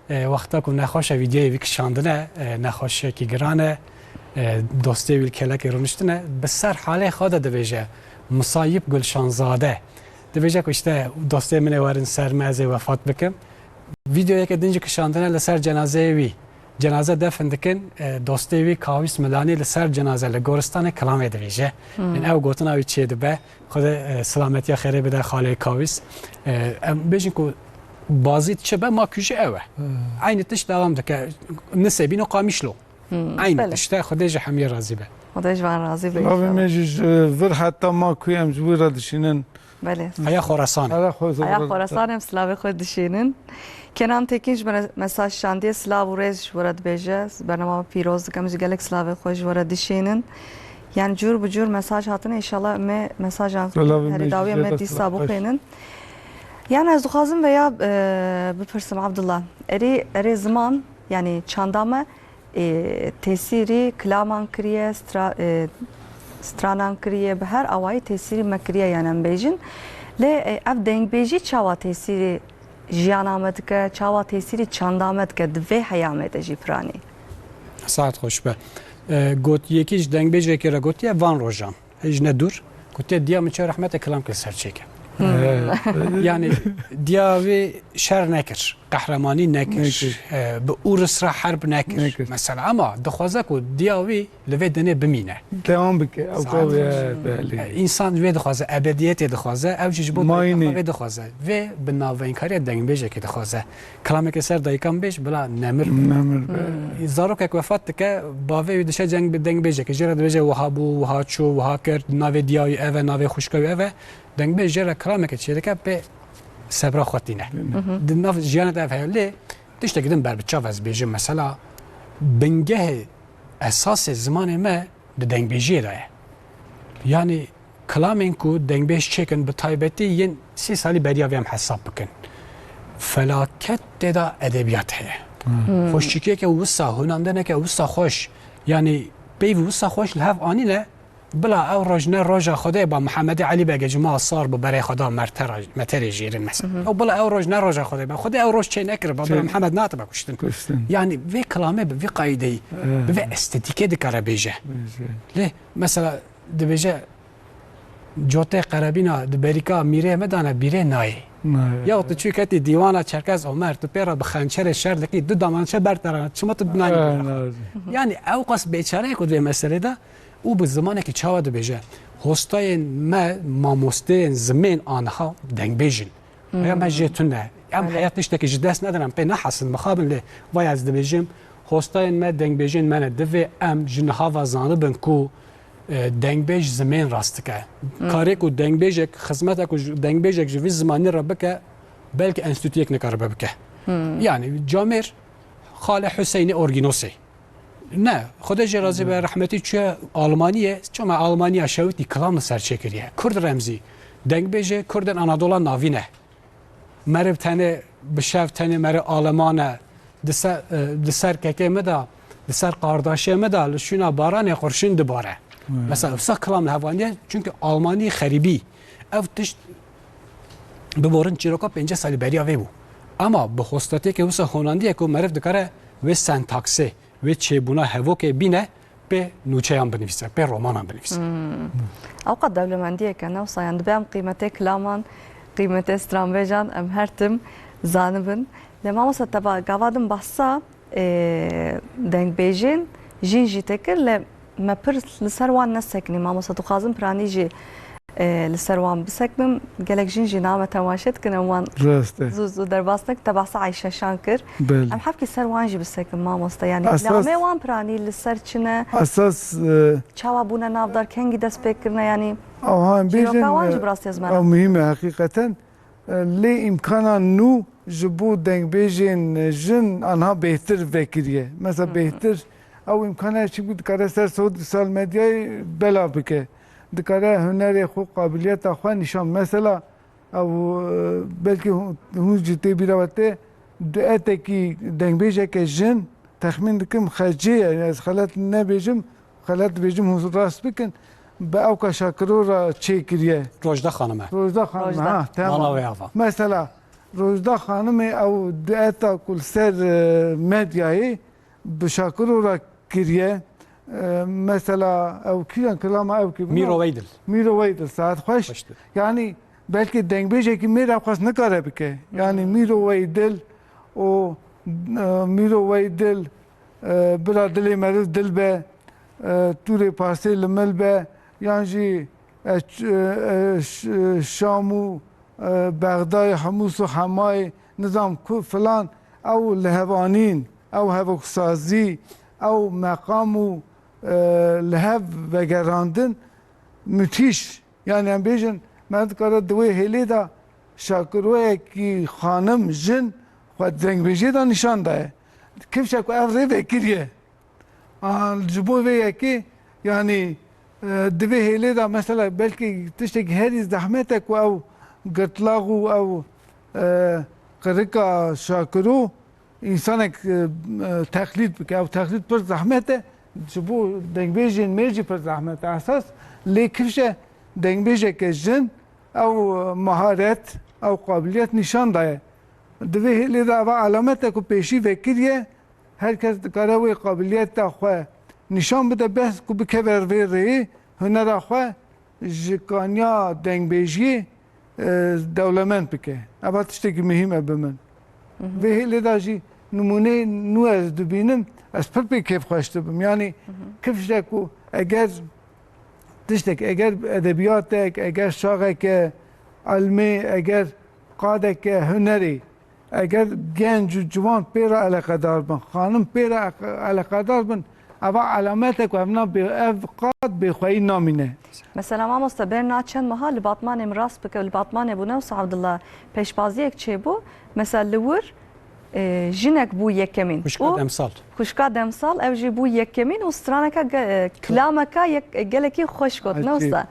e, wexta ku nexweş e, vîdeoyê wî kişandine, e, nexweşiyekî giran e, e, dostê wî li kelekê rûniştine, bi ser halê xwe de dibêje, Musayîb Gulşanzade. Dibêje ku işte dostê min ê werin ser me, ez ê wefat bikim. Vîdeoyeke din jî kişandine li ser cenazeyê wî. Cenaze defin dikin, e, dostê wî Kawîs Milanî li ser cenaze li goristanê kilamê dibêje. Hmm. Ên ew gotina wî çê dibe. Xwedê, e, silametiya xêrê bide xalê Kawîs. E, em bêjin ku bazî çi be, Makû jî ew e. Hmm. Eynî tişt dewam dike. Nisêbîn û Qamişlo. Hmm, eynî tişt e. Xwedê ji hemiyê razî be. Xwedê ji van razî be. Silavê me jî ji vir heta Makû em ji wî re dişînin. Belê. Heya Xorasanê. Heya Xorasanê em silavê xwe dişînin. Kenan Tekin ji me re mesaj şandiye, silav û rêz ji we re dibêje. Bernama we pîroz dikim, jî gelek silavê xwe ji we re dişînin. Yani cûr bi cûr mesaj hatine, înşallah em ê mesajan herî dawî em ê dîsa bixwînin. Yani ez dixwazim veya, e, bipirsim Abdullah. Erê, erê ziman, yani çanda me, e, tesîrî kilaman kiriye, stra-, e, stranan kiriye, bi her awayî tesîrî me kiriye, yani em bêjin. Lê, e, ev dengbêjî çawa tesîrî jiyana me dike, çawa tesîrî çanda me dike, di vê heyamê de jî piranî? Saet xweş be. E, got, yekî ji dengbêjekê re gotiye van rojan. Hej ne dûr. Gotiye, diya min çawa rehmete kilam kir ser çêke. Hmm. Yani diya wî şer nekir, qehremanî nekir, nekir. E, bi Ûris re herb nekir. Nekir. Mesela ama dixwaze ku diya wî li vê dinê bimîne. Devam bike. Ew ka wê, belê. E, însan wê dixwaze, ebediyetê dixwaze, ew jî ji bo mayînê wê dixwaze. Vê bi navbeynkariya dengbêjekê dixwaze. Kilameke ser dayika min bêj, bila nemir be. Nemir be. Hmm. Zarokek wefat dike, bavê wî dişe ceng bi dengbêjekê. Jê re dibêje, wiha bû, wiha çû, wiha kir, navê diya wî ev e, navê xwişka wî ev e. Dengbêj jê re kilameke çêdike, pê sebra xwe tîne. Hı hı. Di nav jiyana de ev heye. Lê tiştekî din ber bi çav ez bêjim, mesela bingehê esasê zimanê me di dengbêjiyê de ye. Yanî kilamên ku dengbêj çêkin, bi taybetî yên sî salî beriya vê em hesab bikin. Felaket tê de edebiyat heye. Xweşikiyeke wisa, hunandineke wisa xweş. Yani peyv wisa xweş li hev anîne. Bila ew roj ne roja Xwedê ba Mihemedê Elî Bege cuma sar bi berê xwe da mertera, meterê jêrin mesela. Ew bila ew roj ne roja Xwedê be. Xwedê ew roj çê nekiriba, bila Mihemed nehatibe kuştin. Kuştin. Yani vê kilamê bi vî qaydeyî, bi vê estetîkê dikare bêje. Lê mesela dibêje, cotê qerebîna di berîka mîrê me dane bîrê nayê. Nayê. Ya tu çû ketî dîwana Çerkez Omer, tu pê re bi xençerê şer dikî, du damançe ber te re, çima tu nayê? Yani ew qas bêçare ye ku di vê meselê de û bi zimanekî çawa dibêje. Hostayên me, mamosteyên zimên aniha dengbêj in. Heya me jê tune. Em heya tiştekî ji dest nedin, em pê nehesin, mixabin lê vay ez dibêjim. Hostayên me, dengbêjên me ne. Divê em ji niha ve zanibin ku e, dengbêj zimên rast dike. Karê ku dengbêjek, xizmeta ku ji, dengbêjek ji vî zimanî re bike, belkî enstîtuyek nikaribe bike. Yani camêr Xalê Huseynê Orgînosê. Ne, Xwedê jê razî be, rehmetî çûye Almaniyê, çima Almaniya şewitî kilam li ser çêkiriye. Kurd Remzî, dengbêjê Kurdên Anadola Navîn e. Meriv tenê bi şev tenê meriv Aleman e. Di ser, e, di ser kekê min de, di ser qardaşê min de li şûna baranê qurşîn dibare. Mesela wisa kilam li hev aniye, çunke Almanî xerîbî. Ev tişt biborin çîroka pêncî salî beriya vê bû. Ema bi hostatiyeke wisa honandiye ku meriv dikare wê sentaksê, wê çêbûna hevokê bîne, pê nûçeyan binivîse, pê romanan binivîse. Ewqas dewlemendiyeke ne wisa, yani dibe em qîmetê kilaman, qîmetê stranbêjan em her tim zanibin. Lê mamoste, te ba gava din behsa, e, dengbêjên jîn jî tê kir, lê me pir li ser wan nesekinî. Mamoste, dixwazim piranî jî e, li ser wan bisekbim. Gelek jin jî name temaşe dikin, em wan Rast e. zû zû derbas nekin. Te behsa Eyşeşan kir. Belê. Em hevkî ser wan jî bisekin, mamoste. Yani Esas kilamê wan piranî li ser çi ne? Esas, e, Çawa bûne navdar, kengî dest pê kirine, yani Aha, em çîroka bêjin, wan e, jî bi rastî ez merak ew muhîm e heqîqeten. E, lê îmkana nû ji bo dengbêjên jin anha bêhtir vekiriye. Mesela bêhtir, ew îmkana çi dikare ser sosyal medyayê belav bike. Dikare hunerê xwe, qabiliyeta xwe nîşan. Mesela, ew, e, belkî hû-, hûn jî tê bîra we tê, duetekî dengbêjeke jin, texmîn dikim xecê ye, ez xelet nebêjim, xelet dibêjim hûn rast bikin, bi ewka Şakiro re çêkiriye. Rojda Xanim e. Rojda Xanim e, Rojda. Ha, tamam. Mala wê ava. Mesela, Rojda Xanimê ew dueta ku li ser, e, medyayê bi Şakiro re kiriye. E, mesela ew kîjan kilama ew kî Mîro Weydil. Mîro Weydil, saet xweş. Xweş dibî. Yani belkî dengbêjekî mêr ew qas nikare bike. Yani Mîro Weydil û, e, Mîro Weydil, e, bira dilê meriv dil be, e, tûrê parsê li mil be, yan jî, e, ç-, e, e, ş-, e, Şam û e, Bexdayê, Hemûs û Hemayê, nizam ku filan, ew lihevanîn, ew hevoksazî, ew meqam û, e, li hev vegerandin, müthiş. Yani em bêjin, me dikare di wê hêlê de Şakiroyekî xanim, jin, xwe dengbêjê de nîşan daye. Kifşe ku ev rê vekiriye. A, ji bo vê yekê, yanî, e, di vê hêlê de mesela belkî tiştekî herî zehmet e ku ew girtlax û ew, e, qirika Şakiro însanek, e, e, teqlîd bike. Ew teqlîd pir zehmet e. Ji bo dengbêjên mêr jî pir zehmet e. Esas lê kifşe dengbêjeke jin ew, e, maharet, ew qabiliyet nîşan daye. Di vê hêlê de eva alamet e ku pêşî vekiriye. Her kes dikare wê qabiliyeta xwe nîşan bide, bes ku bikeve vê rêyê, hunera xwe ji kaniya dengbêjiyê, e, dewlemend bike. Eva tiştekî muhîm e bi min. Vê hêlê de jî nimûneyê nû ez dibînim, ez pir pê kêfxweş dibim. Yanî kifşe ku eger tiştek, eger edebiyatek, eger şaxeke, ilmê, eger qadeke hunerê, eger genc û ciwan pê re eleqedar bin, xanim pê re eleqedar bin, eva alamet e ku ev na bê-, ev qad bêxweyî namîne. Mesela mamoste, berna çend meha li Batmanê, min rast bike, li Batmanê bû, ne wisa Abdullah, pêşbaziyek çêbû. Mesela li wir, e, jinek bû yekemîn. Xwişka Demsal. Xwişka Demsal, ew jî bû yekemîn û straneka ge-, e, kilameka yek-, gelekî xweş got, ne wisa.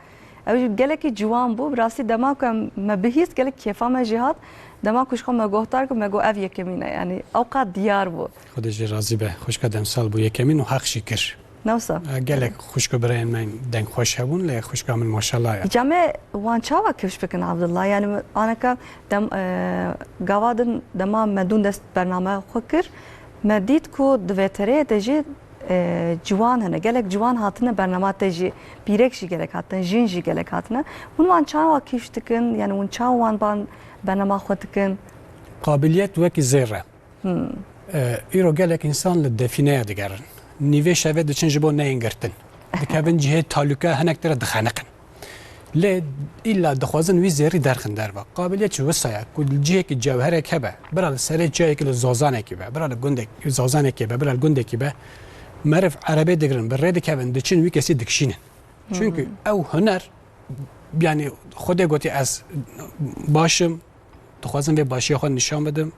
Ew jî gelekî ciwan bû. Bi rastî dema ku em me bihîst, gelek kêfa me jî hat. Dema ku ji xwe me guhdar kir, me got ev yekemîn e. Yanî ew qat diyar bû. Xwedê jê razî be. Xwişka demsal bû yekemîn û heq jî kir. Ne wisa? E, gelek xwişk û birayên me dengxweş hebûn, lê xwişka min maşallah ye. Îca me wan çawa kifş bikin, Abdullah? Yanî aneka dem, e, gava din dema me dûn dest bername xwe kir, me dît ku di V T R'yê de jî, e, ciwan hene. Gelek ciwan hatine bernama te jî, pîrek jî gelek hatine, jin jî gelek hatine. Hûn wan çawa kifş dikin? Yanî hûn çawa wan ban bernama xwe dikin? Qabiliyet wekî zêr e. E, îro gelek însan li defîneya digerin. Nîvê şevê diçin ji bo neyên girtin. Dikevin cihê talûke, hinek tira dixeniqin. Lê îlla dixwazin wî zêrî derxin derva. Qabiliyet jî wisa ye ku li cihekî cewherek hebe, bira li serê çiyayekî li zazanekî be, bira li gundek, zazanekê be, bira li gundekî be, meriv erebê digirin, bi rê dikevin, diçin wî kesî dikişînin. Çünkü ew huner, yani Xwedê gotî ez baş im, dixwazim vê başiya xwe nîşan bidim.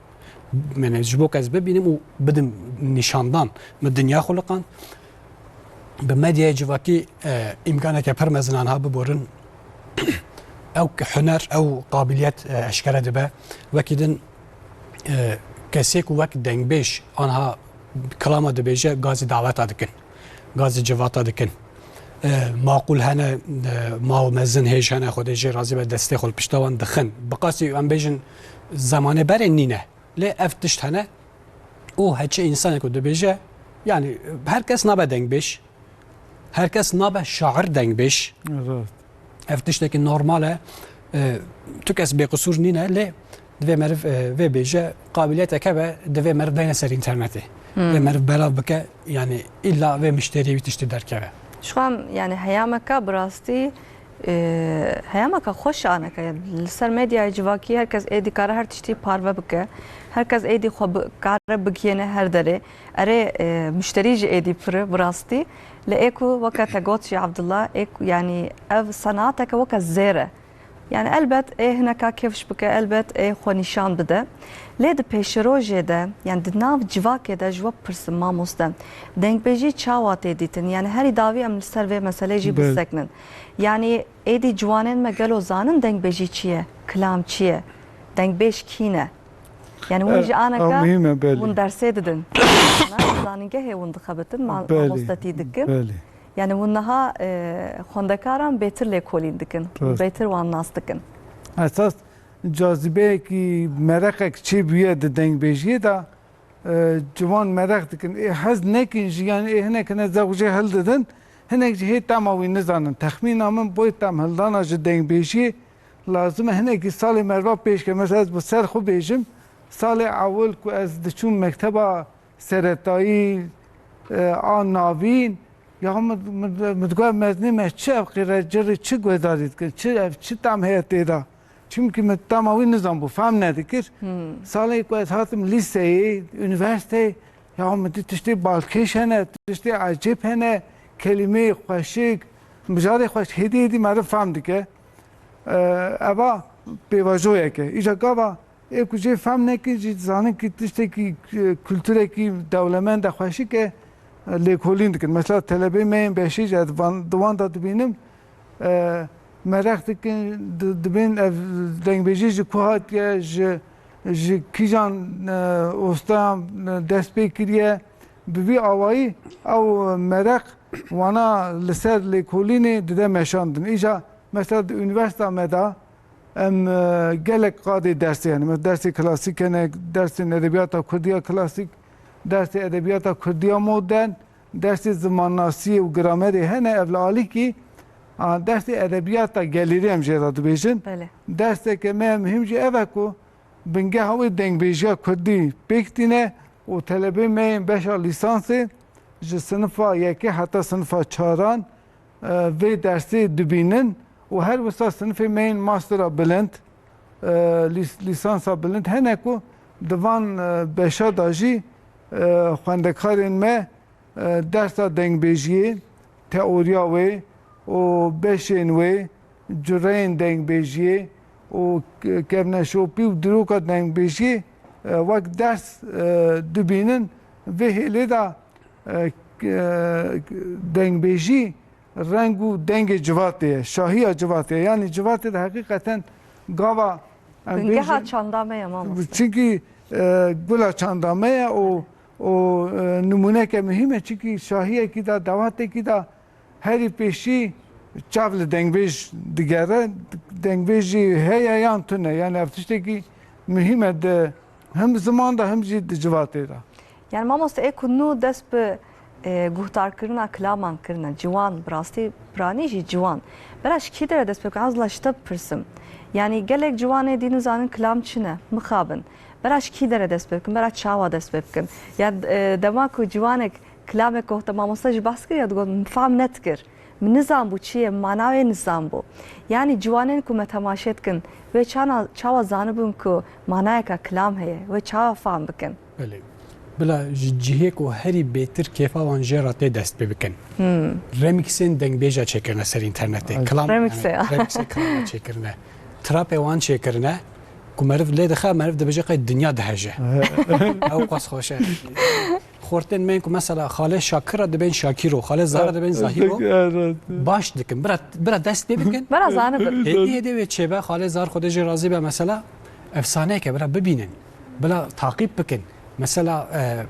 Yani ji bo ku ez bibînim û bidim nîşandan, min dinya xuliqand. Bi medyaya civakî, e, îmkaneke pir mezin anha biborin. Ew huner, ew qabiliyet, e, eşkere dibe. Wekî din, e, kesê ku wek dengbêj anha kilama dibêje, gazî daweta dikin. Gazî civata dikin. E, maqûl hene, e, ma û mezin hêj hene, Xwedê jê razî be, destê xwe li pişta wan dixin. Bi qasî em bêjin zemanê berê nîne. Lê ev tişt hene û heçi însanek ku dibêje, yani her kes nabe dengbêj, her kes nabe şair dengbêj. Rast. Ev tiştekî normal e. E, tu kes bêqisûr nîne, lê divê meriv, e, vê bêje, qabiliyetek hebe, divê meriv beyne ser înternetê. Divê meriv belav bike, yani îlla vê mişteriyê wî tiştê derkeve. Ji xwe em, yani heyameka bi rastî, e, heyameka xweş aneke. Li ser medyaya civakî her kes êdî kare her tiştî parve bike. Her kes êdî xwe bi-, kare bigihêne her derê. Erê, e, muşterî jî êdî pir e bi rastî. Lê ê ku weke te got jî Abdullah, ê ku, yanî ev senateke weke zêr e. Yani elbet ê hineka kifş bike, elbet ê xwe nîşan bide. Lê di pêşerojê de, yani di nav civakê de ji we bipirsim mamoste, dengbêjî çawa tê dîtin? Yani herî dawî em li ser vê meselê jî Belê. biseknin. Yani êdî ciwanên me gelo zanin dengbêjî çi ye, kilam çi ye, dengbêj kî ne? Yani hûn E, jî aneka ew muhîm e, belê. hûn dersê didin. Zanîngehê hûn dixebitin, ma-, Belê, mamostetî dikin. belê. Yani hûn niha, e, xwendekaran bêtir lêkolîn dikin, Rast. bêtir wan nas dikin. Esas cazibeyekî, mereqek çêbûye di dengbêjiyê de, e, ciwan mereq dikin. Ê hez nekin jî, yani ê hinek hinek zewq jê hildidin, hinek jî hê tema wî nizanin. Texmîna min boy temhildana ji dengbêjiyê lazim e hinekî salê merva pêş ke. Mesela ez bi ser xwe bêjim, salê ewil ku ez diçûm mekteba seretayî, e, a navîn, ya min, min, min digot, mezinê me çi ev qîrecirî, çi guhdarî dikin, çi ev, çi tam heye tê de? Çimkî min tama wî nizanbû, fehm nedikir. Hmm. Salê ku ez hatim lîseyê, unîversîteyê, ya min dî tiştê balkêş hene, tiştê ecêb hene, kelîmeyê xweşik, mijarê xweş, hêdî hêdî meriv fehm dike. E, eva pêvajoyek e. Îja gava ê ku jê fehm nekin jî, dizanin ki tiştekî, e, kulturekî dewlemend e, xweşik e, e, lêkolîn dikin. Mesela telebê me yên beşî jî ez van, di wan de dibînim, e, mereq dikin, di-, dibên ev dengbêjî ji ku hatiye, ji, ji kîjan, e, ostayan, e, dest pê kiriye. Bi vî awayî ew mereq wana li ser lêkolînê dide meşandin. Îja mesela di unîversîta me de em, e, gelek qadê dersê hene. Mesela dersê klasîk hene, dersên edebiyata kurdî ya klasîk, dersê edebiyata kurdî ya modern, dersê zimannasiyê û gramerê hene. Ev li alîkî, a, dersê edebiyata gelêrî em jê re dibêjin. Belê. Derseke me ya muhîm jî ev e ku bingeha wê dengbêjiya kurdî pêk tîne û telebê me yên beşa lîsansê ji sinifa yekê heta sinifa çaran, e, vê dersê dibînin û her wisa sinifê me yên mastera bilind, e, lîs-, lîsansa bilind hene ku di van, e, beşa de jî, e, xwendekarên me, e, dersa dengbêjiyê, teoriya wê û beşên wê, cureyên dengbêjiyê û ke-, kevneşopî û dîroka dengbêjiyê, e, wek ders, e, dibînin. Vê hêlê de, e, k-, e, dengbêjî reng û dengê civatê ye, şahiya civatê ye. Yanî civatê de heqîqeten gava em Bingeha bêjin, çanda me ye, mamoste. Çimkî, e, gula çanda me ye û, û, e, nimûneke muhîm e. Çimkî şahiyekî de, dawatekî de herî pêşî çav li dengbêj digere, dengbêj jî heye yan tune. Yanî ev tiştekî muhîm e di hem ziman de hem jî di civatê de. Yani mamoste, ê ku nû dest bi, e, guhdarkirina kilaman kirine, ciwan, bi rastî piranî jî ciwan. Bera ji kî dere dest pê bikin? Ez la ji te bipirsim. Yani gelek ciwanê dî nizanin kilam çi ne, mixabin. Bera ji kî dere dest pê bikin? Bera çawa dest pê bikin? Ya, e, dema ku ciwanek kilamek gohte, mamoste jî behs kir ya digot, min fam nedikir. Min nizanbû çi ye, mana wê nizanbû. Yanî ciwanên ku me temaşe dikin, wê çana, çawa zanibûn ku manayeka kilam heye, wê çawa fam bikin? Belê. Bila ji cihê ku herî bêtir kêfa wan jê re tê dest pê bikin. Hmm. Remixên dengbêja çêkirine ser înternetê. Ay. Kilam, Remixê yani, ya. Remixê kilama çêkirine. Trapê wan çêkirine. Ku meriv lê dixe, meriv dibêje qey dinya diheje. Ew qas xweş e. Xortên me ku mesela Xalê Şakir re dibên Şakîro, Xalê Zar re dibên Zahîro. Baş dikin. Bira, bira dest pê bikin. Bira zanibin. Hêdî hêdî wê çêbe, Xalê Zar Xwedê jê razî be mesela efsaneyeke bira bibînin. Bila taqîb bikin. Mesela, e,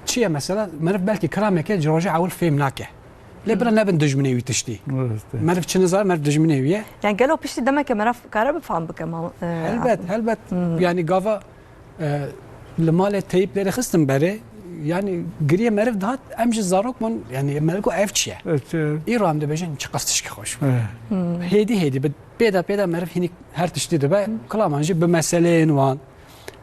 çi ye mesela? Meriv belkî kilameke ji roja ewil fêm nake. Lê bira nebin dijminê wî tiştî. Rast e. Meriv çi nizane, meriv dijminê wî ye. Yani gelo piştî demeke meriv kare bifam bike ma-, e, Helbet, helbet. Hmm. Yani gava, e, li malê teyîb lê dixistin berê, yani giriyê meriv dihat, em ji zarok bûn, yani meriv got ev çi ye? Ev çi ye? Îro em dibêjin çiqas tişkî xweş bû. Evet. Hmm. Hêdî hêdî bi pêda pêda meriv hînî her tiştî dibe, kilaman jî bi meseleyên wan,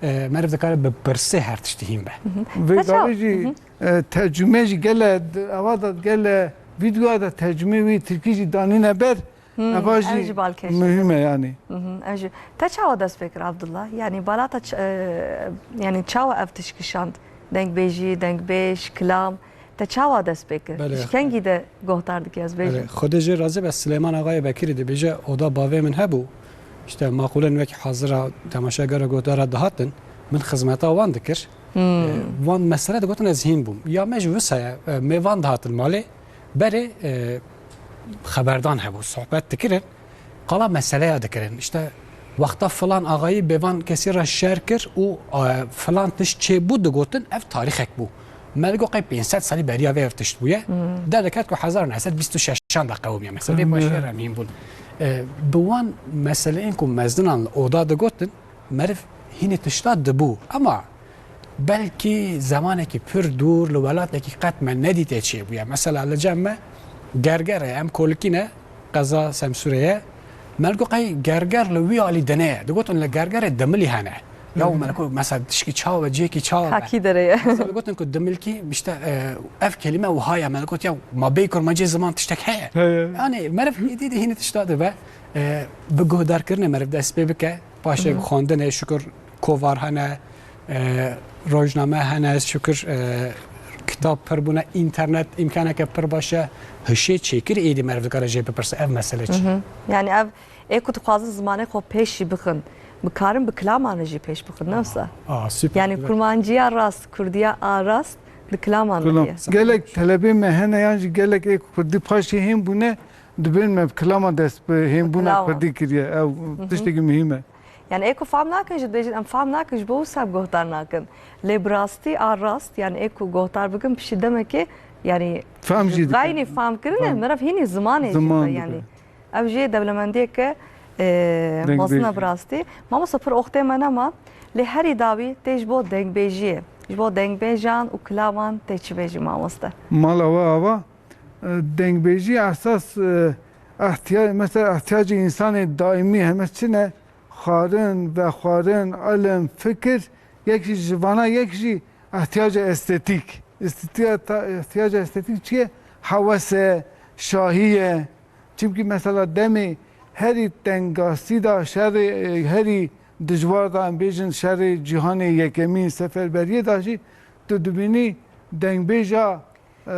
e, meriv dikare bi pirsê her tiştî hîn be. Hı hı. Vê Kaça- gavê jî, Hı hı. e, tercûme jî gele, ava da gele, vîdyoya da tercûme wî tirkî jî danîne ber, Hmm, eva ev jî jî balkêş e. Muhîm e yani. Hı hı, ev jî. Te çawa dest pê kir, Abdullah? Yani balata ç-, e, yani çawa ev tişt kişand? Dengbêjî, dengbêj, kilam. Te çawa dest pê kir? Belê. Ji kengî de gohdar dikî, ez bêjim? Belê. Xwedê jê razî be, Silêman Axayê Bekirî dibêje, oda bavê min hebû. İşte maqûlên wekî hazira temaşegera gohdara dihatin. Min xizmeta wan dikir. Hmm. E, wan mesele digotin ez hîn bûm. Ya me jî wisa ye, e, mêvan dihatin malê. Berê, e, xeberdan hebû, sohbet dikirin. Qala meseleya dikirin. İşte wexta filan axayî bêvan kesî re şer kir û, e, filan tişt çêbû digotin, ev tarîxek bû. Me digot qey pênc sed salî beriya vê ev tişt bûye. Hmm. Derdiket ku hezar neh sed bîst û şeşan de qewimiye mesela. Vê Hmm. başiyê re em hîn bûn. E, bi wan meseleyên ku mezdinan li oda digotin, meriv hînî tişta dibû. Ema belkî zemanekî pir dûr li welatekî qet me nedîtê çêbûye. Mesela li cem me Gerger e, em kolikî ne, qeza Semsûrê ye. Me digot qey Gerger li wî alî dinê ye. Digotin li Gergerê dimilî hene. Ya Hı hı. me digot mesela tişkî çawa be, cihekî çawa be. Ka kî derê ye. Mesela digotin ku dimilkî, işte, e, ev kelîme wiha ye. Me digot ya ma bêyî kurmancî ziman tiştek heye. Heye. Yani meriv êdî dî hînî tişta dibe. E, bi guhdarkirinê meriv dest pê bike. Paşê Hı hı. xwendinê, şikir kovar hene, e, rojname hene, şikir, e, kitab pir bûne, înternet îmkaneke pir baş e, hişê çêkir êdî meriv dikare jê bipirse, ev mesele çi? Hı hı. Yani ev, ê ku dixwazin zimanê xwe pêş jî bixin, bikarin bi kilaman re jî pêş bixin, ne wisa? Aa, süper, Yani güzel. Kurmanciya rast, kurdiya a rast, di kilaman de Kilam. ye. Gelek telebê me hene, yan jî gelek ê ku kurdî paşê hên bûne, dibên me bi kilama dest bi hênbûna Kilama. kurdî kiriye. Ew Hı hı. tiştekî muhîm e. Yani ê ku fam nakin jî dibêjin, em fam nakin ji bo wisa guhdar nakin. Lê bi rastî a rast, yani ê ku guhdar bikin piştî demekê, yani Fam jî dikin. gaynî fam kirine, Fam. meriv hînî zimanê jî Ziman be, dibe. yani. Ev jî dewlemendiyeke, e, Dengbêjî. mezin e bi rastî. Mamosta pir oxtê me nema, lê herî dawî tê ji bo dengbêjiyê, ji bo dengbêjan û kilaman tê çi bêjî mamoste? Mala we ava, e, dengbêjî esas, e, ihtiya-, mesela ihtiyacê însanê daîmî heme çi ne? Xwarin, vexwarin, ilim, fikir, yek jî ji vana yek jî ihtiyaca estetîk. Îstîtiya ta-, ihtiyaca estetîk çi ye? Hewes e, şahî ye. Çimkî mesela demê herî tengasî de şerê, e, herî dijwar de em bêjin şerê cîhanê yekemîn seferberiyê de jî tu dibînî dengbêja, e,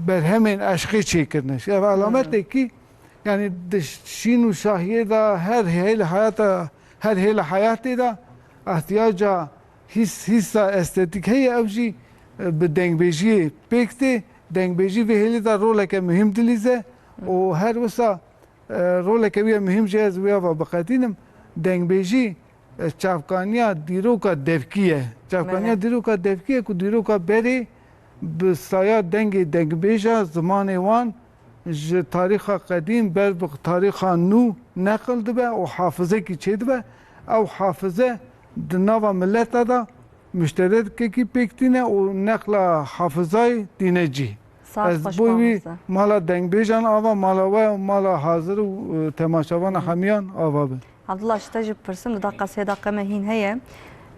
berhemên eşqê çêkirine. Ev alametekî, Hmm. yani di şîn û şahiyê de her hêlê heyata, her hêla heyatê de ihtiyaca hîs, hîsa estetîk heye, ev jî, e, bi dengbêjiyê pêk tê. Dengbêjî vê hêlê de roleke muhîm dilîze û her wisa, e, roleke wî ya muhîm jî ez wî ava biqedînim. Dengbêjî, e, çavkaniya dîroka devkî ye. Çavkaniya Belê. dîroka devkî ye ku dîroka berê bi saya dengê dengbêja zimanê wan ji tarîxa qedîm ber bi tarîxa nû neqil dibe û hafizekî çêdibe. Ew hafize di nava mileta de muşterekekî pêk tîne û neqla hafizayê tîne cî. Saet Ez xweş bo wî mamoste. mala dengbêjan ava, mala we, mala hazir û, e, temaşevana hemiyan ava be. Abdullah, ji te jî bipirsim, di daqa sê daqa me hîn heye.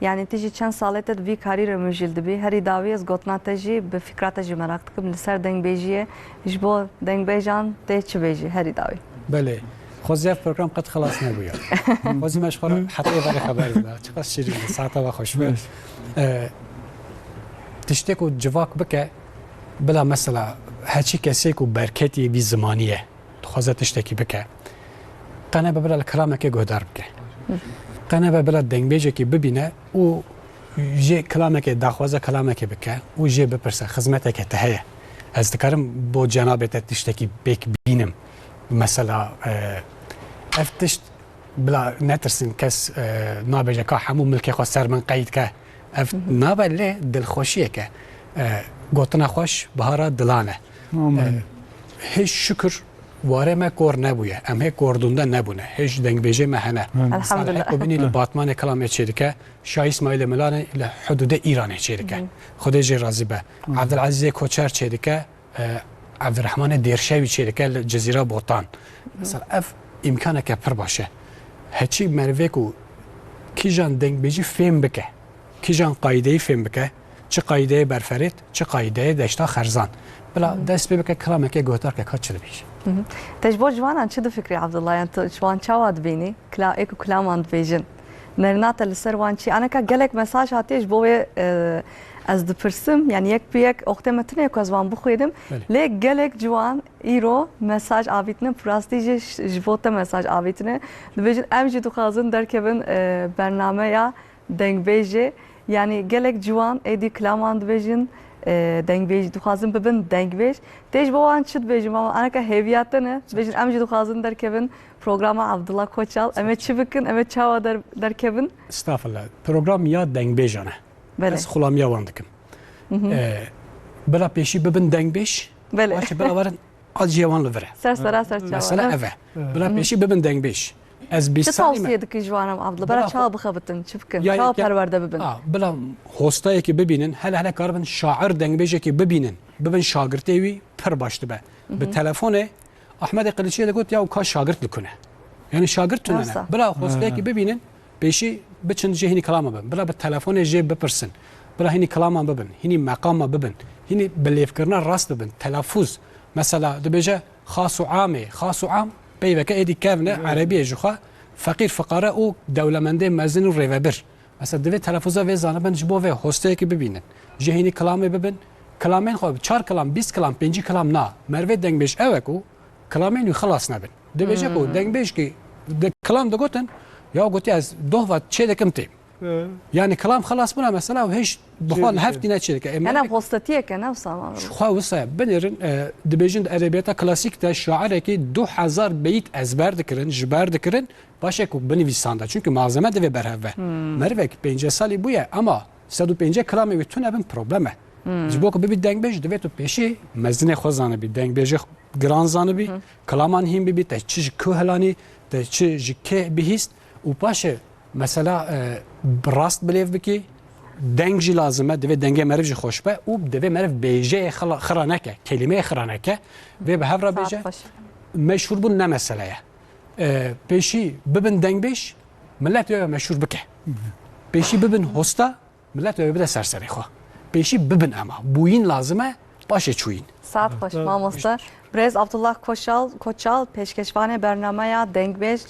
Yanî tu jî çend salê te di vî karî re mijûl dibî. Herî dawî ez gotina te jî bi fikra te jî meraq dikim. Li ser dengbêjiyê ji bo dengbêjan tê çi bêjî herî dawî? Belê. Xwezî ev program qet xilas nebûya. Xwezî me ji xwe re heta êvarê xeber dida. Çiqas şirîn e, saeta ve xweş be. Baş. E, tiştê ku civak bike, bila mesela heçî kesê ku berketî vî zimanî ye, dixwaze tiştekî bike, qe nebe bila li kilamekê guhdar bike. Qe nebe bila dengbêjekî bibîne û jê kilamekê daxwaza kilamekê bike û jê bipirse, xizmeteke te heye. Ez dikarim bo cenabê te tiştekî pêk bînim. Mesela, e, ev tişt bila netirsin kes, e, nabêje ka hemû milkê xwe ser min qeyd ke. Ev nabe lê dilxweşiyeke. E, gotina xweş bihara dilan e. Amin. E, hêj şikir warê me kor nebûye. Em hê kordûnde nebûne. Hêj dengbêjê me hene. Amin. Elhamdulillah. Salih Ekobînî li Batmanê kilamê çêdike. Şah Îsmaîlê Milanê li hudûdê Îranê çêdike. Xwedê jê razî be. Amin. Evdilezîzê Koçer çêdike. E, Evdirehmanê Dêrşewî çêdike li Cizîra Botan. Mesela ev îmkaneke pir baş e. Heçî merivê ku kîjan dengbêjî fêm bike, kîjan qaydeyî fêm bike, çi qaydeyê Berferêt, çi qaydeyê Deşta Xerzan. Bila dest pê bike kilameke guhdar ke ka çi dibêje. Te ji bo ciwanan çi difikirî Abdullah? Yan tu ji wan çawa dibînî? Kla-, ê ku kilaman dibêjin. Nerina te li ser wan çi? Aneka gelek mesaj hatiye ji bo wê, e, ez dipirsim. Yani yek bi yek oxtê me tune ku ez wan bixwînim. Belê. Lê gelek ciwan îro mesaj avîtine, bi rastî jî ş-, ji bo te mesaj avîtine. Dibêjin em jî dixwazin derkevin, e, bernameya dengbêjê. Yani gelek ciwan êdî kilaman dibêjin, e, dengbêj-, dixwazin bibin dengbêj. Tê ji bo wan çi dibêjin? Mama, aneka hêviya te ne? Dibêjin em jî dixwazin derkevin programa Abdullah Koçal. Em ê çi bikin? Em ê çawa der-, derkevin? Estağfirullah. Program ya dengbêjan e. Belê. Ez xulamiya wan dikim. Ee, bila pêşî bibin dengbêj, Belê. paşê bila werin alciyê wan li vir e. Ser sera ser çawa. Mesela ev e. Bila pêşî bibin dengbêj. Ez Çi bîst salî me. tavsiye dikî ji wan em Abdullah? Bera Bila çawa xwe- bixebitin? Çi bikin? Ya Çawa yeke- perwerde bibin? A, bila hostayekî bibînin, hele hele karibin şair dengbêjekî bibînin, bibin şagirtê wî pir baş dibe. Bi telefonê Ahmedê Qiliçiyê digot ya û ka şagirt li ku ne. Yani şagirt tune ne. Wisa. Bila hostayekî bibînin, pêşî biçin jê hînî kilama bin. Bila bi telefonê jê bipirsin. Bila hînî kilaman bibin, hînî meqama bibin, hînî bi lêvkirina rast bibin, telafûz. Mesela dibêje xas û amê, xas û am peyveke êdî kevn e, erebiyê ji xwe, feqîr, fiqare û dewlemendê mezin û rêvebir. Mesela divê telafûza vê zanibin ji bo vê hosteyekî bibînin. Jê hînî kilamê bibin, kilamên xwe, çar kilam, bîst kilam, pêncî kilam na. Merivê dengbêj ew e ku kilamên wî xilas nebin. Dibêje ku dengbêj ki di kilam digotin, ya gotî ez doh ve çê dikim têm. Hı. Yani kilam xilas bûna mesela û hêj bi xwe Çê hev dike. tîne çê dike. E, Hene merivê hostetiyeke ne wisa ma. Ji xwe wisa ye. Binêrin, e, dibêjin di edebiyata klasîk de şairekî du hezar beyît ezber dikirin, ji ber dikirin, paşê ku binivîsanda. Çünkü malzeme divê berhev be. Merivek pêncî salî bûye ama sed û pêncî kilamê wî tune bin problem e. Ji bo ku bibî dengbêj divê tu pêşî mezinê xwe zanibî, dengbêjê giran zanibî, kilaman hîn bibî, te çi ji ku hilanî, te çi ji kê bihîst û paşê mesela, e, bi rast bilêv bikî, deng jî lazim e, divê dengê meriv jî xweş be û divê meriv bêjeyê xila-, xira neke, kelîmeyê xira neke, vê bi hev re Saet bêje, xweş. meşhûr bûn ne mesele ye. E, pêşî bibin dengbêj, millet wê meşhûr bike. Pêşî bibin hosta, millet wê bide ser serê xwe. Pêşî bibin ema. Bûyîn lazim e, paşê çûyîn. Saet xweş, Saet mamoste. Birêz Abdullah Koçal, Koçal, pêşkeşvanê bernameya Dengbêj.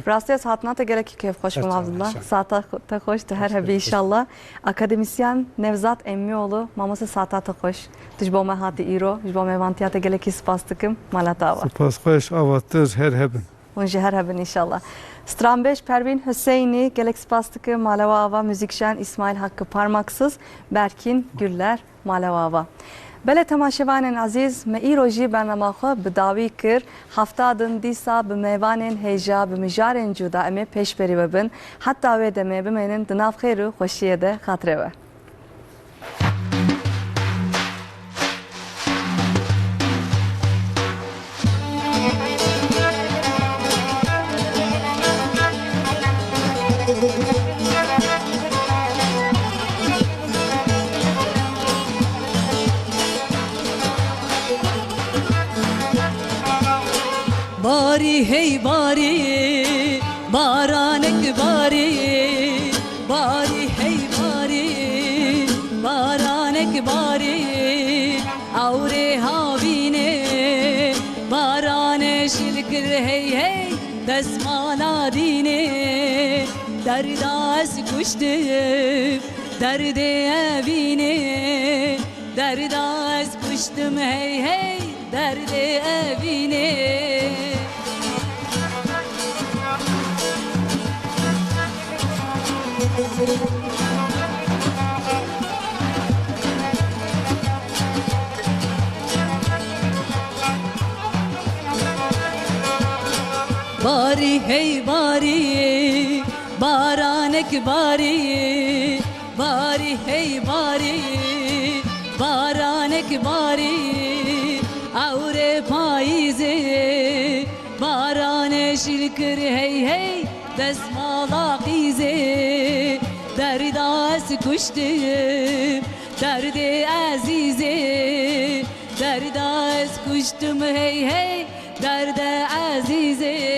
Rastî ez hatina te gelekî kêfxweş bûm, Abdullah. Saeta xwe-, te xweş, tu her hebî inşallah. Akademisyen Nevzat Emmioğlu, mamoste saeta te xweş. Tu ji bo me hatî îro, ji bo mêvantiya te gelekî spas dikim. Mala te ava. Spas xweş, avatir, her hebin. Hûn jî her hebin inşallah. Stranbêj Pervîn Hüseyinî, gelek spas dikim. Mala we ava, muzîkjen Îsmaîl Hakkı Parmaksız, Berkin Güller, mala we ava. Belê temaşevanên ezîz, me îro jî bernama xwe bi dawî kir. Hefta din dîsa bi mêvanên hêja, bi mijarên cuda em ê pêşberî we bin. Heta wê demê bimênin di nav xêr û xweşiyê de. Xatirê we. Barî hey barî, baranek barî, barî hey barî, baranek barî, ewrê havînê, baranê şil kir hey hey, destmala dînê, derda ez kuştim, derdê evînê, derda ez kuştim hey hey, derdê evînê. Barî hey barî, baranek barî, barî hey barî, baranek barî, ewrê payîzê, baranê şil kir hey hey, destmala qîzê, derda ez kuştim, derdê ezîzê, derda ez kuştim hey hey, derdê ezîzê.